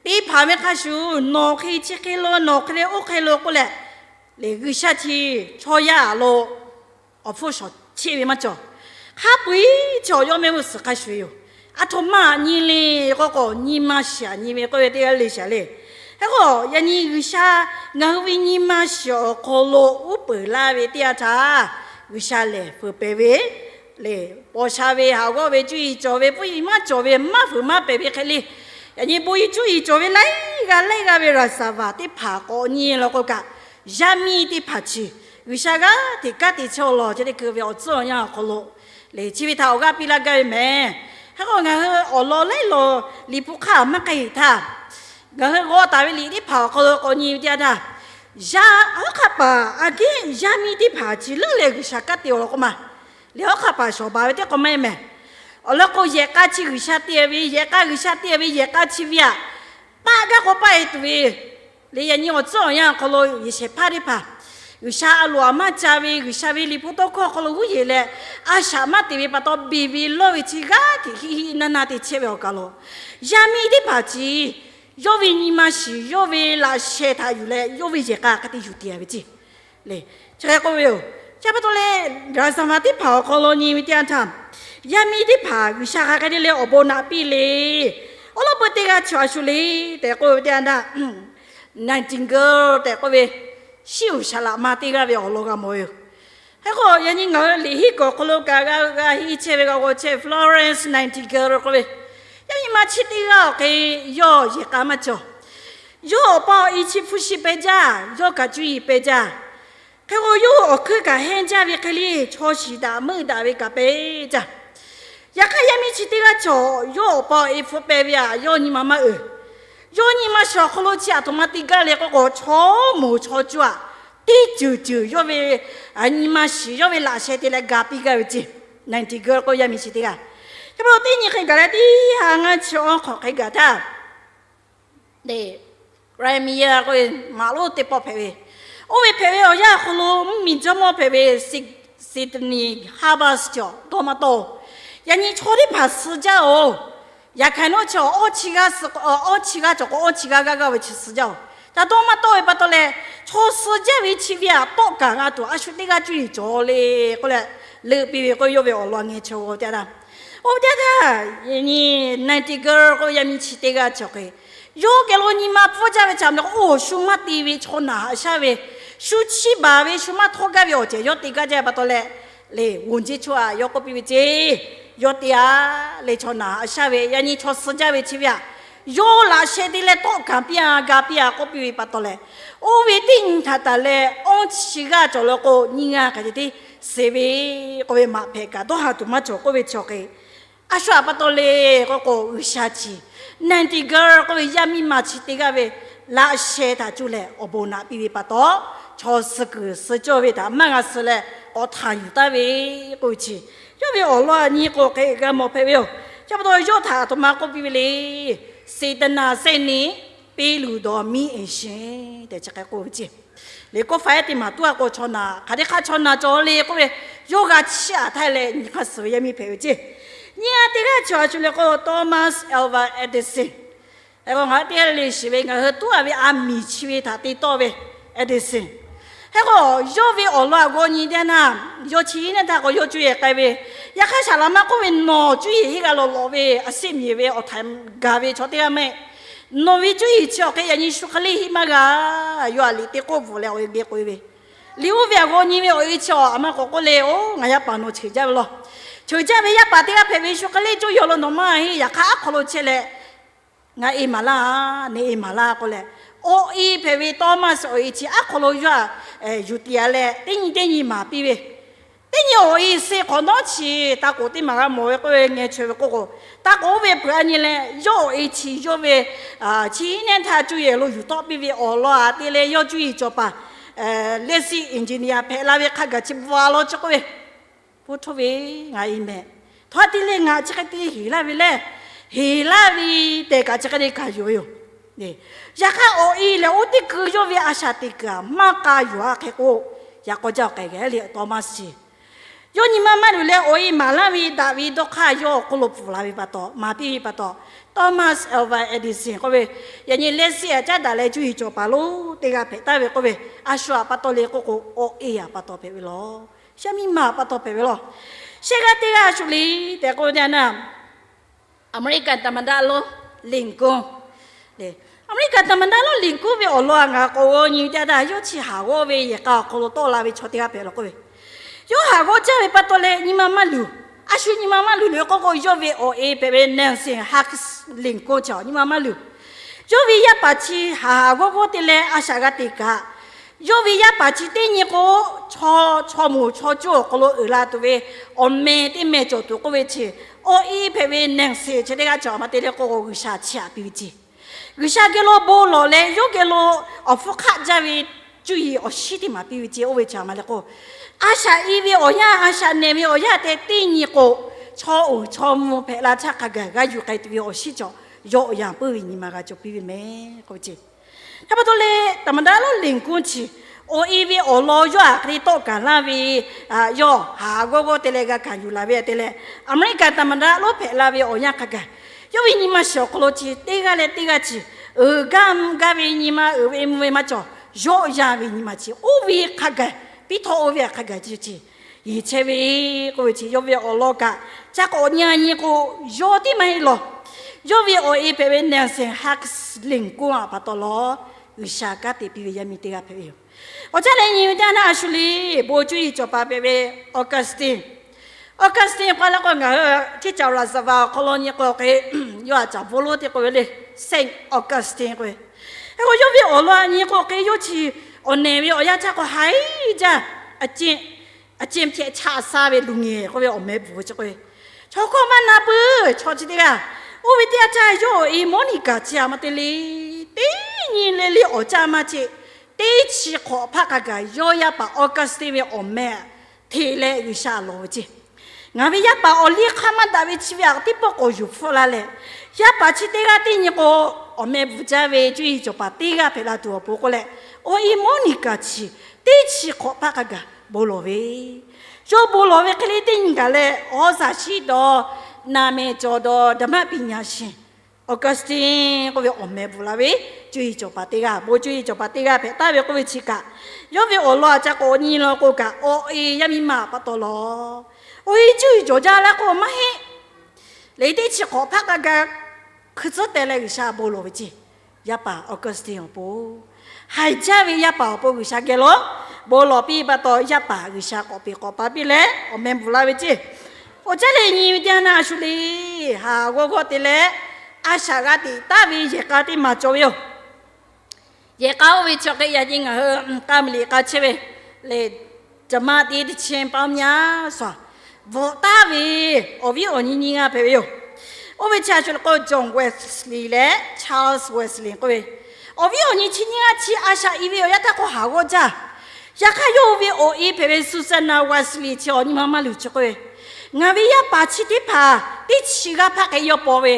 te hpanˍ ve hk'a shuˍ nawˬ hk'e chi hk'e lo nawˬ hk'e le oˇ hk'e lo k'oˆ leh, lehˬ G'uiˬsha chi chaw yaˇ aꞈ lo awˬ hpfuhˇ shawˍ cheˆ ve maˇ cawˬ. Hk'a peu-eˬ chaw yawˇ mehˆ g'uˇ suhˍ hk'a shuˍ yoˬ. Aˬ htoꞈ ma aꞈ nyi le k'o k'o, nyi ma shiˍ aꞈ nyi ve k'oˆ ve teˇ g'aˇ le shaˍ le. Hk'e k'o, yaꞈ nyi G'uiˬsha ngaˬ hui ve nyi ma shiˍ awˬ hk'aw lo uˉ peunˍ laˇ ve teˇ yanˇ htaˇ, G'uiˬsha lehˬ feu pehˍ ve lehˬ, paw sha ve, haꞈ g'awˇ ve, cuˇ yiˍ cawˬ ve, pfuhˇ yiˍ maˇ cawˬ ve, maˇ fuiˍ maˇ pehˍ ve hk'e le, yaꞈ nyi bon yiˍ cuˇ yiˍ cawˬ ve laiˉ g'aˇ laiˉ g'aˇ ve raˍ saˍ vaˍ teˇ hpaˍ k'awꞈ nyi la k'o kaꞈ, yaˇ miˇ teˇ hpaˍ chi G'uiˬsha g'aˇ hteꞈ kanˉ te chehˇ-aw law. Chi teˇ hkui ve awˬ tcuhˉ awˬ yanˇ awˬ hk'aw lo lehˬ, chi ve htaꞈ awˬ g'aˇ piˇ laˇ gaˇ ve mehˬ. Hk'e k'o, ngaˬ hui awˬ lawn laiˉ lawn Liꞈ hpu hk'aˇ maˇ k'ai-eˬ htaˇ, ngaˬ hui g'aw taˍ ve liꞈ teˇ hpaˍ awˬ hk'aw lo k'awꞈ nyi ve teˇ yanˇ htaˇ, yaˇ hawˉ hk'aˆ paˍ aꞈ kehˉ yaˇ miˇ teˇ hpaˍ chi leuˉ leh G'uiˬsha kanˉ te-aw law k'oˆ ma. Lehˬ hawˉ hk'aˆ paˍ shawˍ baˬ ve teˇ k'o maˇ heˆ mehˬ. Awˬ lawn k'o, yehˬ k'a chi G'uiˬsha te ve, yehˬ k'a G'uiˬsha te ve, yehˬ k'a chi ve aꞈ paˆ gaˇ k'o paˆ-e tuˬ ve, lehˬ yaꞈ nyi awˬ tcuhˉ awˬ yanˇ awˬ hk'aw lo yehˬ shehˍ hpaˇ teˇ hpaˍ G'uiˬsha a loˍ aꞈ maˇ ca ve, G'uiˬsha ve Liꞈ hpu tawˇ hkawˇ awˬ hk'aw lo g'uˇ yeˬ leh, a shaꞈ maˇ te ve pa taw, beˬ ve lawˇ ve chi g'aˇ hteꞈ hiˆ hiˆ naˇ naˇ te chehˇ ve awˬ kaˬ lo, yaˇ miˇ teˇ hpaˍ chi yawˇ ve nyi ma shiˍ, yawˇ ve laꞈ sheh htaꞈ yuˬ leh yawˇ ve yehˬ k'a hk'a te yuˬ te-a ve ce. Lehˬ, chi hk'e k'oˆ ve yoˬ. Chi pa taw leh, raˍ saˍ vaˍ teˇ hpaˍ awˬ hk'aw lo nyi ve teˇ yanˇ htaˇ, yaˇ miˇ teˇ hpaˍ G'uiˬsha hk'a hk'e te leh awˬ bon naꞈ piˇ le. Awˉ lawˉ peu teˇ g'aˇ chi a shu le tehꞈ k'oˆ ve teˇ yanˇ htaˇ, Nightingale tehꞈ k'oˆ ve, shiˉ uiˍ shaˍ laꞈ ma teˇ g'aˇ ve awˬ lawn g'a mawˬ ve yoˬ. Hk'e k'o, yaꞈ nyi ngaˬ hui liꞈ hiˉ kuiˬ awˬ hk'aw lo kaꞈ g'a g'a henˇ chehˇ ve g'a g'aw chehˇ Florence Nightingale k'oˆ ve, yaˇ miˇ ma chi teˇ g'aˇ awˬ hk'e yawˇ yehˬ k'a maˇ cawˬ. Yawˇ awˬ pa awˬ e chi hpu shi peh jaˇ, yawˇ kaꞈ cuˇ yiˍ peh jaˇ. Hk'e k'o, yawˇ awˬ hkuiˉ kaꞈ henˇ jaˇ ve hk'e le, chaw shiˍ daꞈ meuˆ daꞈ ve kaꞈ peh jaˇ. Yaꞈ hk'aˇ, yaˇ miˇ chi teˇ g'aˇ cawˬ, yawˇ awˬ pa awˬ e hpu peh ve aꞈ yawˇ nyi ma maˇ uiˍ. Yawˇ nyi ma shiˍ awˬ hk'aw lo chi aˬ htoꞈ ma te gaˇ le k'oˆ k'o, chaw moˍ chaw cuˇ aꞈ teˇ ceuˬ ceuˬ yawˇ ve nyi ma shiˍ, yawˇ ve laꞈ sheh te leh ga piˇ gaˇ ve ceˇ. Nightingale k'oˆ yaˇ miˇ chi teˇ g'aˇ. Hk'e k'o, teˇ nyi hk'e gaˬ leh teˇ ha ngaˇ chi awˬ hk'awꞈ hk'e gaˬ htaˇ, Crimea k'oˆ ve maꞈ lonˉ teˇ pawˆ hpehꞈ ve, oˇ ve hpehꞈ ve awˬ yanˇ awˬ hk'aw lo mvuhˇmiˬ jawˇmawˇ hpehꞈ ve Sydney Harper cawˬ dawˇ maˇ tawˆ. Yaꞈ nyi chaw teˇ hpaˍ suh jaˇ oˬ. Yaꞈ hk'aˇ, naw chi awˬ awˇ chi g'aˇ suh, awˇ chi g'aˇ cawˬ k'o, awˇ chi g'aˇ g'aˇ g'aˇ ve chi suh jaˇ oˬ. Htaꞈ dawˇ maˇ tawˆ ve pa taw leh, chaw suh jaˇ ve chi ve aꞈ tawˆ kaˍ g'a tuˬ a shu teˇ g'aˇ cuˇ yiˍ cawˬ le k'oˆ leh, leuˆ piˇ ve k'o, yawˇ ve awˬ lawn ngeh chaweh g'aw teˇ htaˇ, oˇ ve teˇ htaˇ, yaꞈ nyi Nightingale k'oˆ ve yaˇ miˇ chi teˇ g'aˇ cawˬ hk'e, yawˇ geh lo nyi ma pfuhˇ jaˇ ve chi aˬ meh k'o, oˬ, shu maˇ te ve chaw naˬ haꞈ shaˉ ve, shu chiˇ baˬ ve, shu maˇ htawˇ gaˇ ve awˬ ceuˬ yawˇ te gaˇ jaˇ ve pa taw leh, le, Wu Jin Cho aꞈ yawˇ k'oˆ piˇ ve ceˇ, yawˇ te aꞈ le, chaw naˬ haꞈ shaˉ ve, yaꞈ nyi chaw suh jaˇ ve chi ve aꞈ, yawˇ laꞈ sheh te leh tawˆ kaˍ piˇ a, ga piˇ a k'oˆ piˇ ve pa taw leh, oˇ ve teˇ nyi htaꞈ taˍ leh awˇ chi g'aˇ cawˬ le k'o, nyiˇ g'aˇ hk'aˬ hk'e te suh ve k'oˆ ve maꞈ hpehꞈ kaꞈ dawˇ haˍ tuˬ maˇ cawˬ k'oˆ ve chi awˬ hk'e, a shu aꞈ pa taw le k'oˆ k'o, G'uiˬsha chi Nightingale k'oˆ ve yaˇ miˇ ma chi teˇ g'aˇ ve laꞈ sheh htaꞈ cuˇ leh awˬ bon naꞈ piˇ ve pa taw, chaw suh kuiˬ suh cawˇ ve htaꞈ maˇ g'a suh leh k'awꞈ htanˍ yuˬ taˍ ve k'oˆ ve chi, yawˇ ve awˬ lawn nyi k'o hk'e g'a mawˬ hpehꞈ ve yoˬ. Chi pa taw yawˇ htaꞈ aˬ htoꞈ ma k'oˆ piˇ ve le, Seˍtaˍnaˍ sehˆ neˇ peˇ luˬ dawˬ miˇ eˍ sheˍ tehꞈ chi hk'e k'oˆ ve ceˇ. Liꞈ k'oˆ faˍ ehˉ teˇ maˬ tuˉ a k'o, chaw naˬ hk'aˬ hk'e hk'aˇ chaw naˬ cawˬ le k'oˆ ve, yawˇ g'a chiˇ aꞈ htaˇ leh nyi hk'aˇ suh ve yaˇ miˇ hpehꞈ ve ceˇ. Nyi a teˇ g'aˇ chi a shu le k'o, Thomas Alva Edison. Hk'e k'o, ngaˬ hui teˇ g'aˇ le shiˍ ve, ngaˬ hui tuˉ a ve aˬ miˍ chi ve htaꞈ te tawˆ ve Edison. Hk'e k'o, yawˇ ve awˬ lawn aꞈ g'aw nyi teˇ naˇ, yawˇ chi neˇ htaˇ k'o yawˇ cuˇ yiˍ k'ai ve, yaꞈ hk'aˇ shaˍ laꞈ ma k'oˆ ve, nawˬ cuˇ yiˍ heˆ g'a lawˬ lawꞈ ve, a siˉ miˍ ve awˬ htaiˍ gaˬ ve chaw teˇ g'aˇ mehˆ. Nawˬ ve cuˇ yiˍ chi awˬ hk'e yaꞈ nyi shu hk'e le heˆ maˇ g'a. Yawˇ aˬ liꞈ teˇ k'oˆ bvuhꞈ leh awˬ e geh k'oꞈ e ve, liꞈ oˇ ve aꞈ g'aw nyi ve awˬ e chi aˬ ma k'awꞈ k'oˆ le, oˬ, ngaˬ yaˇ paˍ nawˬ cheuˬ jaˇ ve law. Cheuˬ jaˇ ve yaˇ paˍ teˇ g'aˇ hpehꞈ ve shu hk'e le cuˇ yiˍ awˬ lawn nawˬ maˇ heˆ, yaꞈ hk'aˇ aˉ hk'aw lo chehˇ leh, ngaˬ e maˍ laˇ, neˇ e maˍ laˇ k'oˆ leh, awˬ e hpehꞈ ve Thomas awˬ e chi aˉ hk'aw lo yawˇ aꞈ yuˬ tiˍ a leh, teˇ nyi teˇ nyi maˍ piˇ ve, teˇ nyi awˬ e suh hk'awꞈ nawˉ chi taˇ k'oˍ teˇ maˬ g'a mawˬ ve k'oˆ ve ngeh chaweh ve k'oˆ k'o, taˇ k'oˍ oˇ ve peuˬ a nyi leh, yawˇ awˬ e chi yawˇ ve chi neˇ htaˇ cuˇ yiˍ lo yuˬ tawˆ piˇ ve awˬ lawn aꞈ te leh yawˇ cuˇ yiˍ cawˬ paˍ lehˆ siˆ engineer hpehꞈ la ve hk'a gaˬ chi bvuhꞈ a law chi k'oˆ ve, Oˇ htoˇ ve, ngaˬ e mehˍ. Htaꞈ te leh ngaˬ chi hk'e te heˍ laˇ ve lehˬ, heˍ laˇ ve tehꞈ kaꞈ chi hk'e te kaꞈ yuˬ ve yoˬ. Yaꞈ hk'aˇ awˬ e lehˬ, oˇ teˇ kuiˬ yawˇ ve a shaꞈ teꞈ kuiˬ aꞈ maˇ k'a yuˬ a hk'e k'o, yaꞈ k'aw jaˇ awˬ k'ai geh le Thomas chi yawˇ nyi ma maˇ luˬ leh, awˬ e maˍ laˇ ve daꞈ ve dawˇ hk'aˇ yawˇ awˬ hk'oˆ lo pfuhˍ la ve pa taw, maˍ piˇ ve pa taw, Thomas Alva Edison k'oˆ ve, yaꞈ nyi lehˆ siˆ aꞈ caˉ daꞈ leh cuˇ yiˍ cawˬ paˍ lonˉ teˇ g'aˇ hpehꞈ taˍ ve k'oˆ ve, a shu aꞈ pa taw le k'oˆ k'o, awˬ e aꞈ pa taw hpehꞈ ve lawˬ. Yaˇ miˇ ma aꞈ pa taw hpehꞈ ve lawˬ. Shehˆ g'aˇ teˇ g'aˇ a shu le tehꞈ k'oˆ ve teˇ yanˇ, Aˍmeˍriˆkaˍ သမ္မတ lonˉ လင်ကွန်း le. Aˍmeˍriˆkaˍ သမ္မတ lonˉ လင်ကွန်း ve awˬ lawn aꞈ ngaˬ k'awꞈ g'aw nyi ve teˇ yanˇ, yawˇ chi haˍ g'awˇ ve yehˬ k'a awˬ hk'aw lo tawˆ la ve chaw teˇ g'aˇ hpehꞈ law k'oˆ ve, yawˇ haˍ g'awˇ jaˇ ve pa taw leh nyi ma maˇ luˬ. A shu nyi ma maˇ luˬ le k'oˆ k'o, yawˇ ve awˬ e hpehꞈ ve Nancy Hanks လင်ကွန်း chi nyi ma maˇ luˬ. Yawˇ ve yaˇ paˍ chi haˍ haˍ g'awˇ g'awˇ te leh a shaꞈ g'a teꞈ kaꞈ, yawˇ ve yaˇ paˍ chi teˇ nyi k'o, chaw, chaw moˍ chaw cuˇ awˬ hk'aw lo uiˍ la tuˬ ve awˬ meh teˇ meh cawˬ tuˬ k'oˆ ve chi, awˬ e hpehꞈ ve Nancy chi teˇ g'aˇ cawˬ ma te leh k'oˆ k'o, G'uiˬsha chi aꞈ piˇ ve ceˇ. G'uiˬsha geh lo bon lawˬ leh, yawˇ geh lo awˬ hpfuhˇ hk'aˆ jaˇ ve cuˇ yiˍ awˬ shinˉ teˇ maˍ piˇ ve ceˇ. Oˇ ve chi aꞈ ma le k'o, a shaꞈ e ve awˬ yanˇ, a shaꞈ nehˬ ve awˬ yanˇ tehꞈ teˇ nyi k'o, chaw uiˍ chaw mvuh hpehꞈ la htaˇ hk'a gaˬ g'a yuˬ k'ai tuˬ ve awˬ shinˉ cawˬ, yawˇ awˬ yanˇ puiˉ ve nyi ma g'a cawˬ piˇ ve mehˍ k'oˆ ve ceˇ. Hk'e pa taw leh သမ္မတ lonˉ လင်ကွန်း chi awˬ e ve awˬ lawn yawˇ aꞈ hk'e le tawˆ kaˍ laˇ ve, yawˇ haˍ g'awˇ g'awˇ te leh g'a kaꞈ yuˬ laˬ ve te leh, Aˍmeˍriˆkaˍ သမ္မတ lonˉ hpehꞈ la ve awˬ yanˇ hk'a gaˬ, yawˇ ve nyi ma shiˍ awˬ hk'aw lo chi teˇ g'aˇ leh teˇ g'aˇ chi uiˍ gaˇ mvuh gaˇ ve nyi ma uiˍ ve mvuh ve maˇ cawˬ, yawˇ yanˇ ve nyi ma chi oˇ ve hk'a gaˬ, piˇ htawˇ oˇ ve hk'a gaˬ chi chi yeˬ chehˇ ve k'oˆ ve chi, yawˇ ve awˬ lawn kaꞈ ca k'awꞈ nyi a nyi k'o, yawˇ tiˉ maˇ heˆ lawˬ. Yawˇ ve awˬ e hpehꞈ ve Nancy Hanks လင်ကွန်း aꞈ pa taw lawˬ, G'uiˬsha kanˉ te piˇ ve yaˇ miˇ teˇ g'aˇ hpehꞈ ve yoˬ. Awˬ caˇ leh nyi ve teˇ yanˇ a shu le, bon cuˇ yiˍ cawˬ paˍ hpehꞈ ve Augustine. Augustine k'oˆ leh k'o, ngaˬ hui hteˇ caˬ raˍ zaˍ vaˍ awˬ hk'aw lo nyi k'o hk'e, yawˇ htaꞈ caˍ bon lonˉ te k'oˆ ve le, Saint Augustine k'oˆ ve. Hk'e k'o yawˇ ve awˬ lawn nyi k'o hk'e, yawˇ chi awˬ nehˬ ve awˬ yanˇ caˇ k'o haiˉ jaˇ, a ceh hpehꞈ chaꞈ sha ve luˬ ngehˬ k'oˆ ve awˬ meh bvuhˬ ve chi k'o, chaw hkawˇ maˇ na peuˬ. Chaw chi teˇ g'aˇ oˇ ve teˇ yanˇ caˇ yawˇ awˬ e Monica chi a ma te le, teˇ nyi le le awˬ caˇ maˇ ceˇ, teˇ chi hk'awꞈ hpaˆ hk'a gaˬ yawˇ yaˇ paˍ Augustine ve awˬ meh hteꞈ leh G'uiˬsha lawˬ ve ceˇ. Ngaˬ ve yaˇ paˍ awˬ liˇ hk'aˇ maˇ daꞈ ve chi ve aꞈ teˇ pawˆ k'awꞈ yuˬ hpfuhˆ la leh, yaˇ paˍ chi teˇ g'aˇ teˇ nyi k'o, awˬ meh bvuhˬ jaˇ ve cuˇ yiˍ cawˬ paˍ teˇ g'aˇ hpehꞈ la tuˬ awˬ pon k'oˆ leh, awˬ e Monica chi teˇ chi hk'awꞈ hpaˆ hk'a gaˬ bon lawˬ ve. Yawˇ bon lawˬ ve hk'e le teˇ nyi gaˬ leh, awˬ shaˍ shiˉ dawˬ, naˍ mehˍ cawˬ dawˬ, ဓမ္မပညာရှင် Augustine k'oˆ ve awˬ meh bvuhˬ la ve cuˇ yiˍ cawˬ paˍ teˇ g'aˇ, bon cuˇ yiˍ cawˬ paˍ teˇ g'aˇ hpehꞈ taˍ ve k'oˆ ve chi kaꞈ, yawˇ ve awˬ lawn a ca k'awꞈ nyi la k'o kaꞈ, awˬ e yaˇ miˇ ma pa taw lawˬ. Awˬ e cuˇ yiˍ cawˬ jaˇ leh k'o maˇ heˆ. Leh teˇ chi hk'awꞈ hpaˆ hk'a gaˬ hkui tcuhˉ teh leh G'uiˬsha bon lawˬ ve ceˇ. Yaˇ paˍ Augustine awˬ pon, haiˬ jaˇ ve yaˇ paˍ awˬ pon G'uiˬsha geh lo bon lawˬ piˇ pa taw, yaˇ paˍ G'uiˬsha k'awꞈ peꞈ k'awꞈ pa piˇ leh awˬ meh bvuhˬ la ve ceˇ. Awˬ caˇ leh nyi ve teˇ yanˇ a shu le, haˍ g'awˇ g'awˇ te leh a shaꞈ g'a teꞈ taˍ ve yehˬ k'a teˇ maˬ cawˬ ve yoˬ. Yehˬ k'a oˇ ve chi hk'e yaꞈ nyi ngaˬ hui k'a maˍ liꞈ k'a chehˇ ve lehˬ, ဓမ္မသီချင်းပေါင်းများစွာ bvuhꞈ taˍ ve awˬ viˉ awˬ nyi nyiˇ g'aˇ hpehꞈ ve yoˬ. Oˇ ve chi a shu le k'o, John Wesley leh Charles Wesley k'oˆ ve, awˬ viˉ awˬ nyi chi nyiˇ g'aˇ chi a shaꞈ i ve awˬ yanˇ htaˇ k'o haˍ g'awˇ jaˇ. Yaꞈ hk'aˇ yawˇ hui ve awˬ e hpehꞈ ve Susanna Wesley chi awˬ nyi ma maˇ luˬ chi k'oˆ ve, ngaˬ ve yaˇ paˍ chi teˇ hpaˍ teˇ chi g'aˇ hpaˆ hk'e yawˇ paw ve,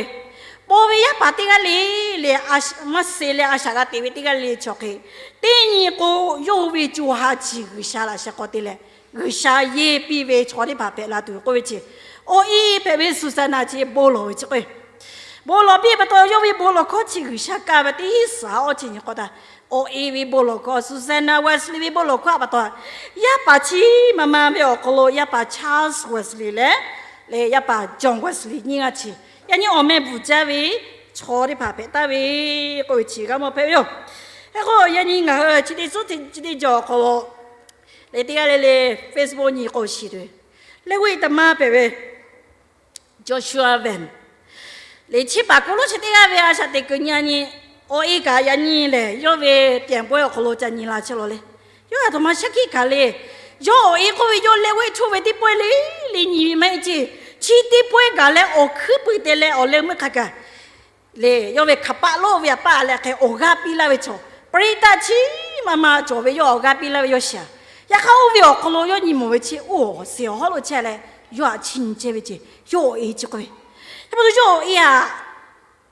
paw ve yaˇ paˍ teˇ g'aˇ le le, maˇ suh leh a shaꞈ g'a teꞈ ve teˇ g'aˇ le le chi awˬ hk'e, teˇ nyi k'o yawˇ hui ve co ha chi G'uiˬsha laꞈ sheh hk'aw te leh, G'uiˬsha yeˇ piˇ ve chaw teˇ hpaˍ hpehꞈ la tuˬ k'oˆ ve chi, awˬ e hpehꞈ ve Susanna chi bon lawˬ ve chi k'o, bon lawˬ piˇ pa taw yawˇ ve bon lawˬ hkawˇ chi G'uiˬsha kaˇ ve teˇ suhˍ awˇ chi nyi k'o taˇ, awˬ e ve bon lawˬ hkawˇ, Susanna Wesley ve bon lawˬ hkawˇ a pa taw, yaˇ paˍ chi ma ma ve awˬ hk'aw lo yaˇ paˍ Charles Wesley leh, leh yaˇ paˍ John Wesley nyiˇ g'aˇ chi, yaꞈ nyi awˬ meh bvuhˬ jaˇ ve chaw teˇ hpaˍ hpehꞈ taˍ ve k'oˆ ve chi g'a mawˬ hpehꞈ ve yoˬ. Hk'e k'o yaꞈ nyi ngaˬ hui chi teˇ tcuhˉ chi teˇ jaw awˬ hk'aw lo lehˬ, teˇ g'aˇ le le Facebook nyi k'o shiˍ tuˬ, leh g'uˇ e ta maˇ hpehꞈ ve Joshua Vance lehˬ, chi paˍ k'oˆ lonˉ chi teˇ g'aˇ ve a shaꞈ teꞈ kuiˬ nyi a nyi, awˬ e kaꞈ yaꞈ nyi lehˬ, yawˇ ve tiꞈ bawehˇ awˬ hk'aw lo ca nyi la chehˇ lawˬ le. Yawˇ a htoꞈ ma shaˉ hkiˆ kaꞈ le, yawˇ awˬ e k'oˆ ve yawˇ leh g'uˇ e htoˇ ve teˇ pawehˇ le le nyi ve maˇ heˆ ceˇ. Chi teˇ pawehˇ gaˬ leh awˬ hkuiˉ puiˍ te leh awˬ leh meuˇ hk'a gaˬ lehˬ, yawˇ ve hk'aˬ paˆ lonˉ ve a paˆ leh hk'e awˬ g'aˇ piˇ laˇ ve chaw, ပရိသတ် chi ma ma cawˬ ve yawˇ awˬ g'aˇ piˇ laˇ ve yawˇ shiˍ a. Yaꞈ hk'aˇ oˇ ve awˬ hk'aw lo yawˇ nyi mawˬ ve chi oˇ awˬ suhˍ awˬ hawˉ lo chehˇ leh, yawˇ htaꞈ chiˇ nyi chehˇ ve ceˇ. Yawˇ awˬ e chi k'oˆ ve, chi pa taw yawˇ awˬ e htaꞈ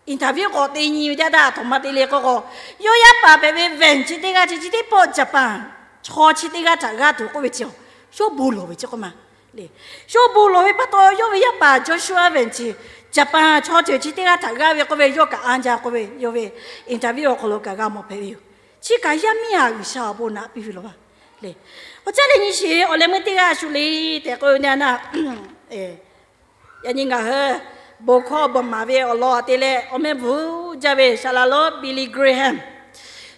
interview k'awꞈ te nyi ve teˇ yanˇ htaˇ a htoꞈ ma te le k'o k'o, yawˇ yaˇ paˍ hpehꞈ ve Vance chi teˇ g'aˇ chi chi teˇ pawˆ Japan chaw chi teˇ g'aˇ htaꞈ g'aˇ tuˬ k'oˆ ve chi, yawˇ bon lawˬ ve chi k'oˆ ma le. Yawˇ bon lawˬ ve pa taw yawˇ ve yaˇ paˍ Joshua Vance chi Japan chaw ceuˬ chi teˇ g'aˇ htaꞈ g'aˇ ve k'oˆ ve, yawˇ kaꞈ anˇ jaˇ k'oˆ ve, yawˇ ve interview awˬ hk'aw lo kaꞈ g'a mawˬ hpehꞈ ve yoˬ. Chi kaꞈ yaˇ miˇ htaꞈ G'uiˬsha awˬ bon naꞈ piˇ ve law va le. Awˬ caˇ leh nyi sheˍ, awˬ leh meuˇ teˇ g'aˇ a shu le tehꞈ k'oˆ ve teˇ yanˇ, yaꞈ nyi ngaˬ hui bon hkawˇ bon maˍ ve awˬ lawn te leh awˬ meh bvuhˬ jaˇ ve Saˍ laꞈ lonˉ Billy Graham.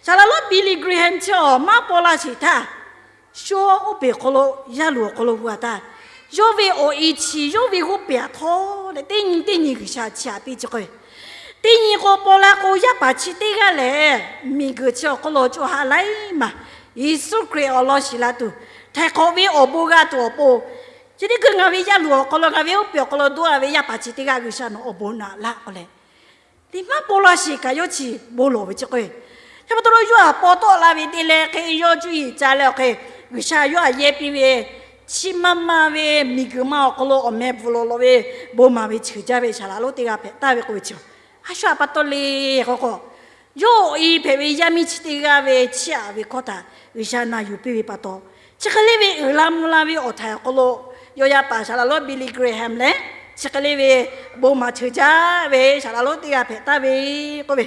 Saˍ laꞈ lonˉ Billy Graham chi awˬ maˇ paw la sheˍ htaˇ, shu oˇ peˬ awˬ hk'aw lo, yaˇ luˬ awˬ hk'aw lo gu a taˇ, yawˇ ve awˬ e chi yawˇ ve g'oˇ peˬ aꞈ htawˇ leh teˇ nyi teˇ nyi G'uiˬsha chi aꞈ piˇ chi k'o, teˇ nyi k'o paw la k'o yaˇ paˍ chi teˇ g'aˇ lehˬ, miˬguiˬ chi awˬ hk'aw lo co ha laiˉ maˬ Yeˍsuˆ Hkriꞈ awˬ lawn shiˍ la tuˬ, htaiˍ hk'awꞈ ve awˬ bon g'a tuˬ awˬ pon, chi teˇ hkui ngaˬ ve yaˇ luˬ awˬ hk'aw lo ngaˬ ve oˇ peˬ awˬ hk'aw lo dawˇ a ve yaˇ paˍ chi teˇ g'aˇ G'uiˬsha nawˬ awˬ bon naꞈ laˇ k'oˆ leh, liꞈ maˇ paw la sheˍ kaꞈ yawˇ chi bon lawˬ ve chi k'o, chi pa taw lo yawˇ htaꞈ paw tawˆ la ve te leh hk'e yawˇ cuˇ yiˍ ca leh awˬ hk'e, G'uiˬsha yawˇ htaꞈ yehˇ piˇ ve, chi ma ma ve miˬguiˬ ma awˬ hk'aw lo awˬ meh bvuhˬ lawˬ lawˬ ve, bon maˍ ve cheuˬ jaˇ ve Saˍ laꞈ lonˉ teˇ g'aˇ hpehꞈ taˍ ve k'oˆ ve chi, a shu a pa taw le k'o k'o, yawˇ awˬ e hpehꞈ ve yaˇ miˇ chi teˇ g'aˇ ve chiˇ aꞈ ve hkawˇ htaꞈ G'uiˬsha na yuˬ piˇ ve pa taw, chi hk'e le ve uiˍ la mvuh la ve awˬ htaiˍ awˬ hk'aw lo, yawˇ yaˇ paˍ Saˍ laꞈ lonˉ Billy Graham lehˬ, chi hk'e le ve bon maˍ cheuˬ jaˇ ve Saˍ laꞈ lonˉ teˇ g'aˇ hpehꞈ taˍ ve k'oˆ ve,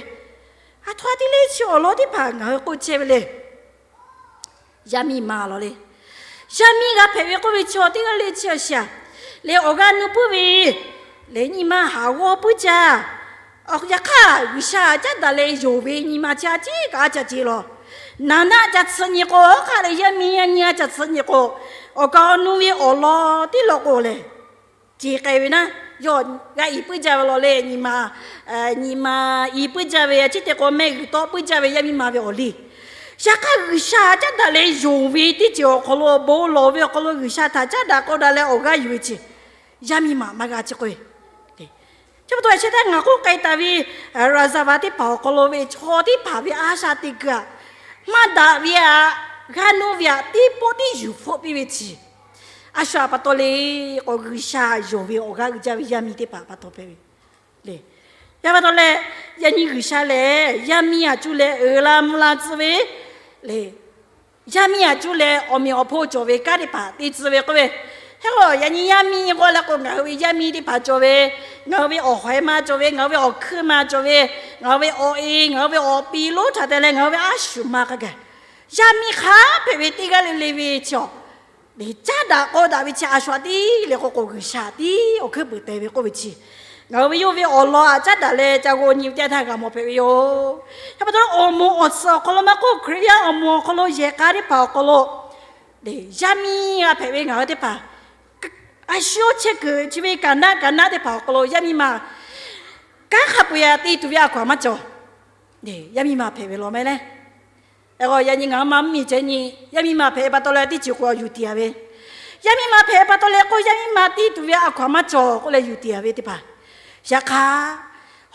a htoꞈ ma te le chi awˬ lawn teˇ hpaˍ ngaˬ hui k'oˆ chehˇ ve le. Yaˇ miˇ ma lawˬ le. Yaˇ miˇ g'a hpehꞈ ve k'oˆ ve chaw teˇ g'aˇ le chi awˬ shiˍ a lehˬ, awˬ g'aˇ nuˇ puiˉ ve lehˬ, nyi ma haˍ g'awˇ puiˉ jaˇ. Yaꞈ hk'aˇ G'uiˬsha caˉ daꞈ leh yonˍ ve nyi ma chi a ciˉ kaꞈ a ca ce lawˬ. Naˍ naˆ ca tsuhꞈ nyi k'o, hk'aˬ lehˬ yaˇ miˇ yaˇ nyi a ca tsuhꞈ nyi k'o, awˬ kaˍ awˬ nu ve awˬ lawn tiˉ law k'o lehˬ, ce k'ai ve naˉ, yawˇ g'a iˉ puiˉ jaˇ ve law le, nyi ma, nyi ma iˉ puiˉ jaˇ ve, a ciˉ te k'o mehˆ g'uiˬ tawˆ puiˉ jaˇ ve yaˇ miˇ ma ve awˬ liˇ. Yaꞈ hk'aˇ G'uiˬsha caˉ daꞈ leh yonˍ ve teˇ ceuˬ awˬ hk'aw lo, bon lawˬ ve awˬ hk'aw lo G'uiˬsha htaꞈ caˉ daꞈ k'oˆ daꞈ leh awˬ g'aˇ yuˬ ve chi, yaˇ miˇ ma maˇ g'a chi k'oˆ ve. Chi pa taw a sheh htaˇ ngaˬ k'oˆ k'ai taˍ ve, raˍzaˍvaˍ teˇ hpaˍ awˬ hk'aw lo ve chaw teˇ hpaˍ ve a shaꞈ teꞈ kuiˬ aꞈ, maˇ daꞈ ve aꞈ, g'a nuˇ ve aꞈ, teˇ pawˆ tiˉ yuˬ hpfuhˆ piˇ ve chi, a shu aꞈ pa taw le k'o, G'uiˬsha yonˍ ve awˬ g'aˇ uiˍ jaˇ ve yaˇ miˇ teˇ hpaˍ pa taw hpehꞈ ve le. Yaˇ pa taw leh, yaꞈ nyi G'uiˬsha lehˬ yaˇ miˇ aꞈ cuˇ leh uiˍ la mvuh la tcuh ve le. Yaˇ miˇ aꞈ cuˇ leh awˬ meꞈ awˬ hponˇ cawˬ ve kanˉ teˇ hpaˍ te tcuh ve k'oˆ ve. Hk'e k'o yaꞈ nyi yaˇ miˇ k'oˆ leh k'o, ngaˬ hui ve yaˇ miˇ teˇ hpaˍ cawˬ ve, ngaˬ hui ve awˬ hawehˇ ma cawˬ ve, ngaˬ hui ve awˬ hkuiˇ ma cawˬ ve, ngaˬ hui ve awˬ e, ngaˬ hui ve awˬ pi lonˉ htaꞈ te leh ngaˬ hui ve a shu ma hk'a gaˬ, yaˇ miˇ hk'a hpehꞈ ve teˇ g'aˇ le le ve chi awˬ, caˉ daꞈ k'aw daꞈ ve chi a shu aꞈ tiˉ le k'oˆ k'o, G'uiˬsha tiˉ awˬ hkuiˉ puiˍ te ve k'oˆ ve chi, ngaˬ hui ve yawˇ ve awˬ lawn aꞈ caˉ daꞈ leh ca g'aw nyi ve teˇ yanˇ htaˇ g'a mawˬ hpehꞈ ve yoˬ. Yaˇ pa taw awˬ moˍ awˬ tsuhꞈ awˬ hk'aw lo maˇ k'oˆ, Hkriꞈ yaˇ awˬ moˍ awˬ hk'aw lo, yehˬ k'a teˇ hpaˍ awˬ hk'aw lo, yaˇ miˇ g'a hpehꞈ ve ngaˬ hui teˇ hpaˍ, a shu chehˇ kuiˬ chi ve kaˍ naˆ kaˍ naˆ teˇ hpaˍ awˬ hk'aw lo yaˇ miˇ ma kanˉ hk'a peu-eˬ aꞈ te tuˬ ve a hkaw-anˬ maˇ cawˬ. Yaˇ miˇ ma hpehꞈ ve law mehˍ leh, yaꞈ nyi ngaˬ hui ma mvuhˇmiˬ ceh nyi, yaˇ miˇ ma hpehꞈ ve pa taw leh teˇ ceuˬ k'o yuˬ tiˍ a ve, yaˇ miˇ ma hpehꞈ ve pa taw leh k'o yaˇ miˇ ma te tuˬ ve a hkaw-anˬ maˇ cawˬ k'oˆ leh yuˬ tiˍ a ve teˇ hpaˍ, yaꞈ hk'aˇ,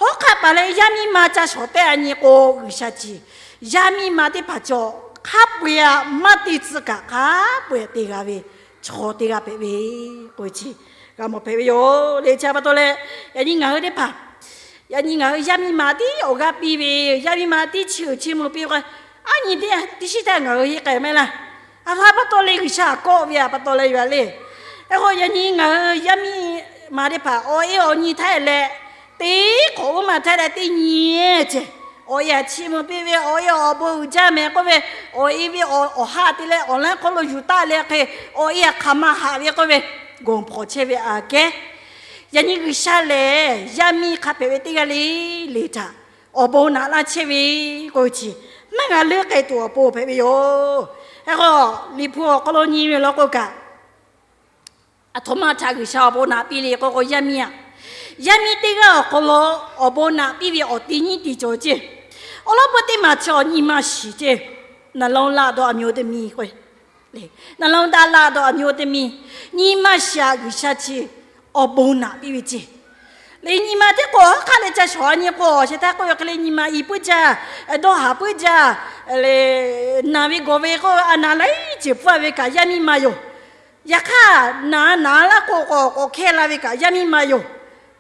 hawˉ hk'aˆ paˍ leh yaˇ miˇ ma ca shawˍ tehˆ a nyi k'o, G'uiˬsha chi yaˇ miˇ ma teˇ hpaˍ cawˬ hk'a peu-eˬ aꞈ maˇ te tcuh kaꞈ hk'a peu-eˬ te g'a ve chaw teˇ g'aˇ hpehꞈ ve k'oˆ ve chi g'a mawˬ hpehꞈ ve yoˬ. Le chi pa taw leh, yaꞈ nyi ngaˬ hui teˇ hpaˍ, yaꞈ nyi ngaˬ hui yaˇ miˇ ma tiˉ awˬ g'aˇ piˇ ve, yaˇ miˇ ma tiˉ chi uiˍ chi mvuh piˇ ve k'o, a nyi teˇ shiˉ htaˇ ngaˬ hui heˆ k'ai mehˍ laˇ. A hk'aˇ pa taw leh G'uiˬsha kawˆ ve aꞈ pa taw leh yoˬ le. Hk'e k'o yaꞈ nyi ngaˬ hui yaˇ miˇ ma teˇ hpaˍ awˬ e awˬ nyi htaˇ leh, teˇ hk'awꞈ uˉ ma htaˇ leh teˇ nyi ceh, awˬ e aꞈ chi mvuh piˇ ve, awˬ e awˬ bon uiˍ jaˇ mehˍ k'oˆ ve, awˬ e ve awˬ haˆ te leh awˬ laˉ hk'aw lo yuˬ taˆ leh hk'e, awˬ e aꞈ hk'aˬ ma haꞈ ve k'oˆ ve, gonˍ hpawnˬ chehˇ ve aꞈ kehˉ, yaꞈ nyi G'uiˬsha lehˬ yaˇ miˇ hk'a hpehꞈ ve teˇ g'aˇ le le htaꞈ awˬ bon naꞈ laˇ chehˇ ve k'oˆ ve chi, maˇ g'a leuˉ k'ai tuˬ awˬ pon hpehꞈ ve yoˬ. Hk'e k'o, Liꞈ hpu awˬ hk'aw lo nyi ve law k'o kaꞈ, aˬ htoꞈ ma htaꞈ G'uiˬsha awˬ bon naꞈ piˇ le k'oˆ k'o, yaˇ miˇ aꞈ, yaˇ miˇ teˇ g'aˇ awˬ hk'aw lo awˬ bon naꞈ piˇ ve awˬ ti nyiˇ ti cawˬ ceˇ. Awˬ lawn peuˬ teˇ maˬ chi awˬ nyi ma shiˍ ceˇ. နှလုံးသား ဒို့ အမျိုးသမီး k'o, နှလုံးသား ဒို့ အမျိုးသမီး, nyi ma shiˍ aꞈ G'uiˬsha chi awˬ bon naꞈ piˇ ve ceˇ. Le nyi ma teˇ k'o hk'aˬ leh ca shawˍ a nyi k'o, sheh htaˇ k'oˆ ve hk'e le nyi ma iˉ puiˉ jaˇ, dawˇ haˍ puiˉ jaˇ, le naˬ ve gawˬ ve k'oˆ ve a naˍ laiˉ ceuˬ pfuhˇ ve kaꞈ yaˇ miˇ ma yoˬ. Yaꞈ hk'aˇ naˬ naˬ laˇ k'o k'awꞈ k'awꞈ hkehˇ la ve kaꞈ yaˇ miˇ ma yoˬ.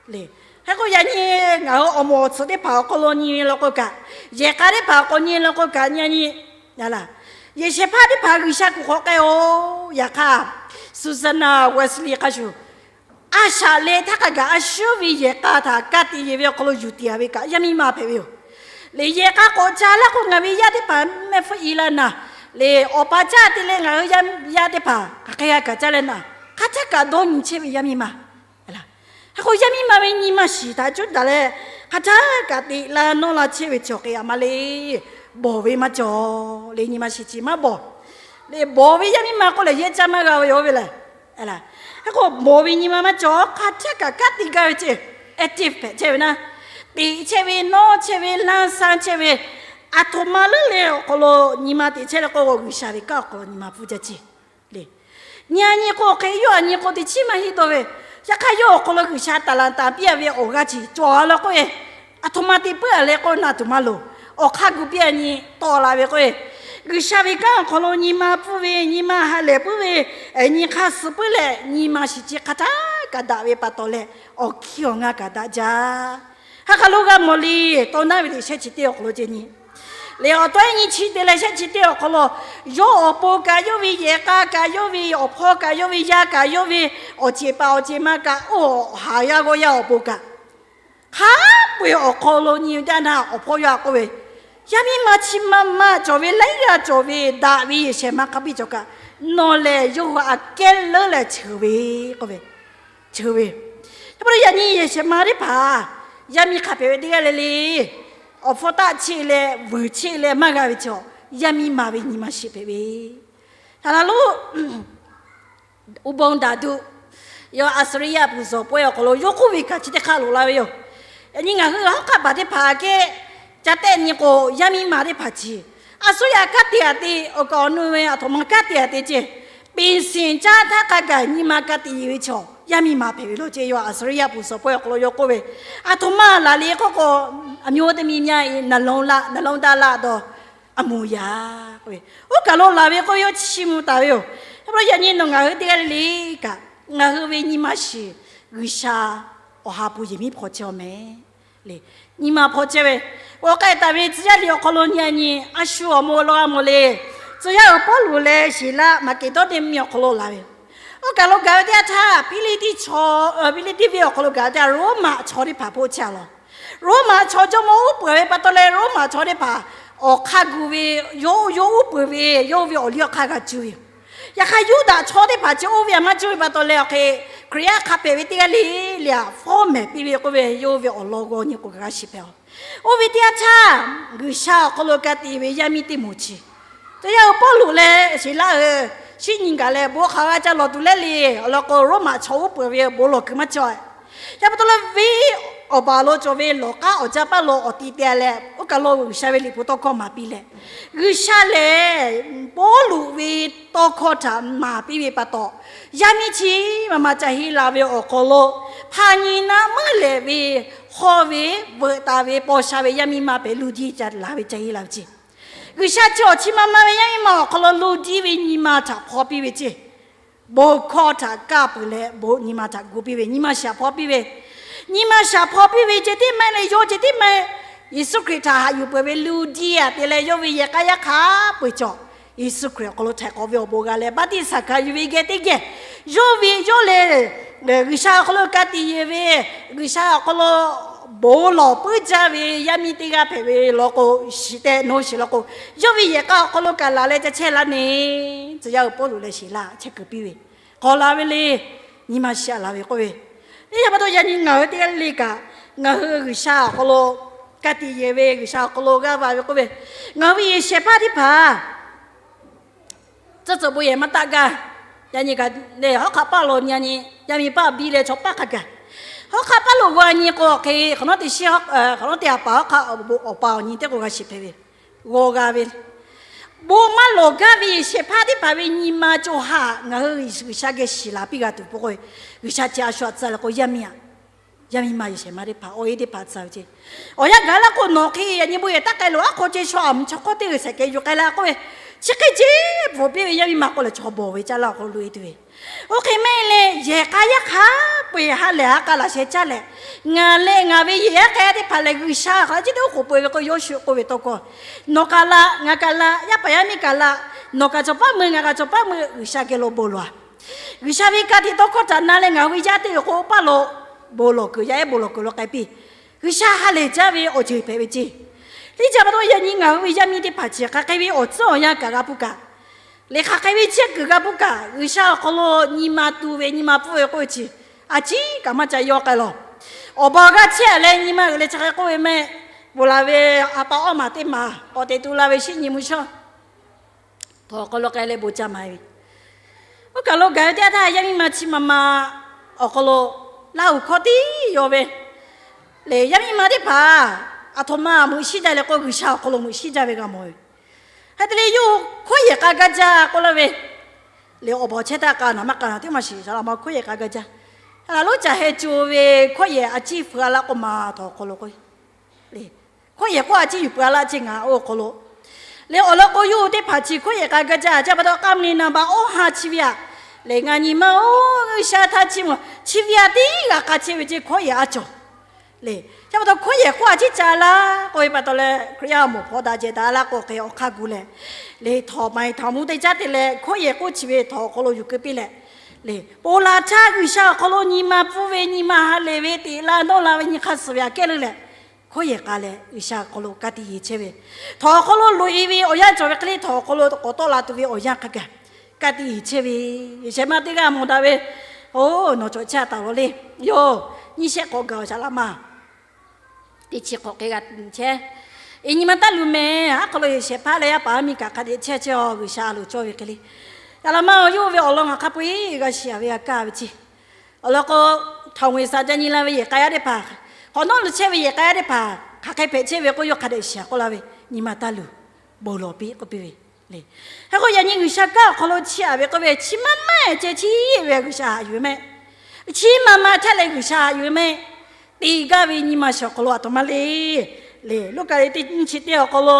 Le, hk'e k'o yaꞈ nyi ngaˬ hui awˬ moˍ awˬ tsuhꞈ teˇ hpaˍ awˬ hk'aw lo nyi ve law k'o kaꞈ, yehˬ k'a teˇ hpaˍ awˬ hk'aw nyi law k'o kaꞈ, yaꞈ nyi, yaꞈ la, yehˬ shehˍ hpaˇ teˇ hpaˍ G'uiˬsha kuˬ hk'awꞈ k'ai-o. Yaꞈ hk'aˇ, Susanna Wesley hk'a shuˍ, a shaꞈ leh htaˇ hk'a gaˬ a shuˉ ve yehˬ k'a htaꞈ ka tiꞈ yeˬ ve awˬ hk'aw lo yuˬ tiˍ a ve kaꞈ yaˇ miˇ ma hpehꞈ ve yoˬ. Le yehˬ k'a k'awꞈ ca laˇ k'o ngaˬ ve yaˇ teˇ hpaˍ mehˆ hpfuhˇ i la naˬ, le awˬ pa caˇ te leh ngaˬ hui yaˇ teˇ hpaˍ hk'aˬ hk'e g'a kaꞈ caˇ leh naˬ, hk'aˬ htaˇ kaꞈ dawˇ nyi chehˇ ve yaˇ miˇ ma. Hk'e k'o yaˇ miˇ ma ve nyi ma shiˍ htaꞈ cuˉ daꞈ leh, hk'aˬ htaˇ kaꞈ teꞈ la nawˇ la chehˇ ve cawˬ k'ai a ma le. Bawˬ ve maˇ cawˬ le, nyi ma shiˍ chi maˇ bawˬ. Le bawˬ ve yaˇ miˇ ma k'oˆ lehˬ yehˇ caˇ maˇ g'a ve yoˬ ve le. Hk'e k'o bawˬ ve nyi ma maˇ cawˬ, hk'aˬ htaˇ kaꞈ ka tiꞈ gaˇ ve ceˇ, active hpehꞈ chehˇ ve naˉ, teꞈ chehˇ ve, nawˇ chehˇ ve, laˇ saˇ chehˇ ve, aˬ htoꞈ ma leuˉ leh awˬ hk'aw lo nyi ma teꞈ chehˇ leh k'o, G'uiˬsha ve kanˉ awˬ hk'aw lo nyi ma pfuhˇ jaˇ ceˇ. Le, nyi a nyi k'o hk'e yawˇ a nyi k'o teꞈ chiˉ maˇ heˆ dawˇ ve, yaꞈ hk'aˇ yawˇ awˬ hk'aw lo G'uiˬsha taˍ laˍ taˍ piˇ a ve awˬ g'aˇ chi cawˬ a law k'oˆ ve, aˬ htoꞈ ma te puiˉ a leh k'o na tuˬ maˇ loˍ. Awˬ hk'aˇ gu piˇ a nyi tawˆ la ve k'oˆ ve, G'uiˬsha ve kanˉ awˬ hk'aw lo nyi ma pfuhˇ ve, nyi ma ha lehˬ puiˉ ve, nyi hk'aˇ suh puiˉ leh nyi ma shiˍ chi hk'aˬ htaˇ kaꞈ daꞈ ve pa taw leh, awˬ hkiˇ awˬ ngaˇ kaꞈ daꞈ jaˇ. Ha hk'aˬ lo g'a mawˬ le. Tawˇ naˉ ve liꞈ shehˆ chi teˇ awˬ hk'aw lo ce nyi. Le awˬ tawˇ nyi chi te leh shehˆ chi teˇ awˬ hk'aw lo, yawˇ awˬ pon kaꞈ yawˇ ve yehˬ k'a kaꞈ yawˇ ve awˬ hpawˇ kaꞈ yawˇ ve yaˇ kaꞈ yawˇ ve awˬ ceˬ paˍ awˬ ceˬ ma kaꞈ oˇ haˍ g'a g'awˇ yaˇ awˬ pon kaꞈ, hk'a peu-eˬ awˬ hk'aw lo nyi ve jaˇ naˇ awˬ hpawˇ yaˇ k'oˆ ve, yaˇ miˇ ma chi ma ma cawˬ ve laiˉ g'aˇ cawˬ ve daꞈ ve yehˬ shehˍ ma hk'a biˇ cawˬ kaꞈ, nawˬ lehˬ yawˇ hui aꞈ kehˉ leuˉ leh cheuˬ ve k'oˆ ve, cheuˬ ve. Yaꞈ hk'aˇ yaꞈ nyi yehˬ shehˍ ma teˇ hpaˍ yaˇ miˇ hk'a hpehꞈ ve teˇ g'aˇ le le, awˬ hpfuhˇ taˆ cheˆ leh vuiˬ cheˆ leh maˇ g'a ve chi yaˇ miˇ ma ve nyi ma shiˍ hpehꞈ ve. Htaꞈ la lo, uˇ bon daꞈ duˆ, yawˇ Aˍsaˍriˆ yaˇ pfuhˍ zuhˬ pawehˇ awˬ hk'aw lo yawˇ k'oˆ ve kaꞈ chi teˇ hk'aˇ loꞈ la ve yoˬ. Yaꞈ nyi ngaˬ hui hawˉ hk'aˆ paˍ teˇ hpaˍ kehˉ ca tehˆ nyi k'o, yaˇ miˇ ma teˇ hpaˍ chi Aˍsaˍriˆ yaˇ kanˉ te a te, awˬ kaˍ awˬ nu ve aˬ htoꞈ ma kanˉ te a te ceˇ, peˍ siˍ caˇ htaˇ hk'a gaˬ nyi ma ka tiꞈ yeˬ ve chaw yaˇ miˇ ma hpehꞈ ve law ceˇ. Yawˇ Aˍsaˍriˆ yaˇ pfuhˍ zuhˬ pawehˇ awˬ hk'aw lo yawˇ k'oˆ ve, aˬ htoꞈ ma laˬ le k'oˆ k'o, အမျိုးသမီးများ၏ နှလုံးသား၊ နှလုံးသား laˇ ဒီး အမူအရာ k'oˆ ve, oˇ kaˬ lo laˬ ve k'oˆ ve yawˇ chi mvuh taˍ ve yoˬ. Hk'e pa taw yaꞈ nyi nawˬ ngaˬ hui teˇ g'aˇ le le kaꞈ, ngaˬ hui ve nyi ma shiˍ G'uiˬsha awˬ ha hpu yehˬ miˉ hpaw chehˇ a mehˍ le. Nyi ma hpaw chehˇ ve, awˬ k'ai taˍ ve tcuh yaˇ liꞈ awˬ hk'aw lo nyi a nyi, a shu awˬ mawˇ law g'a mawˬ le. Tcuh yaˇ uiˍ Pawˇluꞈ leh Siˍlaˆ Maˍkeˍdawˇdeˇ mvuhˇmiˬ awˬ hk'aw lo laˬ ve, oˇ kaˬ lo gaˬ ve teˇ yanˇ htaˇ, Hpiˇliˇtiˆ chaw, Hpiˇliˇtiˆ venˇ awˬ hk'aw lo gaˬ ve teˇ yanˇ, Roˉmaꞈ chaw teˇ hpaˍ hpoˆ chehˇ a law. Roˉmaꞈ chaw jawˇmawˇ uˉ peunˍ ve pa taw leh, Roˉmaꞈ chaw teˇ hpaˍ awˬ hk'aˇ gu ve, yawˇ yawˇ uˉ peunˍ ve, yawˇ ve awˬ liˇ awˬ hk'aˇ g'a cuˇ ve yoˬ. Yaꞈ hk'aˇ, Yuˇdaꞈ chaw teˇ hpaˍ chi oˇ ve a maˇ cuˇ ve pa taw leh, awˬ hk'e Hkriꞈ yaˇ hk'a hpehꞈ ve teˇ g'aˇ le le aꞈ fawˉ mehˍ piˇ ve k'oˆ ve, yawˇ ve awˬ lawn g'aw nyi k'o kaꞈ g'a shiˍ hpehꞈ a. Oˇ ve teˇ yanˇ htaˇ, G'uiˬsha awˬ hk'aw lo ka tiꞈ ve yaˇ miˇ teˇ moˍ chi, tcuh yaˇ uiˍ Pawˇluꞈ leh Siˍlaˆ, shinˉ nyi gaˬ leh bon hk'aˬ g'a ca lawˬ tuˬ leh le, awˬ lawn k'o Roˉmaꞈ chaw uˉ peunˍ ve bon lawˬ kuiˬ maˇ cawˬ. Yaꞈ pa taw leh, venˇ awˬ baˬ lo cawˬ ve lawˬ k'aˉ awˬ jaˇ paˇ lo awˬ ti te leh, oˇ kaˬ lo G'uiˬsha ve liꞈ hpu tawˇ hkawˇ maˍ piˇ leh, G'uiˬsha lehˬ Pawˇluꞈ ve tawˇ hkawˇ htaꞈ maˍ piˇ ve pa taw, yaˇ miˇ chi ma ma ca heˆ la ve awˬ hk'aw lo, hpaˍ nyi naˆ meuˉ lehˍ ve hawˇ ve veuꞈ taˍ ve paw sha ve yaˇ miˇ ma hpehꞈ Luˇdiˇ ca laˬ ve ca heˆ la ve ceˇ. G'uiˬsha chi awˬ chi ma ma ve yaˇ miˇ ma awˬ hk'aw lo Luˇdiˇ ve nyi ma htaꞈ hpaw piˇ ve ceˇ. Bon hkawˇ htaꞈ kaˇ peuˬ leh, bon nyi ma htaꞈ gu piˇ ve, nyi ma shaˍ hpaw piˇ ve, nyi ma shaˍ hpaw piˇ ve ceh tiˉ maˇ heˆ leh, yawˇ ceh tiˉ maˇ heˆ, Yeˍsuˆ Hkriꞈ htaꞈ haꞈ yuˬ peuˬ ve Luˇdiˇ aꞈ te leh, yawˇ ve yehˬ k'a yaˇ hk'a peu-eˬ cawˬ, Yeˍsuˆ Hkriꞈ awˬ hk'aw lo htaiˍ hk'awꞈ ve awˬ bon g'a leh, baˆtiˆsaˬ hkanˍ yuˬ ve geh teˇ geh, yawˇ ve yawˇ lehˬ G'uiˬsha awˬ hk'aw lo ka tiꞈ yeˬ ve, G'uiˬsha awˬ hk'aw lo bon lawˬ puiˉ jaˇ ve yaˇ miˇ teˇ g'aˇ hpehꞈ ve law k'o, shiˍ tehꞈ nawˬ shiˍ law k'o, yawˇ ve yehˬ k'a awˬ hk'aw lo kaꞈ laˬ leh ca chehˇ laˇ neˬ, tcuh yaˇ uiˍ Pawˇluꞈ leh Siˍlaˆ chehˇ kuiˬ piˇ ve, k'awꞈ la ve le. Nyi ma shaˍ laˬ ve k'oˆ ve, teˇ yanˇ pa taw yaꞈ nyi ngaˬ hui teˇ g'aˇ le le kaꞈ, ngaˬ hui G'uiˬsha awˬ hk'aw lo ka tiꞈ yeˬ ve, G'uiˬsha awˬ hk'aw lo g'aˇ va ve k'oˆ ve, ngaˬ hui ve yehˬ shehˍ hpaˇ teˇ hpaˍ tcuh tcuh bon yehˬ maˇ taˆ gaˇ. Yaꞈ nyi kaꞈ le, hawˉ hk'aˆ paˇ lo nyi a nyi, yaˇ miˇ paˇ biˇ leh chaw paˇ hk'a gaˬ, hawˉ hk'aˆ paˇ lo g'a nyi k'o, hk'e hk'awꞈ nawˉ teˇ shiˉ, hk'awꞈ nawˉ teˇ ha paˍ hawˉ hk'aˆ awˬ pa awˬ nyi teˇ k'o g'a shiˍ hpehꞈ ve, g'aw g'a ve, bon maˇ lawˬ gaˇ ve yehˬ shehˍ hpaˇ teˇ hpaˍ ve nyi ma co ha ngaˬ hui G'uiˬsha geh shiˍ laˬ piˇ g'a tuˬ peuˬ k'o, G'uiˬsha chi a shu aꞈ tcuh leh k'o, yaˇ miˇ aꞈ, yaˇ miˇ ma yehˬ shehˍ ma teˇ hpaˍ awˬ e teˇ hpaˍ tcuh ve ceˇ. Awˬ yanˇ gaˬ laˇ k'o, nawˬ hk'e yaꞈ nyi bon yehˬ taˇ k'ai loˬ, aˉ hk'aw ceh shu aꞈ mvuhˇ chaw hk'awˇ teˇ g'uiˬ shehˍ kehˬ yuˬ k'ai la k'oˆ ve, chi hk'e ceh bvuhꞈ piˇ ve yaˇ miˇ ma k'o lehˬ, chaw bawˬ ve caˇ laˇ awˬ hk'aw lo loꞈ e tuˬ ve, oˇ hk'e maˇ heˆ leh, yehˬ k'a yaˇ hk'a peu-eˬ ha lehˬ ha k'a laꞈ sheh caˇ leh, ngaˬ leh ngaˬ ve yehˬ yaˇ k'a yaˇ teˇ hpaˍ lehˬ, G'uiˬsha hk'aˬ hk'e chi teˇ oˉ k'oˍ peuˬ ve k'o, Yoˇshuˆ k'oˆ ve tawˇ hkawˇ, nawˬ kaꞈ laꞈ, ngaˬ kaꞈ laꞈ, yaˇ paˍ yaˇ miˇ kaꞈ laꞈ, nawˬ kaꞈ cawˬ paˉ mui, ngaˬ kaꞈ cawˬ paˉ mui, G'uiˬsha geh lo bon lawˬ a. G'uiˬsha ve ka tiꞈ tawˇ hkawˇ htaꞈ na leh ngaˬ hui ve yaˇ teˇ g'uiˬ k'o, oˇ paˇ lo bon lawˬ kuiˬ, yaˇ ehˉ bon lawˬ kuiˬ lo k'ai piˇ. G'uiˬsha ha lehˬ jaˇ ve awˬ ceuˬ hpehꞈ ve ceˇ. Teˇ caꞈ pa taw yaꞈ nyi ngaˬ hui ve yaˇ miˇ teˇ hpaˍ chi hk'aˬ hk'e ve awˬ tcuhˉ awˬ yanˇ kaꞈ g'a pun kaꞈ, lehˬ hk'aˬ hk'e ve chehˇ kuiˬ g'a pun kaꞈ, G'uiˬsha awˬ hk'aw lo nyi ma tu ve, nyi ma pfuhˇ ve k'oˆ ve chi, a ciˉ kaꞈ maˇ ca yaw k'ai lawˬ. Awˬ baˬ g'a chehˇ a leh nyi ma uiˍ leh chi hk'e k'oˆ ve mehˆ, bon laˬ ve a pa awˉ maˬ teˇ maˬ k'awꞈ te tu la ve shinˉ nyi mvuhˇ shawˉ htawnˍ hk'aw lo k'ai leh bon ca ma ve, oˇ kaˬ lo gaˬ ve teˇ yanˇ htaˇ, yaˇ miˇ ma chi ma ma awˬ hk'aw lo Laˇhuˍ hkawˇ tiˉ yaw ve, lehˬ yaˇ miˇ ma teˇ hpaˍ aˬ htoꞈ ma meuꞈ shiˉ jaˇ leh k'o, G'uiˬsha awˬ hk'aw lo meuꞈ shiˉ jaˇ ve g'a mawˬ ve. Hk'e te leh, yawˇ hui hkawˇ yehˬ k'a gaˇ jaˇ k'oˆ laˇ ve, lehˬ awˬ baˬ chehˇ htaˇ k'a naˬ maˇ k'a naˬ teˇ maˇ shiˍ, saˍ laꞈ ma hkawˇ yehˬ k'a gaˇ jaˇ. Hk'e laˬ lonˉ caˬ heh co ve hkawˇ yehˬ a ciˉ feu a laˇ k'oˆ ma htawnˍ hk'aw lo k'o, hkawˇ yehˬ k'oˆ a ciˉ yuˬ peuˬ a laˇ ceˇ ngaˬ oˇ hk'aw lo. Lehˬ awˬ lawn k'o, yawˇ hui teˇ hpaˍ chi hkawˇ yehˬ k'a gaˇ jaˇ, chi pa taw k'a mvuh ni naˍ baꞈ awˇ ha chi ve aꞈ, lehˬ ngaˬ nyi ma oˬ, G'uiˬsha htaˇ chi mvuhˇ chi ve aꞈ tiˉ g'a k'a chehˇ ve ceˇ hkawˇ yehˬ a cawˬ. Lehˬ chi pa taw hkawˇ yehˬ k'oˆ a ciˉ ca laˇ k'oˆ ve pa taw leh, Hkriꞈ yaˇ awˬ moˍ hpawˇ daꞈ jehˬ daꞈ laˇ k'o, hk'e awˬ hk'aˇ gu leh, lehˬ htawnˍ maˍ htawnˍ mvuh teˇ caˉ te leh hkawˇ yehˬ k'oˆ chi ve htawnˍ awˬ hk'aw lo yuˬ keu piˇ leh, lehˬ ponˬ laˬ htaˇ G'uiˬsha awˬ hk'aw lo nyi ma pfuhˇ ve, nyi ma ha lehˬ ve, teꞈ la dawˇ la ve nyi hk'aˇ suh ve aꞈ kehˉ leuˉ leh, hkawˇ yehˬ k'a leh G'uiˬsha awˬ hk'aw lo ka tiꞈ yeˬ chehˇ ve, htawnˍ awˬ hk'aw lo loꞈ e ve awˬ yanˇ cawˬ ve hk'e le, htawnˍ awˬ hk'aw lo k'awꞈ tawˆ la tuˬ ve awˬ yanˇ hk'a gaˬ ka tiꞈ yeˬ chehˇ ve, yehˬ shehˍ ma teˇ g'aˇ mawˬ daꞈ ve, oˬ, nawˬ cawˬ chehˇ a taˍ lawˬ le. Yoˬ, nyiˇ shehˆ k'awꞈ gaˬ awˬ shaˍ laꞈ ma teˇ chi hk'awꞈ hk'e g'a chehˇ. Eˬ, nyi ma taˇ luˬ mehˍ. Aˉ hk'aw lo yehˬ shehˍ hpaˇ leh yaˇ paˍ yaˇ miˇ kaꞈ hk'a dehꞈ chehˇ chehˇ-aˬ, G'uiˬsha a loˍ cawˇ ve hk'e le. Yaꞈ la maˇ yawˇ ve awˬ lawn ngaˬ hk'a peu-eˬ g'a shiˍ-aˬ ve g'a kaˇ ve ceˇ. Awˬ lawn k'o, htawnˍ ve saˍ jaˇ nyi la ve yehˬ k'a yaˇ teˇ hpaˍ, hk'awꞈ nawˉ lo chehˇ ve yehˬ k'a yaˇ teˇ hpaˍ hk'aˬ hk'e hpehꞈ chehˇ ve k'o, yawˇ hk'a dehꞈ shiˍ k'oˆ laˇ ve, nyi ma taˇ luˬ, bon lawˬ piˇ k'oˆ piˇ ve le. Hk'e k'o, yaꞈ nyi G'uiˬsha kanˉ awˬ hk'aw lo chiˇ aꞈ ve k'oˆ ve, chi maˇ maˇ ceh chiˇ ve G'uiˬsha haꞈ yuˬ ve mehˆ. Chi maˇ maˇ htaˇ leh G'uiˬsha haꞈ yuˬ ve mehˆ. Te gaˇ ve nyi ma shiˍ awˬ hk'aw lo a htoꞈ ma le. Le, Luˉkaꞈ liꞈ teˇ nyiˇ chi teˇ awˬ hk'aw lo,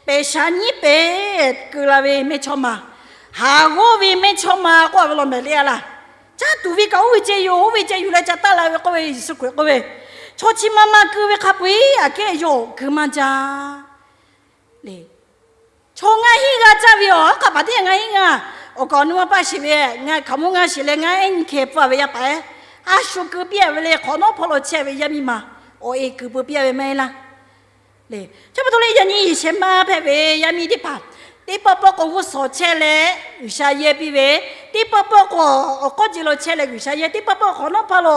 pehˬ shaˍ nyiˉ pehˍ keu la ve mehˇchawˇma, haˍ g'awˇ ve mehˇchawˇma k'oˆ ve law mehˍ le a laˇ. Caˇ tuˬ ve kaꞈ oˇ ve ceh yoˬ, oˇ ve ceh yuˬ leh ca taˆ la ve k'oˆ ve, Yeˍsuˆ Hkriꞈ k'oˆ ve, chaw chi maˇ maˇ keu ve hk'a peu-eˬ aꞈ kehˉ yawˇ keu maˇ jaˇ le. Chaw ngaˇ hinˉ g'a caˇ ve awˬ hk'aˬ paˍ teˇ ngaˇ hinˉ ngaˇ, awˬ kaˍ awˬ nu maˇ paˇ sheˍ ve, ngaˬ hkaoˍmonˇ ngaˇ sheˍ leh ngaˇ ehˉ nyi hkeh pfuhˇ-a ve yaˇ paˍ ehˉ, a shu keu piˇ-a ve le, hk'awꞈ nawˉ hpawˇ lo chehˇ ve yaˇ miˇ ma awˬ e keu peu piˇ-a ve maˇ heˆ laˇ. Le, chi pa taw leh yaꞈ nyi yehˬ shehˍ ma hpehꞈ ve yaˇ miˇ teˇ hpaˍ, teˇ pawˆ pawˆ k'o g'uˇ suhˍ chehˇ leh G'uiˬsha yehˇ piˇ ve, teˇ pawˆ pawˆ k'o awˬ k'awˇ jeˬ lo chehˇ leh G'uiˬsha yehˇ, teˇ pawˆ pawˆ hk'awꞈ nawˉ hpawˇ lo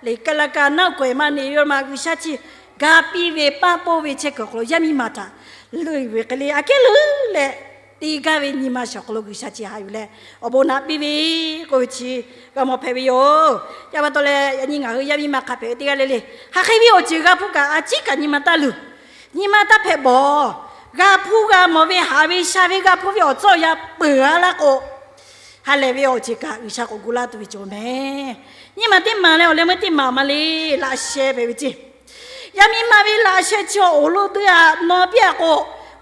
le, ka la ka naˆ kawehˬ maˇ ne ve maˇ G'uiˬsha chi ga piˇ ve, paˇ poˆ ve chehˇ kuiˬ awˬ hk'aw lo yaˇ miˇ ma htaꞈ leuˆ yuˬ ve hk'e le, aꞈ kehˉ leuˉ leh te gaˇ ve nyi ma shiˍ awˬ hk'aw lo G'uiˬsha chi haꞈ yuˬ leh awˬ bon naꞈ piˇ ve k'oˆ ve chi g'a mawˬ hpehꞈ ve yoˬ. Chi pa taw leh yaꞈ nyi ngaˬ hui yaˇ miˇ ma hk'a hpehꞈ ve teˇ g'aˇ le le, hk'aˬ hk'e ve awˬ ceuˬ g'a hpuˇ kaꞈ a ciˉ kaꞈ nyi ma taˇ luˬ. Nyi ma taˇ hpehꞈ bawˬ. G'a hpuˇ g'a mawˬ ve, haꞈ ve sha ve g'a hpuˇ ve awˬ tcuhˉ awˬ yanˇ peuˬ-a laˇ k'o, ha lehˬ ve awˬ ceuˬ kaꞈ G'uiˬsha k'awꞈ gu laˇ tuˬ ve cawˬ mehˍ. Nyi ma teˇ maˬ leh awˬ leh meuˇ teˇ maˬ ma le, laꞈ sheh hpehꞈ ve ceˇ. Yaˇ miˇ ma ve laꞈ sheh chi awˬ lo deu-a nawˬ piˇ-a k'o,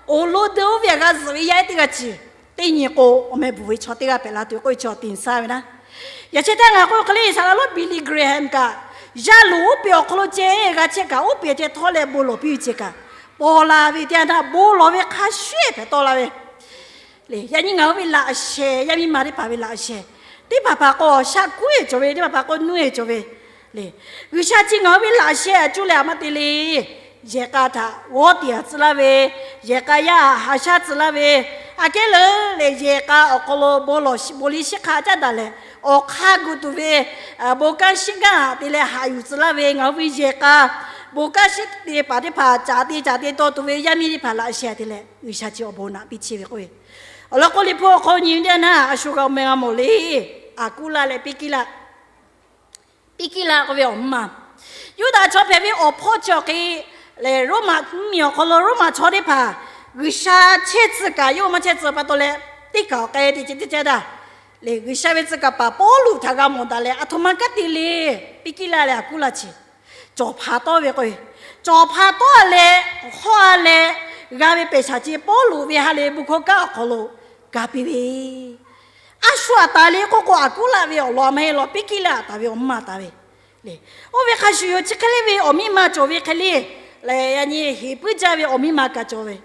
awˬ lo deu oˇ ve aꞈ g'a zuhꞈ ve yaˇ ehˉ teˇ g'aˇ chi teˇ nyi k'o, awˬ meh bvuhˬ ve chaw teˇ g'aˇ hpehꞈ la tuˬ k'oˆ ve chi awˬ tin saˉ ve naˉ. Yaꞈ chehˇ htaˇ ngaˬ k'oˆ hk'e le, Saˍ laꞈ lonˉ Billy Graham kaꞈ, yaˇ loˍ oˇ peˬ awˬ hk'aw lo ceh g'a chehˇ kaꞈ, oˇ peˬ ceh htawˇ leh bon lawˬ piˇ ve ceh kaꞈ, paw la ve teˇ yanˇ htaˇ bon lawˬ ve hk'a shuˍ hpehꞈ tawˆ la ve le. Yaꞈ nyi ngaˬ hui ve laꞈ sheh, yaˇ miˇ ma teˇ hpaˍ ve laꞈ sheh, teˇ hpaˍ hpaˍ k'o shaˆ kuˉ-e cawˬ ve, teˇ hpaˍ hpaˍ k'o nuˇ-e cawˬ ve le. G'uiˬsha chi ngaˬ hui ve laꞈ sheh aꞈ cuˇ leh aꞈ maˇ te le. Yehˬ k'a htaꞈ g'awˇ tiꞈ-a tcuh laˇ ve, yehˬ k'a yaˇ haꞈ shaˉ tcuh laˇ ve, aꞈ kehˉ leuˉ leh yehˬ k'a awˬ hk'aw lo bon lawˬ, bon liˇ shiˉ hk'a caˉ daꞈ leh, awˬ hk'aˇ gu tuˬ ve bon kanˉ shiˉ gaˇ te leh haꞈ yuˬ tcuh laˇ ve ngaˬ hui ve yehˬ k'a, bon kanˉ shiˉ te paˍ teˇ hpaˍ caꞈ te caꞈ te taw tuˬ ve yaˇ miˇ teˇ hpaˍ laꞈ sheh te leh G'uiˬsha chi awˬ bon naꞈ piˇ chehˇ ve k'oˆ ve. Awˬ lawn k'o, Liꞈ hpu awˬ hk'aw nyi ve teˇ yanˇ, a shu g'a meh g'a mawˬ le. Aˍkuˉlaˆ leh Piˇkiˇlaˆ. Piˇkiˇlaˆ k'oˆ ve awˬ mvuhˇ ma, Yuˇdaꞈ chaw hpehꞈ ve awˬ hpawˇ chi awˬ hk'e lehˬ, Roˉmaꞈ mvuhˇmiˬ awˬ hk'aw lo Roˉmaꞈ chaw teˇ hpaˍ G'uiˬsha chehˇ tcuh kaꞈ yawˇ maˇ chehˇ tcuh pa taw leh, teˇ kaˬ awˬ k'ai te ceh teˇ caˉ daꞈ le. G'uiˬsha ve tcuh kaˍ paˍ Pawˇluꞈ htaꞈ g'a mawˬ daꞈ leh, aˬ htoꞈ ma kanˉ te le. Piˇkiˇlaˆ leh Aˍkuˉlaˆ chi cawˬ hpaˍ tawˆ ve k'o, cawˬ hpaˍ tawˆ leh, hawˆ-a leh, g'a ve pehˬ shaˍ chi Pawˇluꞈ ve ha lehˬ bon hkawˇ kanˉ awˬ hk'aw lo ga piˇ ve, a shu aꞈ taˍ le k'oˆ k'o, Aˍkuˉlaˆ ve awˬ lawn maˇ heˆ law, Piˇkiˇlaˆ aꞈ taˍ ve awˬ mvuhˇ ma taˍ ve le. Oˇ ve hk'a shuˍ yoˬ, chi hk'e le ve awˬ miˇ ma cawˬ ve hk'e le. Yaꞈ nyi heˍ puiˉ jaˇ ve awˬ miˇ ma kaꞈ cawˬ ve,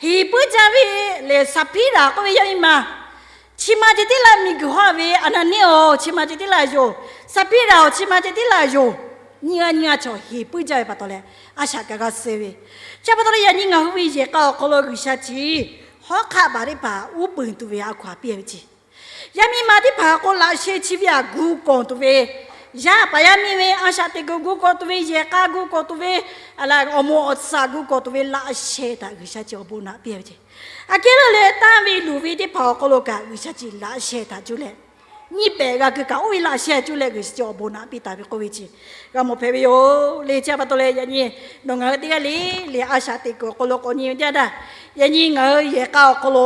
heˍ puiˉ jaˇ ve lehˬ, Saˍhpiˇraꞈ k'oˆ ve yaˇ miˇ ma, chi ma ceh tiˉ laˇ miˬguiˬ hawˉ ve, Aˍnaˍniˆ-oˬ, chi ma ceh tiˉ laˇ yoˬ. Saˍhpiˇraꞈ-oˬ, chi ma ceh tiˉ laˇ yoˬ. Nyiˇ g'aˇ nyiˇ g'aˇ chaw heˍ puiˉ jaˇ ve pa taw leh, a shaꞈ kaꞈ g'a suh ve. Chi pa taw leh yaꞈ nyi ngaˬ hui ve yehˬ k'a awˬ hk'aw lo G'uiˬsha chi hawˉ hk'aˆ baˬ teˇ hpaˍ uˉ peunˍ tuˬ ve a hkaw-anˬ piˇ ve ceˇ. Yaˇ miˇ ma teˇ hpaˍ k'o, laꞈ sheh chi ve aꞈ gu kawˬ tuˬ ve, yaˇ paˍ yaˇ miˇ ve a shaꞈ teꞈ kuiˬ gu kawˬ tuˬ ve, yehˬ k'a gu kawˬ tuˬ ve, awˬ moˍ awˬ tcuhˍ gu kawˬ tuˬ ve laꞈ sheh htaꞈ G'uiˬsha chi awˬ bon naꞈ piˇ ve ceˇ. Aꞈ kehˉ leuˉ leh tanˇ ve luˬ ve teˇ hpaˍ awˬ hk'aw lo kaꞈ G'uiˬsha chi laꞈ sheh htaꞈ cuˇ leh, nyiˇ pehˍ g'a keu kaꞈ oˇ ve laꞈ sheh cuˇ leh G'uiˬsha chi awˬ bon naꞈ piˇ taˍ ve k'oˆ ve chi g'a mawˬ hpehꞈ ve yoˬ le. Chi pa taw leh yaꞈ nyi nawˬ ngaˬ hui teˇ g'aˇ le le a shaꞈ teꞈ kuiˬ awˬ hk'aw lo k'awꞈ nyi ve teˇ yanˇ htaˇ, yaꞈ nyi ngaˬ hui yehˬ k'a awˬ hk'aw lo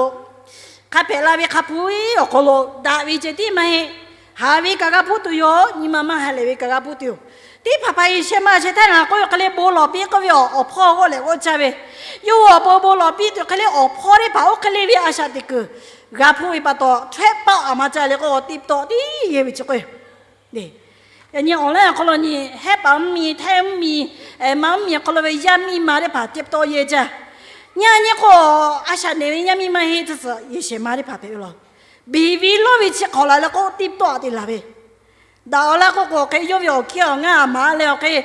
hk'a hpehꞈ la ve hk'a hpu awˬ hk'aw lo daꞈ ve ceh tiˉ maˇ heˆ. Haꞈ ve kaꞈ g'a hpuˇ tuˬ yoˬ. Nyi ma maˇ ha lehˬ ve kaꞈ g'a hpuˇ tuˬ yoˬ. Teˇ hpaˍ hpaˍ yehˬ shehˍ ma shehˍ htaˇ ngaˬ k'oˆ ve hk'e le bon lawˬ piˇ k'oˆ ve awˬ hpawˇ g'awˇ lehˬ g'awˇ caˇ ve, yawˇ hui awˬ pon bon lawˬ piˇ tuˬ hk'e le awˬ hpawˇ teˇ hpaˍ oˇ hk'e le ve a shaꞈ teꞈ kuiˬ g'a hpuˇ ve pa taw, htawehˇ paˆ aꞈ ma ca le k'o, teˇ pawˆ tiˉ yehˇ ve chi k'o, yaꞈ nyi awˬ laˇ awˬ hk'aw lo nyi hehˉ paˍ mvuhˇmiˬ, htaiˇ mvuhˇmiˬ, ma mvuhˇmiˬ awˬ hk'aw lo ve yaˇ miˇ ma teˇ hpaˍ teˇ pawˆ yehˇ jaˇ. Nyi a nyi k'o, a shaꞈ neˬ ve yaˇ miˇ maˇ heˆ, tcuh tcuh yehˬ shehˍ ma teˇ hpaˍ hpehꞈ ve law. Beˬ ve lawˇ ve chi hk'awꞈ la leh k'o, teˇ pawˆ aꞈ te laˬ ve daꞈ awˬ laˇ k'oˆ k'o, hk'e yawˇ ve awˬ hkiˇ awˬ ngaˇ maˍ leh awˬ hk'e,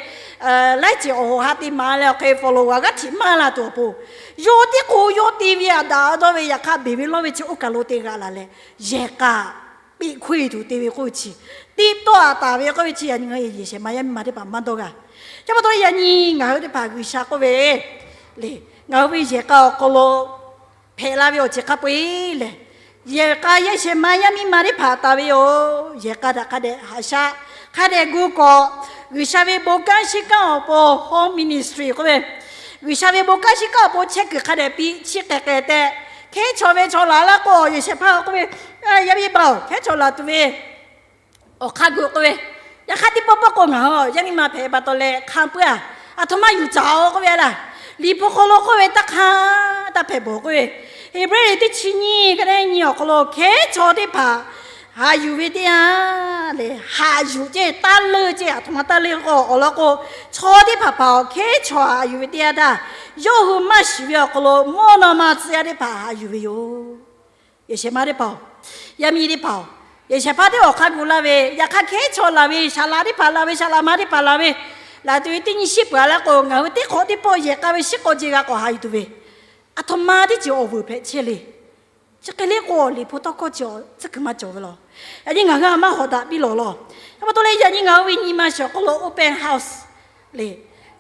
laiˉ ceuˬ awˬ hoꞈ ha te maˍ leh awˬ hk'e, follower g'aˇ htiꞈ maˇ la tuˬ awˬ pon, yawˇ teˇ k'o yawˇ te ve aꞈ daꞈ dawˇ ve yaꞈ hk'aˇ, beˬ ve lawˇ ve chi oˇ kaˬ lo te g'aꞈ laˬ leh, yehˬ k'a peꞈ hkoˇ e tuˬ te ve k'oˆ ve chi, teˇ tawˆ aꞈ taˍ ve k'oˆ ve chi, yaꞈ nyi ngaˬ hui yehˬ shehˍ ma yaˇ miˇ ma teˇ hpaˍ maˇ dawˇ g'a. Chi pa taw yaꞈ nyi ngaˬ hui teˇ hpaˍ G'uiˬsha k'oˆ ve le, Ngaˬ hui ve yehˬ k'a awˬ hk'aw lo hpehꞈ la ve awˬ ceuˬ hk'a peu-eˬ lehˬ, yehˬ k'a yehˬ shehˍ ma yaˇ miˇ ma teˇ hpaˍ taˍ ve yoˬ. Yehˬ k'a htaꞈ hk'a dehꞈ haꞈ shaˆ, hk'a dehꞈ gu k'awꞈ, G'uiˬsha ve bon kanˉ shiˉ kanˉ awˬ pon home ministry k'oˆ ve, G'uiˬsha ve bon kanˉ shiˉ kanˉ awˬ pon chehˇ kuiˬ hk'a dehꞈ piˇ chiˇ k'ai k'ai tehꞈ, hkehˉ chaw ve chaw laˬ laˇ k'o, yehˬ shehˍ hpaˇ k'oˆ ve, Yaˇ miˇ baˬ-oˬ, hkehˉ chaw laˬ tuˬ ve awˬ hk'aˇ gu k'oˆ ve, yaꞈ hk'aˇ teˇ pawˆ pawˆ k'o ngaˬ hui yaˇ miˇ ma hpehꞈ pa taw leh hk'a peu-a, aˬ htoꞈ ma yuˬ caˍ-oˬ k'oˆ ve laˇ. Liꞈ hpu hk'aw lo k'oˆ ve, taˇ hk'a taˇ hpehꞈ bawˬ k'oˆ ve, Heˍbrehˇ teˇ chi nyiˇ ka neˉ nyi awˬ hk'aw lo hkehˉ chaw teˇ hpaˍ haꞈ yuˬ ve teˇ yanˇ lehˬ, haꞈ yuˬ ceˇ, taˇ leunˇ ceˇ, aˬ htoꞈ ma taˇ leunˇ k'o, awˬ lawn k'o, chaw teˇ hpaˍ hpaˍ-oˬ, hkehˉ chaw haꞈ yuˬ ve teˇ yanˇ htaˇ, yawˇ hui maˇ shiˍ ve awˬ hk'aw lo mvuhˇ naw ma tcuh yaˇ teˇ hpaˍ haꞈ yuˬ ve yoˬ. Yehˬ shehˍ ma teˇ hpaˍ-oˬ, yaˇ miˇ teˇ hpaˍ-oˬ, yehˬ shehˍ hpaˇ teˇ awˬ hk'aˇ gu laˇ ve, yaꞈ hk'aˇ hkehˉ chaw laˬ ve, saˍ laꞈ teˇ hpaˍ laˬ ve, saˍ laꞈ ma teˇ hpaˍ laˬ ve, laˬ tuˬ ve teˇ nyi shiˉ peuˬ-a laˇ k'o, ngaˬ hui teˇ hk'awꞈ teˇ pawˆ yehˬ k'a ve shiˉ k'awꞈ jehˬ g'a k'awꞈ haꞈ yuˬ tuˬ ve, aˬ htoꞈ ma teˇ ceuˬ awˬ vuiˬ hpehꞈ chehˇ le. Chi hk'e le k'o, Liꞈ hpu tawˇ hkawˇ chi tcuhˉ kuiˬ maˇ cawˬ ve law. Yaꞈ nyi ngaˬ hui a maˇ hawꞈ daꞈ piˇ lawˬ law. Yaꞈ pa taw leh yaꞈ nyi ngaˬ hui ve nyi ma shiˍ awˬ hk'aw lo open house le.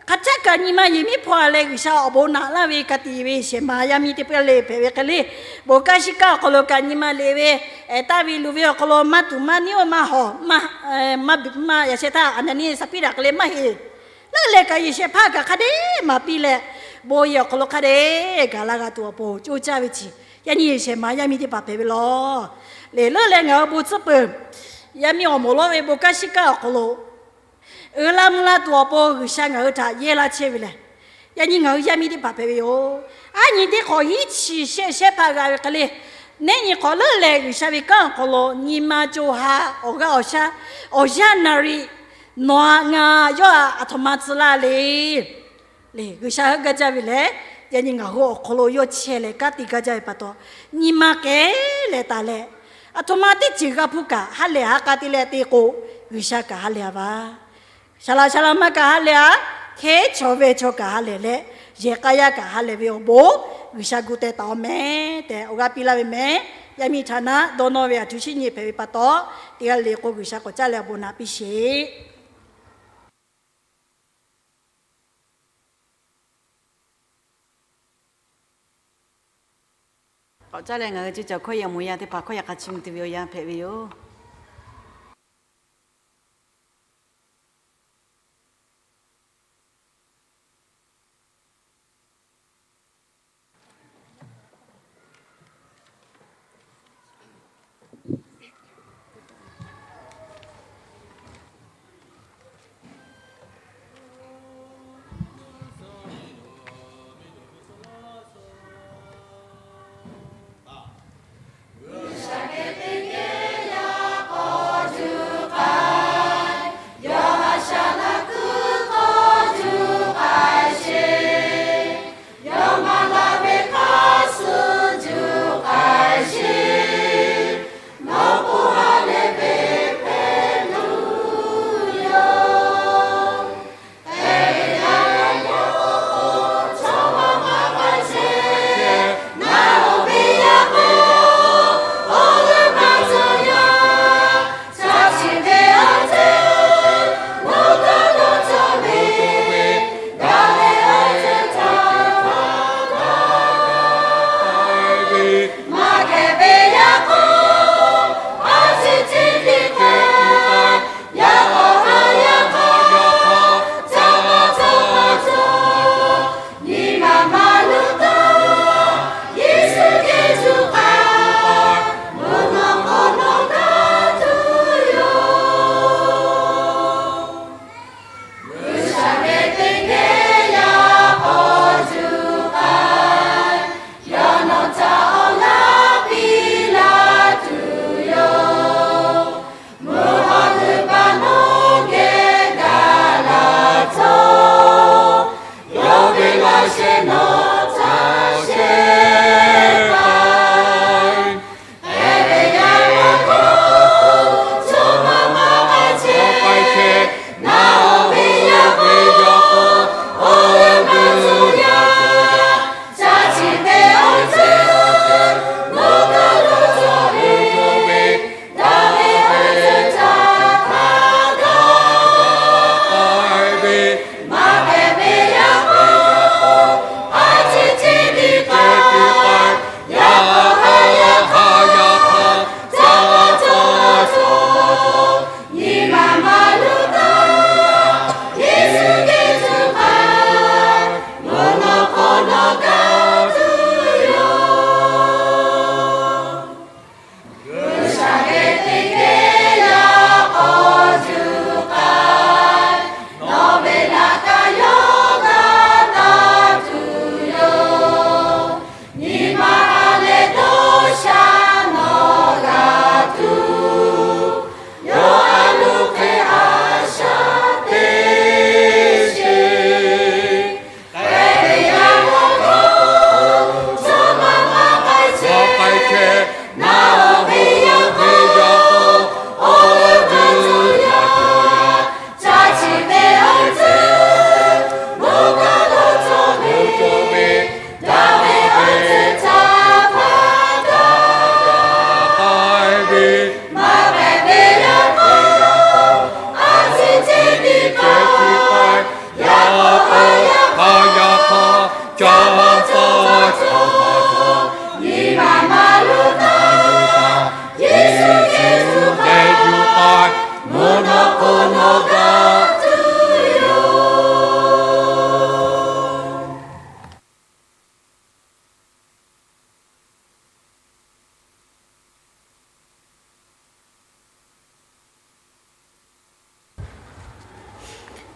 Hk'a caˉ kaꞈ nyi ma yehˬ miˉ hpaw-a leh G'uiˬsha awˬ bon naꞈ laˇ ve ka tiꞈ ve shehˍ ma yaˇ miˇ teˇ hpaˍ le hpehꞈ ve hk'e le, bon kanˉ shiˉ kanˉ awˬ hk'aw lo kaꞈ nyi ma leꞈ ve, taˇ ve luˬ ve awˬ hk'aw lo maˇ tuˬ maˇ niˉ-oˬ maˇ hawˬ, maˇ, maˇ yaꞈ sheh htaˇ Aˍnaˍniˆ Saˍpiˉraꞈ hk'e le maˇ heˆ. Leuˆ leh kaꞈ yehˬ shehˍ hpaˇ kaꞈ hk'a dehꞈ maˍ piˇ leh, bon yehˬ awˬ hk'aw lo hk'a dehꞈ gaˬ la g'a tuˬ awˬ pon coˇ caˇ ve chi, yaꞈ nyi yehˬ shehˍ ma yaˇ miˇ teˇ hpaˍ hpehꞈ ve law. Leˬ leuˆ leh ngaˬ hui bon tcuhˉ peuˬ, yaˇ miˇ awˬ moˍ lawˇ ve bon kanˉ shiˉ kanˉ awˬ hk'aw lo uiˍ la mvuh la tuˬ awˬ pon G'uiˬsha ngaˬ hui htaꞈ yehˇ laˇ chehˇ ve lehˬ, yaꞈ nyi ngaˬ hui yaˇ miˇ teˇ hpaˍ hpehꞈ ve yoˬ. Aˉ nyi teˇ hk'awꞈ hiˉ chi shehˆ shehˉ hpaˇ g'a ve hk'e le, neˉ nyi hk'awꞈ leuˆ leh G'uiˬsha ve kanˉ awˬ hk'aw lo nyi ma co ha awˬ g'aˇ awˬ shaˉ, awˬ yanˇ naˍriˍ nawˬ-a ngaˬ yawˇ-a aˬ htoꞈ ma tcuh laˇ le. Leˬ G'uiˬsha heuˆ gaˇ jaˇ ve lehˬ, yaꞈ nyi ngaˬ hui awˬ hk'aw lo yawˇ chehˇ leh kanˉ te gaˇ jaˇ ve pa taw, nyi ma kehˉ leh taˍ leh, aˬ htoꞈ ma teˇ ceuˬ g'a hpuˇ kaꞈ ha lehˬ ha k'a te leh te k'o, G'uiˬsha kaꞈ ha lehˬ-a va. Saˍ laꞈ saˍ laꞈ ma kaꞈ ha lehˬ-a, hkehˉ chaw ve chaw kaꞈ ha lehˬ leh, yehˬ k'a yaˇ kaꞈ ha lehˬ ve awˬ bon G'uiˬsha gu teh taˍ-aw mehˍ tehꞈ awˬ g'aˇ piˇ laˇ ve mehˍ. Yaˇ miˇ htaꞈ naˉ dawˇ nawˇ ve aˬ htoꞈ shinˉ nyi hpehꞈ ve pa taw, teˇ g'aˇ le le k'o G'uiˬsha k'awꞈ caˉ leh awˬ bon naꞈ piˇ sheˍ. K'awꞈ caˉ leh ngaˬ hui ceˇ cawˬ hkawˇ yaˇ moˍ yaˇ teˇ hpaˍ hkawˇ yaꞈ hk'a chi mvuh tuˬ ve awˬ yanˇ hpehꞈ ve yoˬ.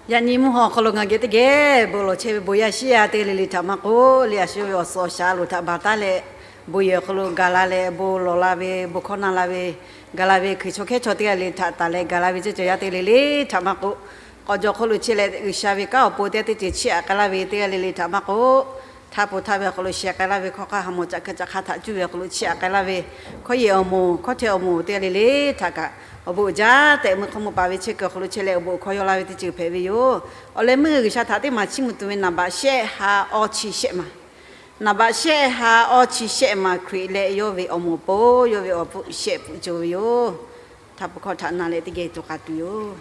Yaꞈ nyi mvuhˇ haw awˬ hk'aw lo ngaˬ geh teˇ geh bon lawˬ chehˇ ve bon yaˇ shiˉ yaˇ teˇ g'aˇ le le htaꞈ maˇ k'oˆ, le a shu ve awˬ suhˍ awˬ shaˍ a loˍ htaꞈ baˬ taˉ leh, bon yehˬ awˬ hk'aw lo gaˬ la leh, bon lawˬ la ve, bon hkawˇ na la ve, gaˬ la ve, Hkriꞈ chaw hkehˉ chaw teˇ g'aˇ le le htaꞈ taˍ leh gaˬ la ve ceˇ cawˬ yaˇ teˇ g'aˇ le le htaꞈ maˇ k'oˆ, k'awꞈ jaw hk'oˆ lo chehˇ leh G'uiˬsha ve kanˉ awˬ pon teˇ g'aˇ teˇ ceuˬ chiˇ aꞈ k'ai laˇ ve teˇ g'aˇ le le htaꞈ maˇ k'oˆ, htaˇ pon htaˇ ve awˬ hk'aw lo sheh k'ai laˇ ve hkawˇ hk'aˇ, ha mawˬ caꞈ hkui caꞈ hk'aˇ htaꞈ cuˇ ve awˬ hk'aw lo chiˇ aꞈ k'ai laˇ ve, hkawˇ yehˬ awˬ moˍ, hkawˇ hteh awˬ moˍ teˇ g'aˇ le le htaꞈ kaꞈ, awˬ bon uiˍ jaˇ tehꞈ meuˇ hk'aw mvuhˇ paˍ ve chehˇ kuiˬ awˬ hk'aw lo chehˇ leh awˬ bon awˬ hkawˇ yaw laˇ ve teˇ ceuˬ hpehꞈ ve yoˬ. Awˬ leh meuˇ G'uiˬsha htaꞈ teˇ maˬ chiˇ mvuh tuˬ ve naˍ baꞈ shehˆ ha awˇ chi shehˆ maˬ, naˍ baꞈ shehˆ ha awˇ chi shehˆ maˬ Hkriꞈ leh yawˇ ve awˬ moˍ awˬ pon yawˇ ve awˬ bon shehˆ pfuhˆ cawˬ ve yoˬ. Htaˇ pon hkawˇ htaꞈ na leh teˇ geh tuˬ k'a tuˬ yoˬ.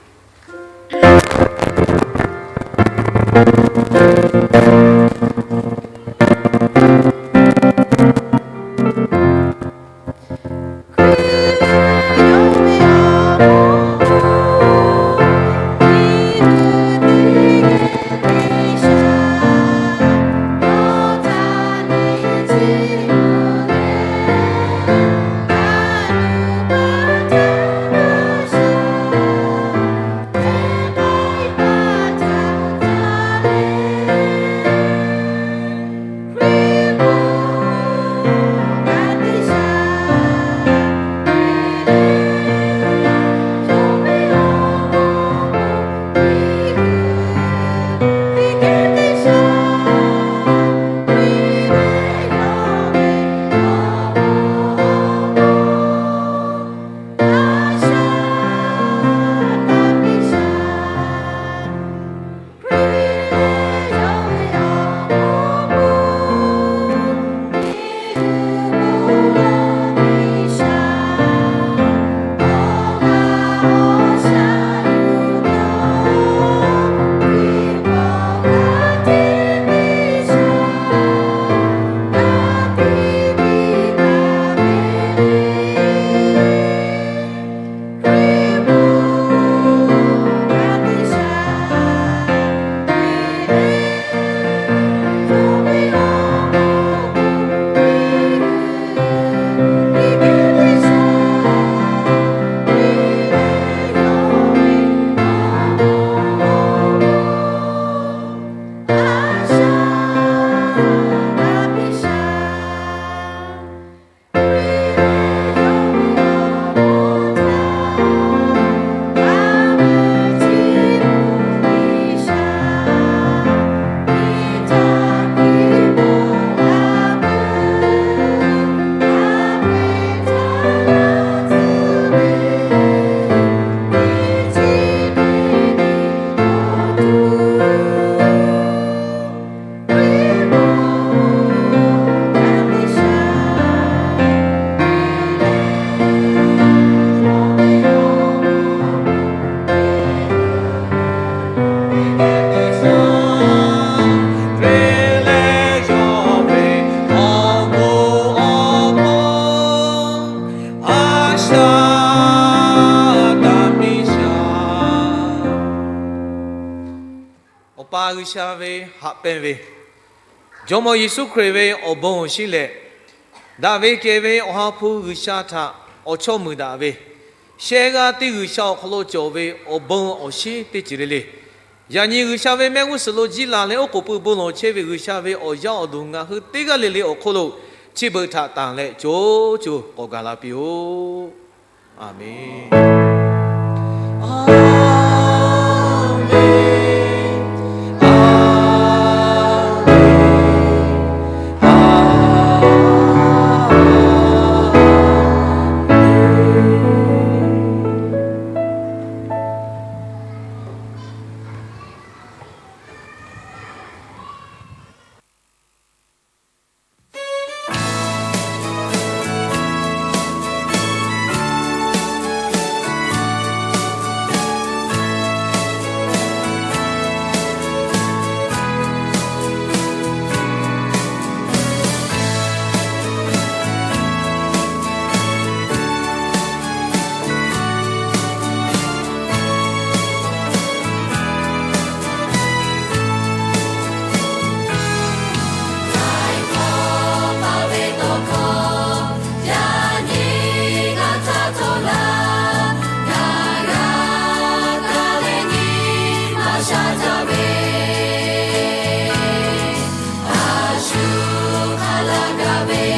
Awˬ pa G'uiˬsha ve haꞈ pehnˇ ve, Jawˇmawˇ Yeˍsuˆ Hkriꞈ ve awˬ bon awˬ shinˉ leh, daꞈ ve kehˬ ve Awˬ ha hpu G'uiˬsha htaꞈ awˬ chawˇ muiˬ daꞈ ve, shehˆ g'aˇ teˇ G'uiˬsha awˬ hk'aw lo cawˬ ve awˬ bon awˬ shinˉ teˇ ceuˬ le le, yaꞈ nyi G'uiˬsha ve mehˆ g'uˇ suhˍ lo jiˇ la leh oˉ k'oˍ pui bon lawˬ chehˇ ve G'uiˬsha ve awˬ yaˇ awˬ duˬ ngaˬ hui teˇ g'aˇ le le awˬ hk'oˆ lo chi beuꞈ htaꞈ tanˬ leh co co k'awꞈ gaˬ la piˇ-oˆ. Aˍmenˍ. ve